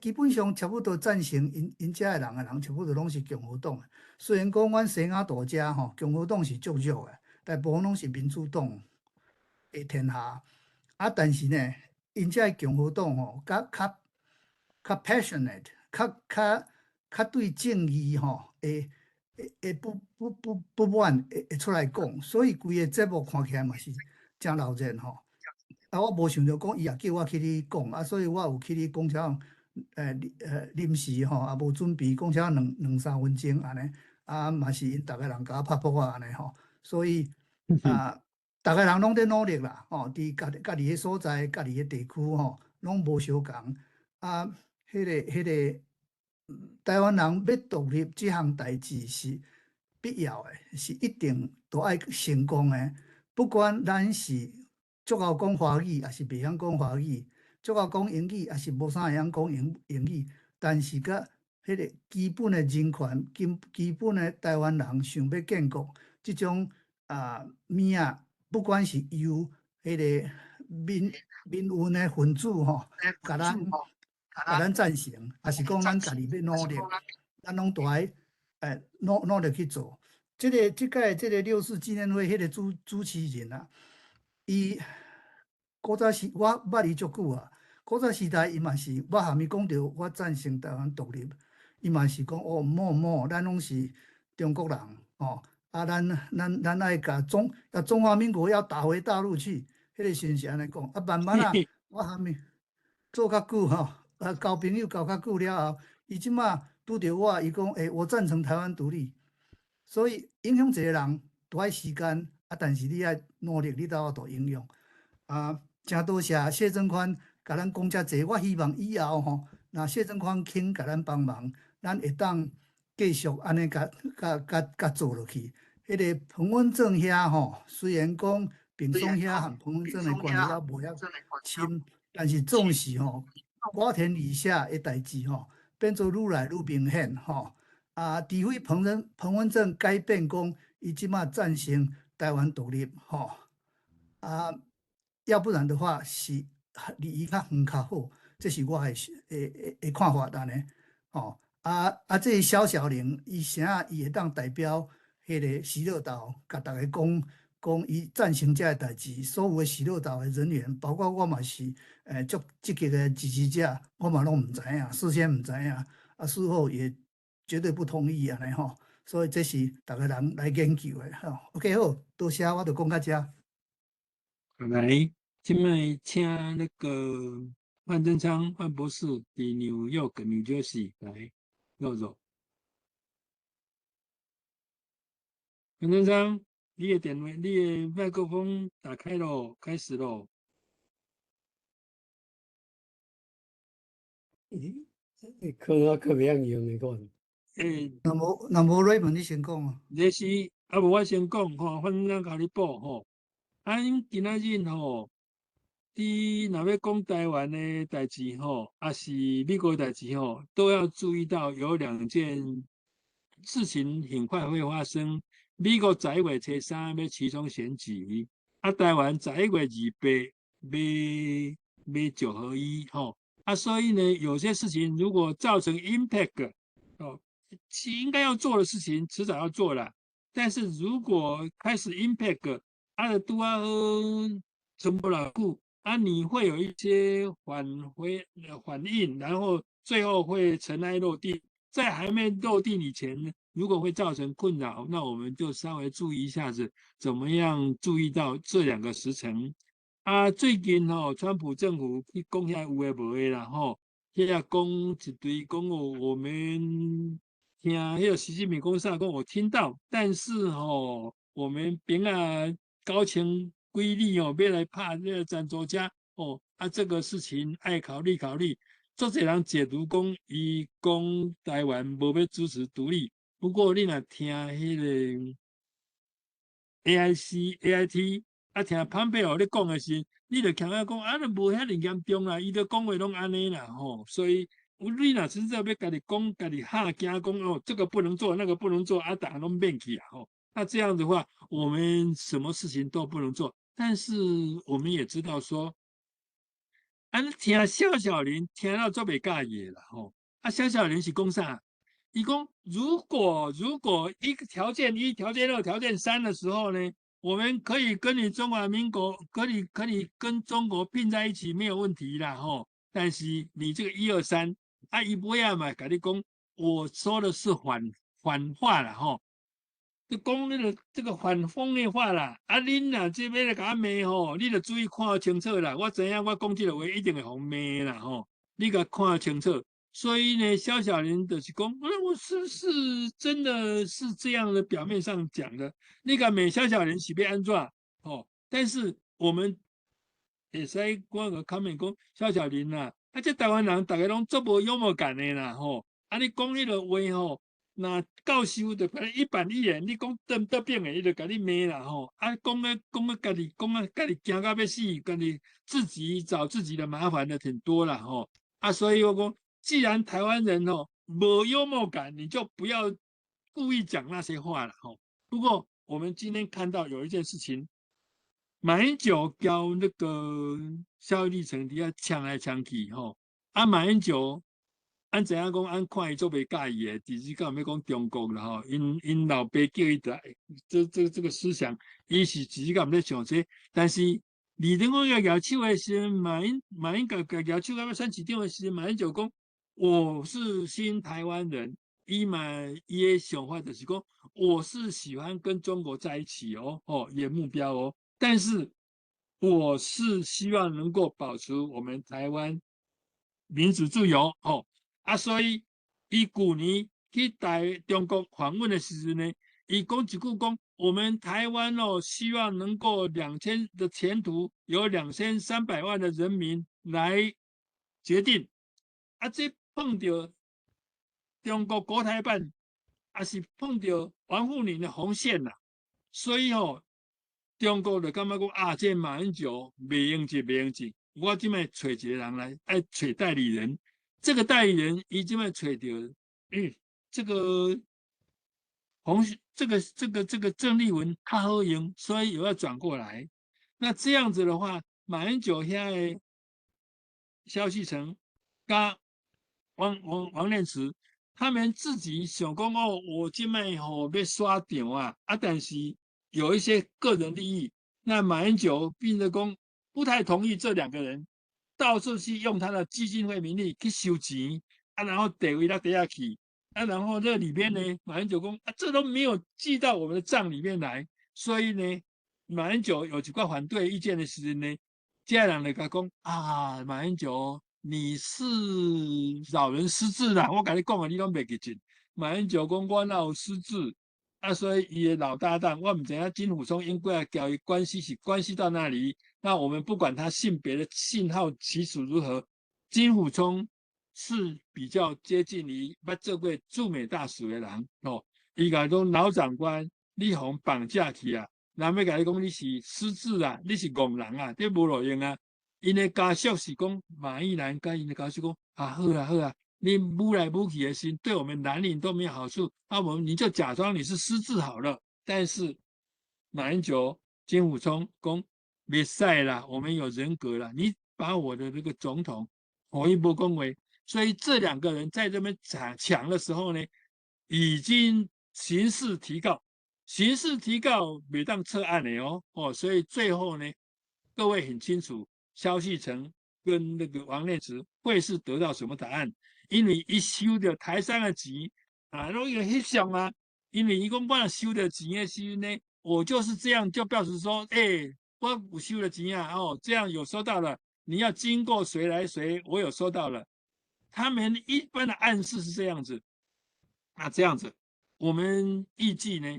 基本上差不多贊成𪜶遮的人，差不多攏是共和黨的。雖然講阮西雅圖遮吼，共和黨是足弱的，大部分攏是民主黨的天下。啊，但是呢，𪜶遮的共和黨吼，較 passionate，較對正義吼，會不滿，會出來講，所以規個節目看起來嘛是誠鬧熱吼。啊，我無想著講伊也叫我去咧講，啊，所以我有去咧講啥，臨時吼，也無準備，講啥兩三分鐘按呢，啊，嘛是𪜶逐个人共我拍噗仔按呢吼，所以啊，逐个人攏咧努力啦，吼，佇家己的所在、家己的地區吼，攏無相仝。啊，彼個台灣人欲獨立這項代誌是必要的，是一定都愛成功的。不管咱是足𠢕講華語，抑是袂曉講華語；足𠢕講英語，抑是無啥會曉講英語。但是佮彼個基本的人權、基本的台灣人想欲建國這種啊物仔，不管是由彼個民運的分子吼，共咱贊成，抑是講咱家己欲努力，咱攏都愛努力去做。這屆這個六四紀念會，彼個主持人啊，伊古早時我捌伊足久啊。古早時代伊嘛是我含伊講著，我贊成台灣獨立，伊嘛是講哦，毋好毋好，咱攏是中國人吼，啊，咱愛共中華民國要打回大陸去，彼個時陣是按呢講。啊，慢慢啊，我含伊做較久吼，啊，交朋友交較久了後，伊這馬拄著我，伊講我贊成台灣獨立。所以影響一個人都愛時間，啊，但是你愛努力，你才有法度影響。啊，誠多謝謝正寬共咱講遮濟，我希望以後吼，若謝正寬肯共咱幫忙，咱會當繼續按呢共共共共做落去。彼個彭文正遐吼，雖然講平松遐和彭文正的關係猶無遐深，但是總是吼，瓜田李下的代誌吼，變做愈來愈明顯吼。啊，除非彭文正改變講，伊這馬贊成台灣獨立吼，啊，要不然的話是離伊較遠較好，這是我的看法按呢，吼。啊啊，這個蕭曉玲，伊啥伊會當代表彼個喜樂島，共逐家講講伊贊成這个代誌，所有的喜樂島的人員，包括我嘛是足積極的支持者，我嘛攏毋知影，事先毋知影，啊，事後也。絕對不同意按呢吼。所以這是逐个人來研究的吼。OK 好，多謝，我就講到遮。來，這擺請那個范振昌范博士佇紐約 New Jersey 來，坐坐。范振昌，你的電話，你的麥克風打開咯，開始咯。咦，可能閣袂曉用的講。欸，若無 Raymond 你先講啊。這是啊，無我先講吼，反正共你報吼。啊，阮今仔日吼，佇若欲講台灣的代誌吼，抑是美國的代誌吼，都要注意到有兩件事情很快會發生。美國11月初3欲期中選舉，啊，台灣11月28欲九合一吼。啊，所以呢，有些事情如果造成 impact 哦，其應該要做的事情，遲早要做了。但是如果開始 impact，啊，就拄仔好撐無偌久，啊，你會有一些反回反應，然後最後會塵埃落定。在還沒落定以前，如果會造成困擾，那我們就稍微注意一下子，怎麼樣注意到這兩個時程。啊，最近吼，川普政府去講遐有的無的啦吼，遐講一堆講哦，我們聽彼個習近平講啥講，我聽到，但是吼，我們邊啊高層規例哦，欲來拍這個贊助者哦，啊，這個事情愛考慮考慮。足濟人解讀講，伊講台灣無欲支持獨立，不過你若聽彼個 AIC、AIT。啊，聽潘佩奧咧講的時，你就感覺講啊，都無遐爾嚴重啦，伊都講話攏按呢啦吼，所以你若真正欲家己講，家己嚇驚講哦，這個不能做，那個不能做，啊，逐項攏免去啊吼。那這樣的話，我們什麼事情都不能做。但是我們也知道說，啊，聽蕭曉林聽到足袂佮意的啦吼。啊，蕭曉林是講啥？伊講如果一個條件一、條件二、條件三的時候呢？我們可以跟你中華民國，可以跟中國併在一起沒有問題啦，吼。但是你這個一二三，啊，伊尾仔嘛，共你講，我說的是反話啦，吼。就講那個這個反諷的話啦，啊，恁若這欲來共我罵吼，你就注意看清楚啦。我知影我講這個話一定會予罵啦，吼。你共看清楚。所以呢，蕭曉林就是講，那我是不是真的是這樣的？表面上講的，你共罵蕭曉林是欲按怎？哦，但是我們會使講個 comment 講，蕭曉林啊，啊，這台灣人逐家攏足無幽默感的啦，吼！啊，你講彼个話吼，若教授就共你一板一眼，你講倒倒反的，伊就共你罵啦，吼！啊，講咧講咧，家己講啊，家己驚到欲死，家己自己找自己的麻煩的挺多啦，吼！啊，所以我講。既然台灣人哦無幽默感，你就不要故意講那些話了吼。不過我們今天看到有一件事情，馬英九交那個蕭立成佇遐嗆來嗆去吼。啊，馬英九按怎樣講，按看伊足袂佮意的，其實講欲講中國啦吼，𪜶老爸叫伊來，這個思想，伊是其實講毋咧想這個，但是李登輝共舉手的時陣，馬英九共舉手欲選市長的時陣，馬英九講。我是新台灣人，伊嘛伊的想法就是講，我是喜歡跟中國在一起哦，哦，有目標哦，但是我是希望能夠保持我們台灣民主自由，哦，啊，所以伊舊年去台中國訪問的時陣呢，伊講一句講，我們台灣哦，希望能夠兩千的前途由2300萬的人民來決定，啊，這碰著中國國台辦，抑是碰著王滬寧的紅線啦，所以吼，中國就感覺講啊，這馬英九袂用得，袂用得，我這擺揣一個人來，愛揣代理人，這個代理人伊這擺揣著，這個洪這個鄭麗文較好用，所以又要轉過來。那這樣子的話，馬英九遐的蕭旭岑佮王念慈，他們自己想講哦，我這擺吼欲刷場啊，啊，但是有一些個人利益，那馬英九變得講不太同意這兩個人，到處去用他的基金會名義去收錢，啊，然後地位落底下去，啊，然后这里边呢，马英九讲啊，这都没有记到我们的账里面来，所以呢，马英九有几个反对意见的时阵呢，这人就共讲啊，马英九你是老人失智啦，我共你讲啊，你拢袂记得。马英九讲我哪有失智啊？所以伊的老搭档，我毋知影金溥聪因过来交伊关系是关系到哪里？那我们不管他性别的信号起始如何，金溥聪是比较接近于捌做过驻美大使的人哦。伊共讲老长官，你予人绑架去啊，人欲共你讲你是失智啊，你是戆人啊，这无路用啊。𪜶的家属是讲马玉兰佮𪜶的家属讲啊，好啊好啊，你舞来舞去的时，对我们蓝营都没有好处，那我们你就假装你是失智好了。但是马英九、金溥聪讲袂使啦，我们有人格了，你把我的那个总统予伊无讲话。所以这两个人在这边抢抢的时候呢，已经刑事提告，刑事提告袂当撤案的哦哦，所以最后呢，各位很清楚，萧旭岑跟那个王念慈会是得到什么答案？因为伊收著台商的钱啊，拢有翕相啊，因为伊讲我收著钱的时阵呢，我就是这样，就表示说，欸，我有收著钱啊，哦，这样有收到了，你要经过谁来谁，我有收到了。他们一般的暗示是这样子，那这样子，我们预计呢，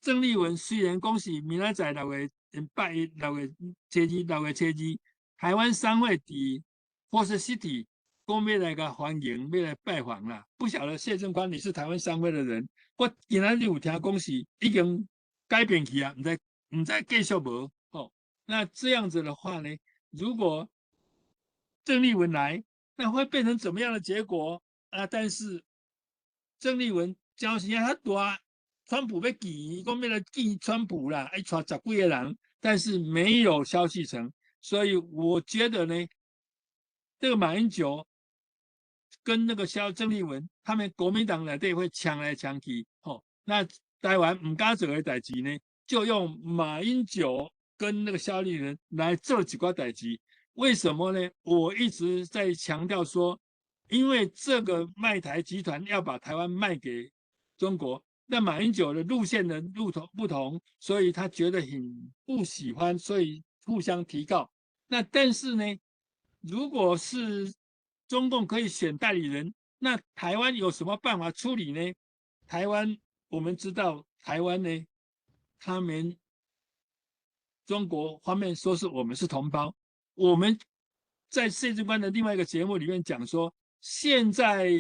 郑丽文虽然讲是明仔载六月拜一、六月初二、六月初二，台湾商会伫 Foster City 讲欲来共欢迎，欲来拜访啦。不晓得谢正宽你是台湾商会的人，我今仔日有听讲是已经改变去啊，毋知继续无哦。那这样子的话呢，如果郑丽文来，那会变成怎么样的结果啊？但是郑丽文交时较大，川普欲见，讲欲来见川普啦，伊𤆬十几个人，但是没有萧旭岑，所以我觉得呢，这个马英九跟那个萧郑丽文，他们国民党内底会抢来抢去，吼，那台湾毋敢做的代志呢，就用马英九跟那个萧立文来做一寡代志。为什么呢？我一直在强调说，因为这个卖台集团要把台湾卖给中国，那马英九的路线的路途不同，所以他觉得很不喜欢，所以互相提告。那但是呢，如果是中共可以选代理人，那台湾有什么办法处理呢？台湾我们知道，台湾呢，他们中国方面说是我们是同胞。我们在谢正官的另外一个节目里面讲说，现在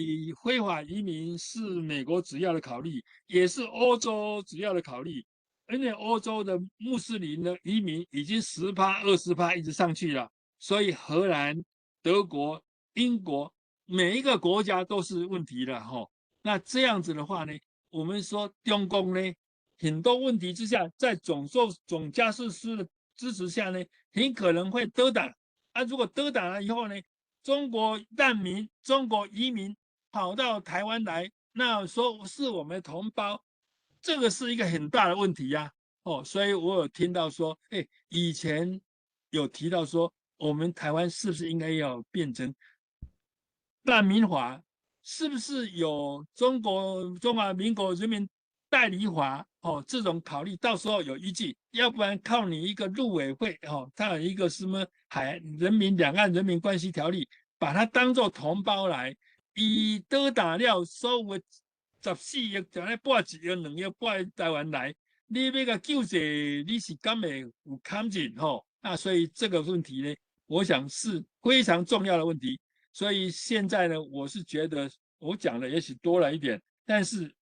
非法移民是美国主要的考虑，也是欧洲主要的考虑。因为欧洲的穆斯林的移民已经10趴、20趴一直上去了，所以荷兰、德国、英国每一个国家都是问题了哈。那这样子的话呢，我们说中共呢，很多问题之下，在总加速师的支持下呢，很可能会倒党啊。如果倒党了以后呢，中国难民、中国移民跑到台湾来，那说是我们同胞，这个是一个很大的问题呀。哦，所以我有听到说，哎，以前有提到说，我们台湾是不是应该要变成难民法？是不是有中国中华民国人民代理法？哦，这种考虑到时候有依据，要不然靠你一个陆委会哦，它有一个什么海人民两岸人民关系条例，把它当做同胞来，伊倒打了所有14亿，就咧拨1亿、2亿拨台湾来，你欲共救济，你是敢会有堪劲吼？那所以这个问题呢，我想是非常重要的问题。所以现在呢，我是觉得我讲的也许多了一点，但是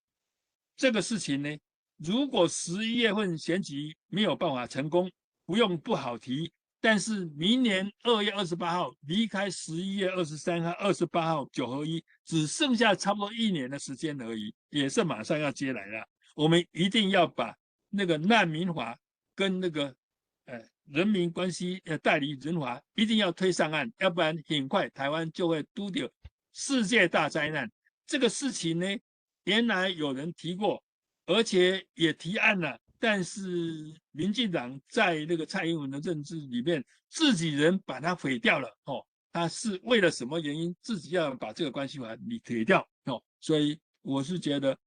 这个事情呢，如果11月份选举没有办法成功，不用不好提。但是明年2月28号离开11月23号、28号九合一，只剩下差不多一年的时间而已，也是马上要接来了。我们一定要把那个难民法跟那个人民关系代理人法一定要推上岸，要不然很快台湾就会拄著世界大灾难。这个事情呢，原来有人提过，而且也提案了，但是民进党在那个蔡英文的任职里面，自己人把它毁掉了哦。他是为了什么原因，自己要把这个关系法你毁掉哦？所以我是觉得，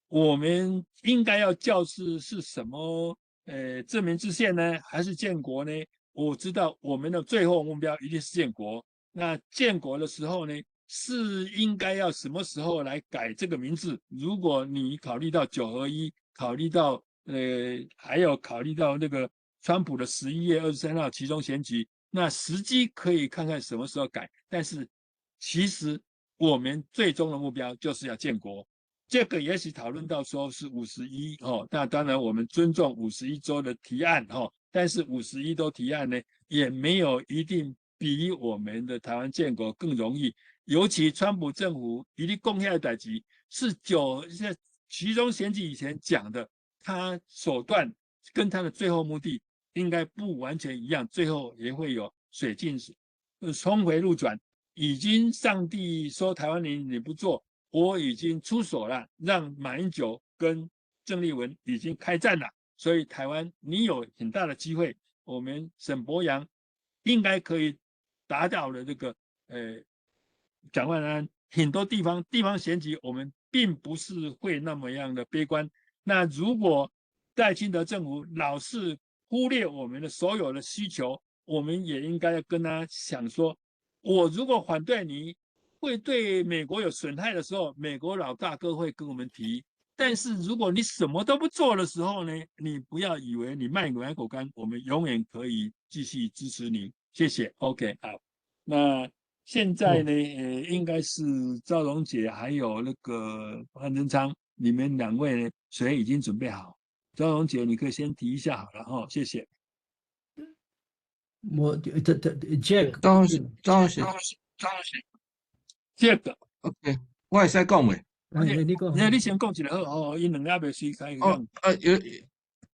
我们应该要叫是什么？正名制宪呢，还是建国呢？我知道我们的最后目标一定是建国。那建国的时候呢，是应该要什么时候来改这个名字？如果你考虑到九合一，考虑到还有考虑到那个川普的11月23号期中选举，那时机可以看看什么时候改。但是其实我们最终的目标就是要建国。这个也许讨论到说是五十一哦，那当然我们尊重五十一州的提案哈，但是五十一州提案呢，也没有一定比我们的台湾建国更容易。尤其川普政府一定贡献的代志是九现在期中选举以前讲的，他手段跟他的最后目的应该不完全一样，最后也会有水进冲回路转。已经上帝说台湾你不做，我已经出手了，让马英九跟郑丽文已经开战了，所以台湾你有很大的机会，我们沈伯洋应该可以打倒了这个蒋万安，很多地方选举我们并不是会那么样的悲观。那如果赖清德政府老是忽略我们的所有的需求，我们也应该要跟他想说，我如果反对你，会对美国有损害的时候，美国老大哥会跟我们提。但是如果你什么都不做的时候呢，你不要以为你卖狗狗干，我们永远可以继续支持你。谢谢。OK，好。那现在呢，应该是赵荣姐还有那个范振昌，你们两位呢，谁已经准备好？赵荣姐，你可以先提一下好了哈，谢谢。我这 Jack，张是张是张是。这个，OK，我会使讲袂？你讲，那你先讲一下好，哦，𪜶两个犹未随开哦，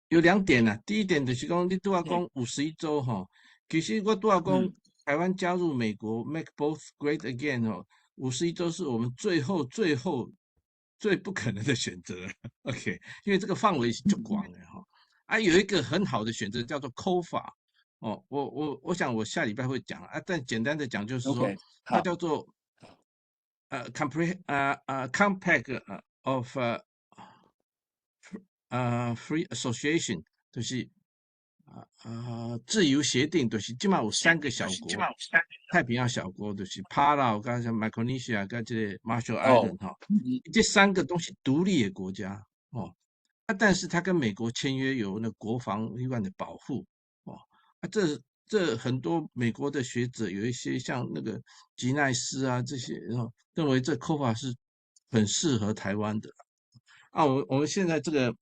有两点啊。第一点就是讲，你拄仔讲51州吼，其实我拄仔讲台湾加入美国，make both great again 吼，五十一州是我们最后最后最不可能的选择。OK，因为这个范围是足广的哈。啊，有一个很好的选择叫做 COFA 哦，我想我下礼拜会讲啊，但简单的讲就是说，它叫做Compact of Free Association，就是自由协定，就是這馬有三個小國，太平洋小國，就是帕勞、佮像 Micronesia、佮這個 Marshall Island 哈，這三個都是獨立的國家哦。啊，但是他跟美國簽約有那國防以外的保護哦。啊，這很多美國的學者有一些像那個吉奈斯啊這些，然後認為這 COFA 是很適合台灣的。啊，我們現在這個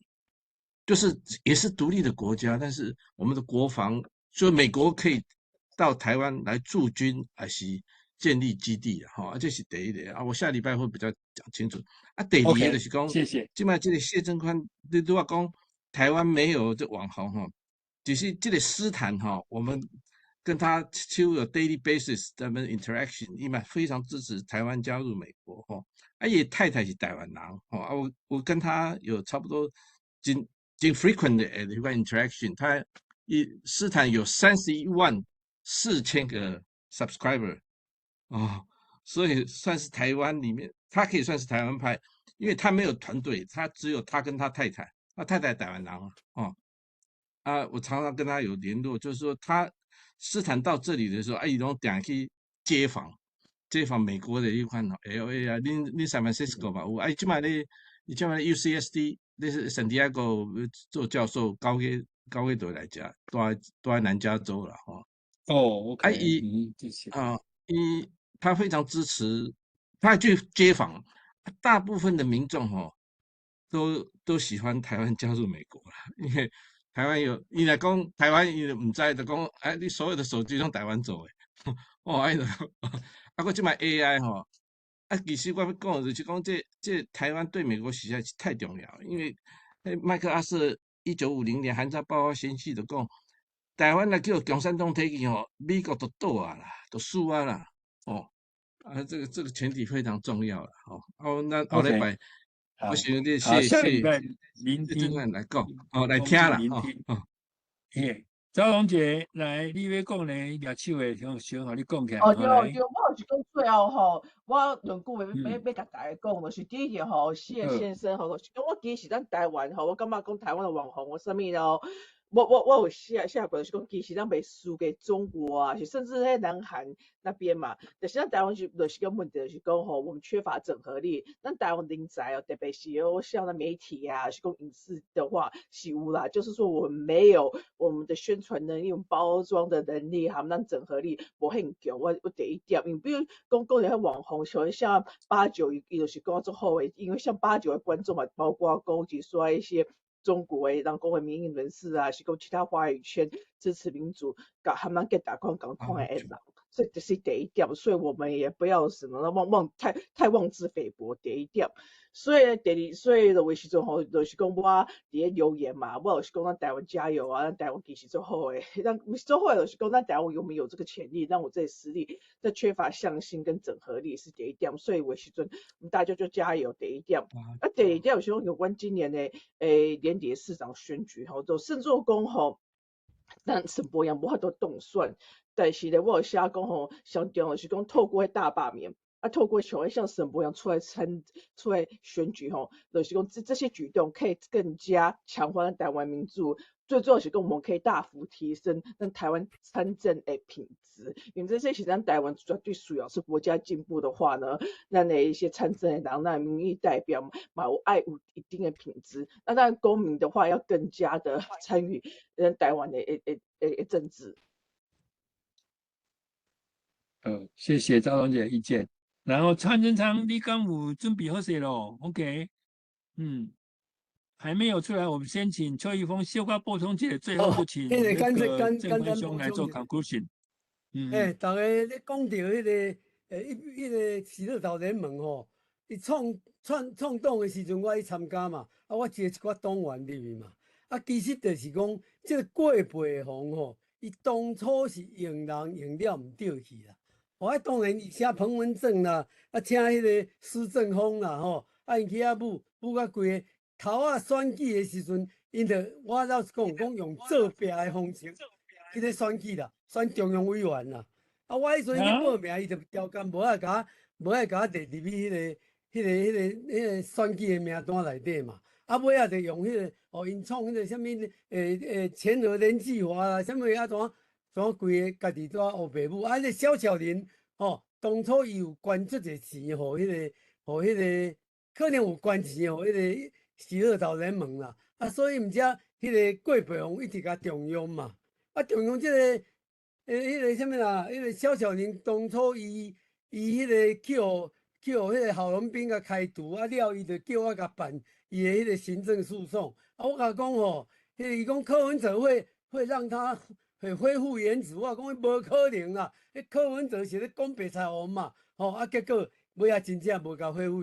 就是也是獨立的國家，但是我們的國防，就美國可以到台灣來駐軍，還是建立基地哈，啊，這是第一個啊。我下禮拜會比較講清楚。啊，第二個就是講，謝謝。這擺這個謝正寬，你拄仔講台灣沒有這網紅哈，就是這個斯坦哈，我們跟他就有 daily basis 咱們 interaction，伊嘛非常支持台灣加入美國吼。啊，伊太太是台灣人吼，啊，我跟他有差不多真真 frequent 的一個 interaction，他伊斯坦有314,000個 subscriber 哦，所以算是台灣裡面，他可以算是台灣派，因為他沒有團隊，他只有他跟他太太，他太太台灣人哦，啊，我常常跟他有聯絡，就是說他斯坦到這裡的時候，啊，伊攏定去街訪，街訪美國的一款 LA 啊，恁 San Francisco 嘛有，啊，這擺咧，伊這擺 UCSD，你是聖地亞哥做教授，高去倒來遮，住在南加州啦，吼。哦，OK，啊，伊啊，伊他非常支持，他去街訪，大部分的民眾吼，都喜歡台灣加入美國啦，因為台灣有，伊若講台灣伊就毋知，就講哎，你所有的手機攏台灣做的，哦，哎，啊，閣這擺 AI 吼，啊，其實我欲講就是講這台灣對美國實在是太重要，因為麥克阿瑟1950年韓戰爆發前夕就講，台灣若叫共產黨提去吼，美國就倒啊啦，就輸啊啦，哦，啊，這個前提非常重要啦，吼，哦，那後禮拜。我想你謝下禮拜聆聽來講，哦，來聽啦，哦，耶，赵龍姐來，你欲講呢？舉手的，先先予你講起來。哦對對，我就是講最後吼，我兩句話欲欲共大家講，就是第一點吼，謝先生吼，就是講我其實咱台灣吼，我感覺講台灣的網紅或啥物咯，我有寫過，就是講其實咱袂輸給中國啊，是甚至喺南韓那邊嘛。但是咱台灣就是個問題，就是講吼，我們缺乏整合力。咱台灣人才哦，特別是有像那媒體啊，是講影視的話是有啦，就是說我們沒有我們的宣傳能力、我們包裝的能力，含咱整合力無很強。我第一點，因為比如講講遐網紅，像八九伊就是講足好的，因為像八九的觀眾嘛，包括講是說一些中國的人講的民意人士啊，是講其他華語圈支持民主，共他們給打看共款的人，這這是第一點，所以我們也不要什麼妄妄太太妄自菲薄。第一點，所以第二，所以就有時陣吼，就是講我佇咧留言嘛，我就是講咱台灣加油啊，咱台灣其實足好的，咱毋是足好的，就是講咱台灣有沒有這個潛力，讓我這個實力，這缺乏向心跟整合力是第一點，所以有時陣我們大家就加油。第一點，啊，第二點就是講有關今年的年底的市長選舉吼，就甚至講吼，咱沈伯洋無法度當選，但是咧，我有寫講吼，上重要是講透過大罷免。啊，透過像像沈伯洋出來選舉吼，就是講這些舉動可以更加強化台灣民主，最重要是講我們可以大幅提升咱台灣參政的品質。因為這些是咱台灣絕對需要是國家進步的話呢，咱的一些參政的人，咱民意代表嘛有愛有一定的品質。那當然公民的話要更加的參與咱台灣的政治。謝謝趙龍姐意見。然後蔡正昌，你敢有準備好勢咯？OK，嗯，還沒有出來，我們先請邱奕峰小可補充一下，最後就請那個鄭坤兄來做 conclusion。嗯，欸，逐家咧講著彼個彼個喜樂島聯盟吼，伊創黨的時陣，我去參加嘛，啊，我招一寡黨員入去嘛，啊，其實就是講這個郭培宏吼，伊當初是用人用了毋對去啦。哦，當然伊請彭文正啦，啊，請彼個施正峰啦，吼，啊，𪜶去遐舞舞甲規个頭仔選舉的時陣，𪜶就我老實講，講用做壁的方式去咧選舉啦，選中央委員啦。啊，我彼陣去報名，伊就條件無愛共我列入去彼個選舉的名單內底嘛。啊，尾仔就用彼個哦，𪜶創彼個啥物前額連計劃啦，啥物啊怎怎規个家己怎烏白舞。啊，彼個蕭巧玲吼，當初伊有捐足濟錢予彼個，可能有捐錢予彼個喜樂島聯盟啦。啊，所以毋才彼個郭培宏一直共重用嘛。啊，重用這個彼個啥物啦？彼個蕭巧玲當初伊彼個去予彼個郝龍斌共開除啊了，伊就叫我共辦伊的彼個行政訴訟。啊，我共講吼，彼個伊講柯文哲會讓他會恢復原職，我講無可能啦。彼柯文哲是咧講白菜話嘛，吼啊，結果尾仔真正無共恢復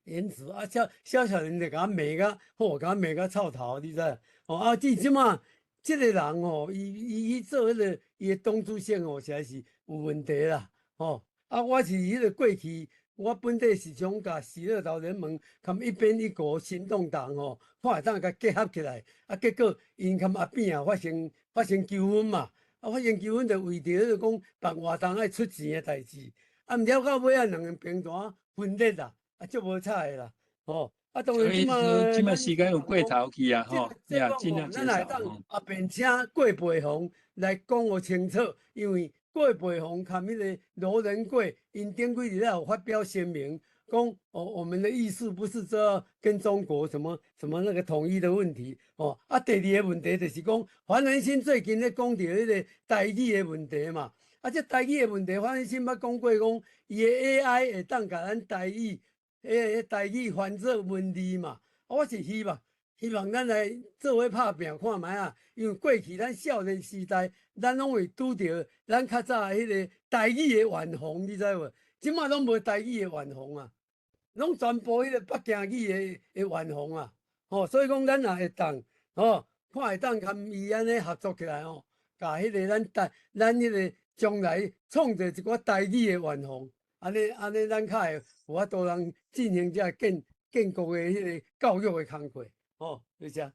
原職，啊，蕭巧玲就共我罵甲，吼，共我罵甲臭頭，你知？吼啊，這這馬這個人吼，伊去做彼個伊的黨主席吼，實在是有問題啦，吼啊，我是彼個過去，我本底是想共喜樂島聯盟佮一邊一國行動黨吼，看會當共結合起來，啊，結果𪜶佮阿扁啊發生糾紛嘛，啊，發生糾紛就為著彼個講辦活動愛出錢的代誌，啊，毋了到尾仔兩個兵團分裂啦，啊，足無彩的啦，吼，啊，當然這馬這馬時間有過頭去啊，吼，呀，盡量減少。咱會當後邊請郭培宏來講予清楚，因為郭培宏佮彼個羅仁貴，𪜶頂幾日有發表聲明，講哦，我們的意思不是說跟中國什麼什麼那個統一的問題，哦，啊，第二個問題就是講，黃仁勳最近咧講著彼個台語的問題嘛，啊，這台語的問題，黃仁勳捌講過講，伊的 AI 會當共咱台語翻做文字嘛，啊，我是希望咱來做伙拍拚看覓仔，因為過去咱少年時代，咱攏會拄著咱較早彼個台語的遠方，你知無？這馬攏無台語的遠方啊，攏全部彼個北京語的遠方啊，吼，所以講咱若會當，吼，看會當佮伊按呢合作起來吼，共彼個咱台，咱彼個將來創造一寡台語的遠方，按呢，咱較會有法度人進行這建國的彼個教育的工課，吼，就這。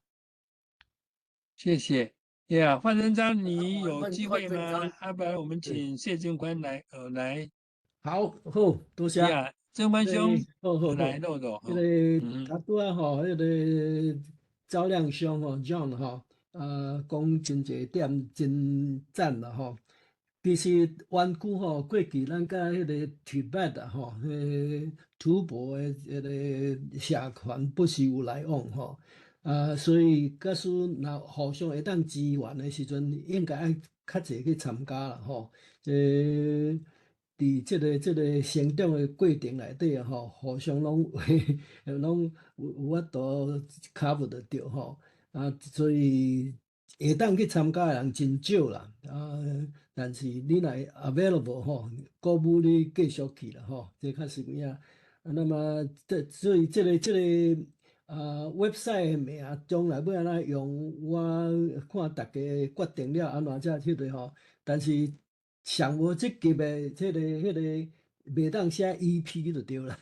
謝謝。呀，范正章，你有機會嗎？啊，不然我們請謝正寬來。好，好，多謝。 Yeah，正寬兄，好好來落落。彼个拄仔吼，彼个趙亮兄吼，John 吼，講真濟點真讚啦吼。其實灣區吼，過去咱佮彼个 Tibet 吼，彼个吐蕃的彼个社團不時有來往吼。啊，所以假使若互相會當支援的時陣，應該愛較濟去參加啦吼。這佇這個成長的過程內底吼，互相攏會攏有法度 cover 得著吼。啊，所以會當去參加的人真少啦。啊，但是你若 available 吼，鼓舞你繼續去啦吼，這較實有影。啊，那麼這所以這個啊，website 的名將來欲按怎用，我看逐家決定了按怎才彼个吼。但是上無這級的這個袂當寫 EP 就對啦。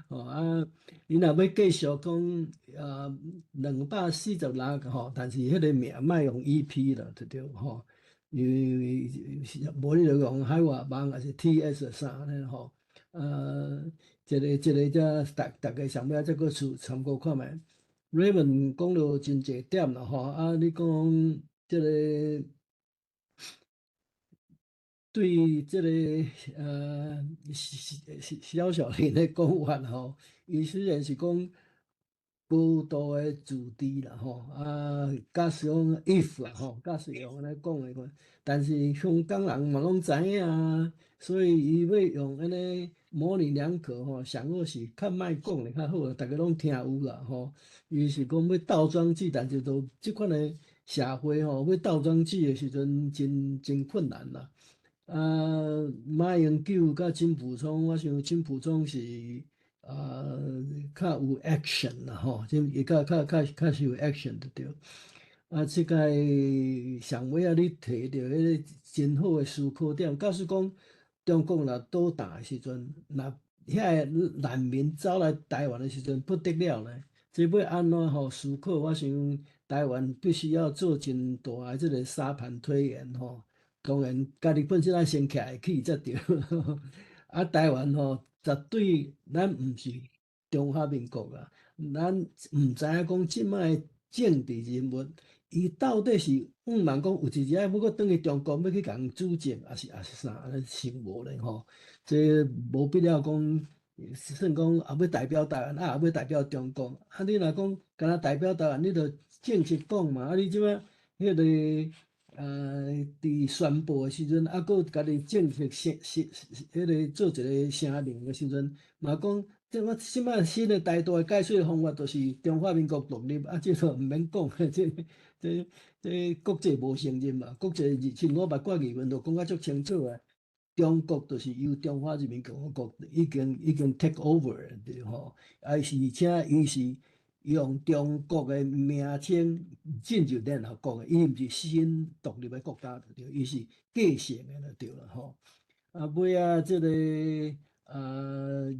吼啊，你若欲繼續講啊246個吼，但是彼個名莫用 EP 啦，就對吼。因為無你就用海外網，抑是 TS 啥按呢吼。這個才逐逐家上尾再閣參考看覓。Raymond 講著真濟點啦吼，啊，你講這個對這個蕭小林的講法吼，伊雖然是講高度的自治啦吼，啊，假使講 if 啦吼，假使用按呢講的話，但是香港人嘛攏知影啊，所以伊欲用按呢模棱兩可吼，上好是較莫講的較好啦，逐家攏聽有啦吼。伊是講欲倒裝句，但是都這款的社會吼，欲倒裝句的時陣，真真困難啦。啊，馬英九佮陳溥聰，我想陳溥聰是啊較有 action 啦吼，這伊較較較較是有 action 就對。啊，這個上尾仔你提著彼個真好的思考點，假使講中國若倒彈的時陣，若遐个難民走來台灣的時陣不得了呢。這欲按怎吼思考？我想台灣必須要做真大的這個沙盤推演吼。當然，家己本身愛先徛會起才對。啊，台灣吼，絕對咱毋是中華民國啊，咱毋知影講這擺政治人物，伊到底是向望講有一日欲閣轉去中國，欲去共主政，抑是啥按呢想無咧吼？這無必要講，算講啊欲代表台灣，啊欲代表中國。啊，你若講敢若代表台灣，你著正式講嘛。啊，你這擺彼個。佇宣布的時陣，啊，閣家己正式聲聲彼個做一個聲明的時陣，嘛講，這我這擺新的台獨的解說方法，就是中華民國獨立，啊，這個毋免講，這國際無承認嘛，國際像我捌看議文就講甲足清楚啊，中國就是由中華人民共和國已經 take over 對吼，啊，而且伊是用中國的名稱進入聯合國的，伊毋是新獨立的國家，對，伊是繼承的就對啦吼。啊，尾仔這個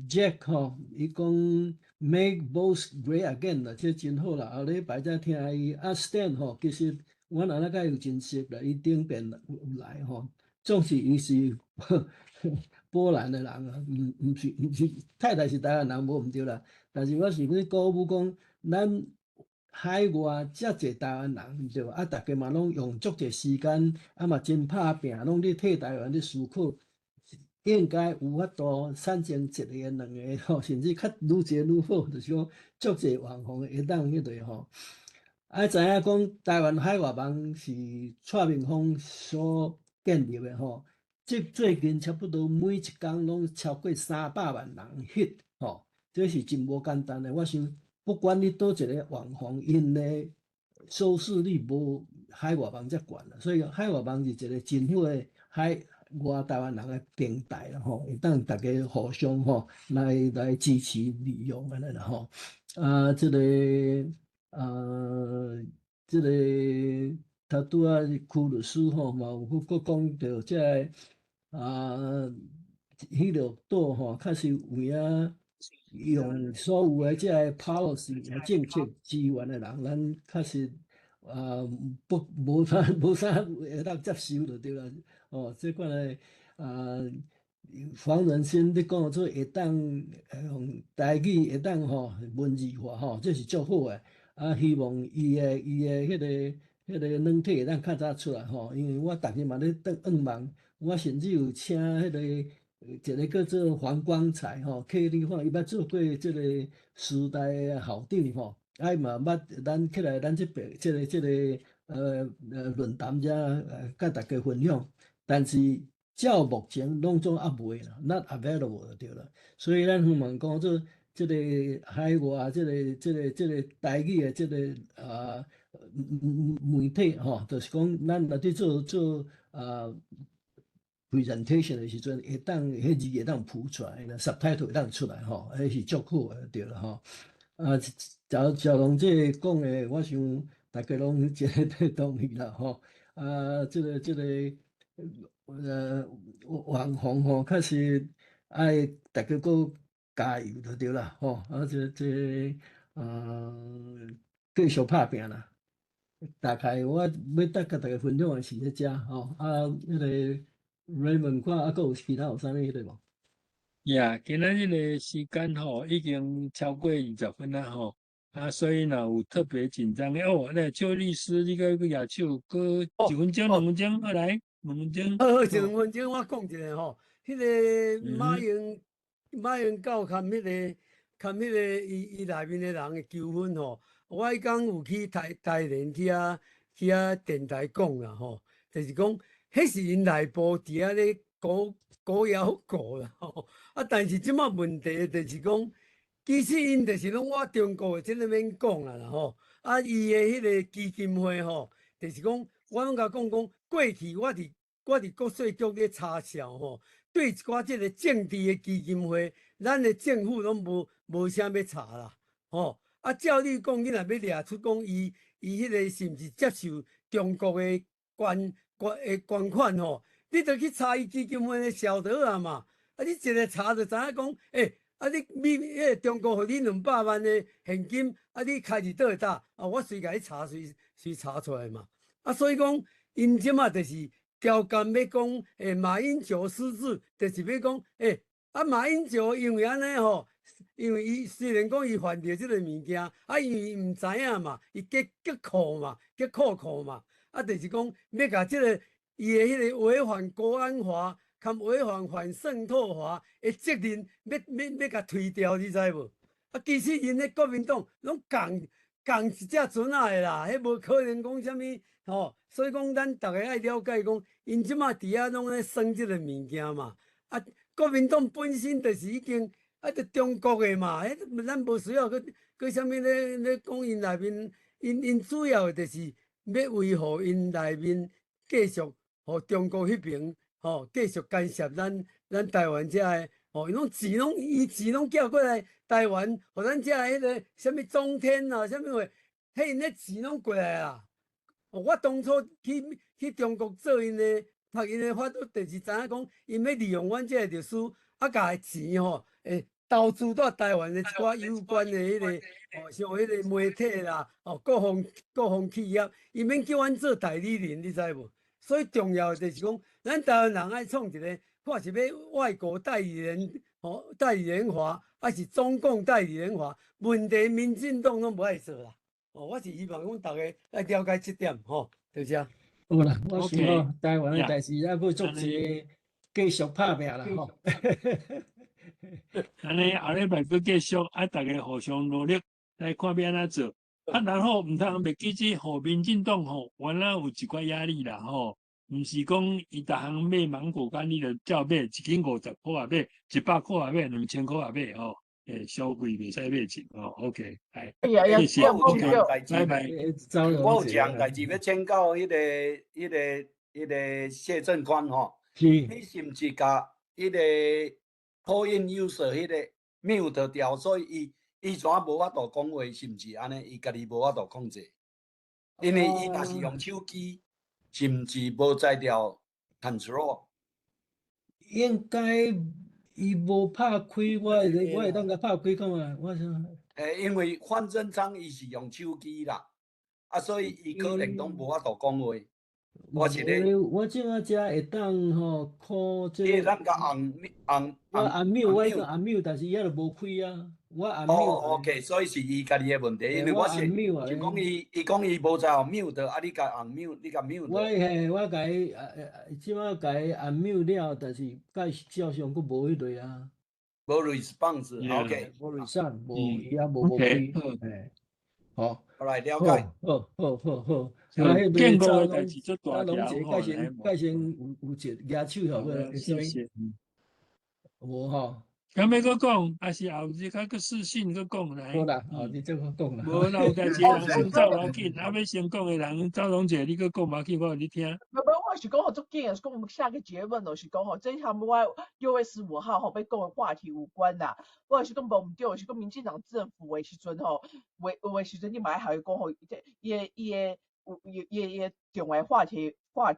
Jack 吼，伊講 Make both great again 啦，這真好啦。後禮拜才聽伊啊 Stan 吼，其實阮阿那佮有真熟啦，伊頂邊有來吼，總是伊是波蘭的人啊，毋是太太是台灣人，無毋對啦。但是我是欲鼓舞講，咱海外遮濟台灣人對無？啊，逐家嘛攏用足濟時間，啊嘛真拍拚，攏咧替台灣咧思考，應該有法度產生一個、兩個吼，甚至較愈濟愈好，就是講足濟網紅會當彼個吼。啊，知影講台灣海外網是蔡明芳所建立的吼，這最近差不多每一工攏超過300萬人 hit 吼，這是真無簡單的。我想，不管你佗一个網紅，𪜶的收視率無海外網遮懸啦，所以海外網是一個真好的海外台灣人的平台啦吼，會當逐家互相吼來支持利用按呢啦吼。啊，這個頭拄仔邱律師吼嘛有閣講著這个啊，彼個島吼，確實有影用所有的這个 policy 政策支援的人，咱確實啊，不無啥無啥會當接受就對啦。哦，這款的啊，黃仁勳你講做會當用台語會當吼文字化吼，這是足好的。啊，希望伊的彼個軟體會當較早出來吼，因為我逐日嘛咧轉願望，我甚至有請彼個一個叫做黃光才吼，客裡話伊捌做過這個師大的校長吼，啊伊嘛捌咱起來咱這邊這個論壇遮佮大家分享，但是照目前攏總猶未啦，not available 就對啦，所以咱希望講做這個海外這個台語的這個啊媒體吼，就是講咱若佇做 presentation 的時陣，會當彼字會當浮出來，subtitle 會當出來吼，彼是足好的對啦吼。啊，趙趙龍這個講的，我想大家攏真個同意啦吼。啊，這個網紅吼，確實愛大家閣加油就對啦吼。啊，這繼續拍拚啦。大概我欲得佮大家分享的是這遮吼。啊，彼個 Raymond 看啊，閣有其他有啥物彼個無？呀，今仔日的時間吼已經超過20分啦吼，啊，所以若有特別緊張的哦，那邱律師，你閣舉手，閣一分鐘、2分鐘，好來，兩分鐘。好好，一兩分鐘我講一下吼，彼個馬英九佮彼個伊內面的人的糾紛吼，我彼工有去台聯去遐電台講啦吼，就是講，彼是𪜶內部佇遐咧搞搞枵過啦吼，啊，但是這擺問題就是講，其實𪜶就是攏倚中國的這個免講啊啦吼，啊，伊的彼個基金會吼，就是講，我攏共講講，過去我佇國稅局咧查賬吼，對一寡這個政治的基金會，咱的政府攏無啥欲查啦，吼，啊，照你講，你若欲掠出講伊彼個是毋是接受中國的捐款吼？你著去查伊基金會的小頭啊嘛！啊，你一个查就知影講，欸，啊你美彼个中國予你200萬的現金，啊你開佇佗會當？啊，我隨共你查，隨隨查出來嘛。啊，所以講，𪜶這馬就是刁工欲講，欸，馬英九失智，就是欲講，欸，啊馬英九因為按呢吼，因為伊雖然講伊犯著這个物件，啊，因為伊毋知影嘛，伊結扣嘛，結扣扣嘛，啊，就是講欲共這个伊的彼个違反國安法，兼違反反滲透法的責任，欲共推掉，你知無？啊，其實𪜶的國民黨攏仝仝一隻船仔的啦，彼無可能講啥物吼。所以講，咱逐个愛了解講，𪜶這馬佇遐攏咧耍這个物件嘛。啊，國民黨本身就是已經啊，就中國的嘛，彼咱無需要閣啥物咧講𪜶內面，𪜶主要的就是欲維護𪜶內面繼續。予中國彼邊吼繼續干涉咱台灣遮的吼，伊攏錢攏伊錢攏寄過來台灣，予咱遮彼個啥物中天啊，啥物貨，彼𪜶的錢攏過來啊。我當初去中國做𪜶的讀𪜶的法律，就是知影講，𪜶欲利用阮這個歷史，啊，共錢吼，會投資到台灣的一寡有關的彼個，哦，像彼個媒體啦，哦，各方企業，伊免叫阮做代理人，你知無？所以重要就是講，咱台灣人愛創一個，看是欲外國代理人，吼，代理人法，抑是中共代理人法，問題民進黨攏無愛做啦。哦，我是希望講逐家愛了解這點，吼，就這。好啦，我想吼，台灣的代誌猶閣足濟，繼續拍拚啦，吼。按呢後禮拜閣繼續，啊，逐家互相努力來看欲按怎做。啊，然後毋通袂記這予民進黨吼，原來有一寡壓力啦吼，毋是講伊逐項買芒果乾，你就照買，一斤50箍也買，100箍也買，2000箍也買吼，欸，小貴袂使買錢吼。OK，來，謝謝，OK，拜拜。我有一項代誌欲請教彼個謝正寬吼，你是毋是共彼個 call in user 彼個 mute 掉，所以伊怎無法度講話，是毋是按呢？伊家己無法度控制，因為伊若是用手機，是毋是無才調 control？應該伊無拍開，我會當共拍開看覓？我想。欸，因為范振昌伊是用手機啦，啊，所以伊可能拢無法度講話。我是咧，我這下遮會當吼看這個。你會當共按按我按 mute，我按 mute，但是伊猶都無開啊。我按 mute。哦，OK，所以是伊家己的問題，因為我是就講伊，伊講伊無在 mute 的，啊，你共按 mute，你共 mute。我嘿，我共伊這擺共伊按 mute 了，但是蓋照常閣無彼個啊。無 response，OK。無 response，無伊也無無開，嘿，好。好來了解。好好好好。啊，建國的代誌足大條吼，蓋先蓋先有一舉手吼，謝謝。無吼。敢欲閣講，還是後日較閣私訊閣講來？好啦，哦，你這個講啦。無啦，有代誌人先走無要緊，啊，欲先講的人，周總姐，你閣講無要緊，我予你聽。無無，我是講吼足緊，是講我們下個結論就是講吼，這項我6月15號吼欲講的話題有關啦。我是講無毋對，是講民進黨政府的時陣吼，有的時陣你嘛愛予伊講吼，伊的伊的有伊伊伊重要話題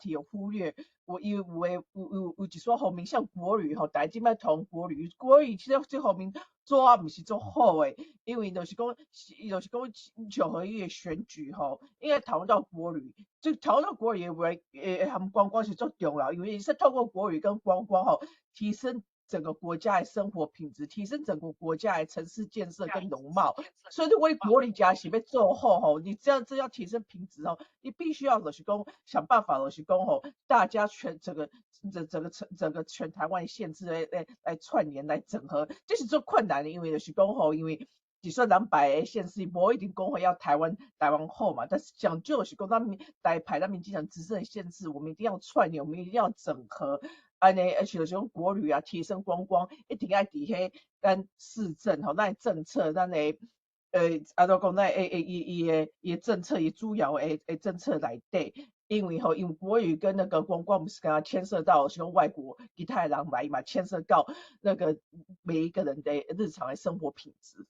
有忽略。有伊有的有有有一撮方面，像國旅吼，大家這擺談國旅，國旅其實這方面做啊毋是足好的，因為就是講，就是講九合一的選舉吼，應該討論到國旅，就討論到國旅的話，會含觀光是足重要，因為是透過國旅跟觀光吼，提升整個國家的生活品質，提升整個國家的城市建設跟容貌。所以如果你國旅家是欲做好吼，你這樣這樣提升品質吼，你必須要就是講想辦法就是講吼，大家全整個整整個整個全台灣縣市來串聯來整合，這是足困難的，因為就是講吼，因為就算200個縣市，無一定講會要台灣好嘛，但是講究是講咱台派咱民進黨執政的縣市，我們一定要串聯，我們一定要整合。按呢，而且就是講國旅啊，提升觀光，一定愛佇彼咱市政吼，咱的政策，咱的按怎講，咱的伊伊的伊的政策，伊主要的政策內底，因為吼，因為國旅跟那個觀光，毋是敢若牽涉到是講外國其他的人來嘛，牽涉到那個每一個人的日常的生活品質。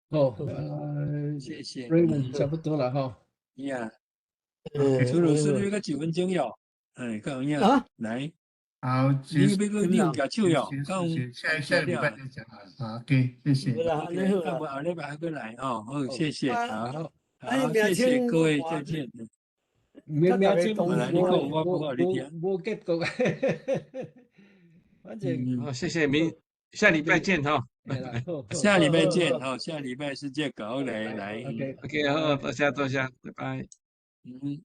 好，謝謝，Raymond 差不多了哈。呀，朱老師，你閣幾分鐘喲？哎，夠有影？來，好，你欲閣你有舉手喲？下下禮拜再講啊。好，OK，謝謝。 OK，啊，無後禮拜還閣來哦。好，謝謝，好，好，謝謝各位，再見。明明你講，我不好你聽。無結果。反正，好，謝謝明，下禮拜見哈。下禮拜見，好，下禮拜是這個，來來，OK，好，多謝多謝，拜拜。嗯。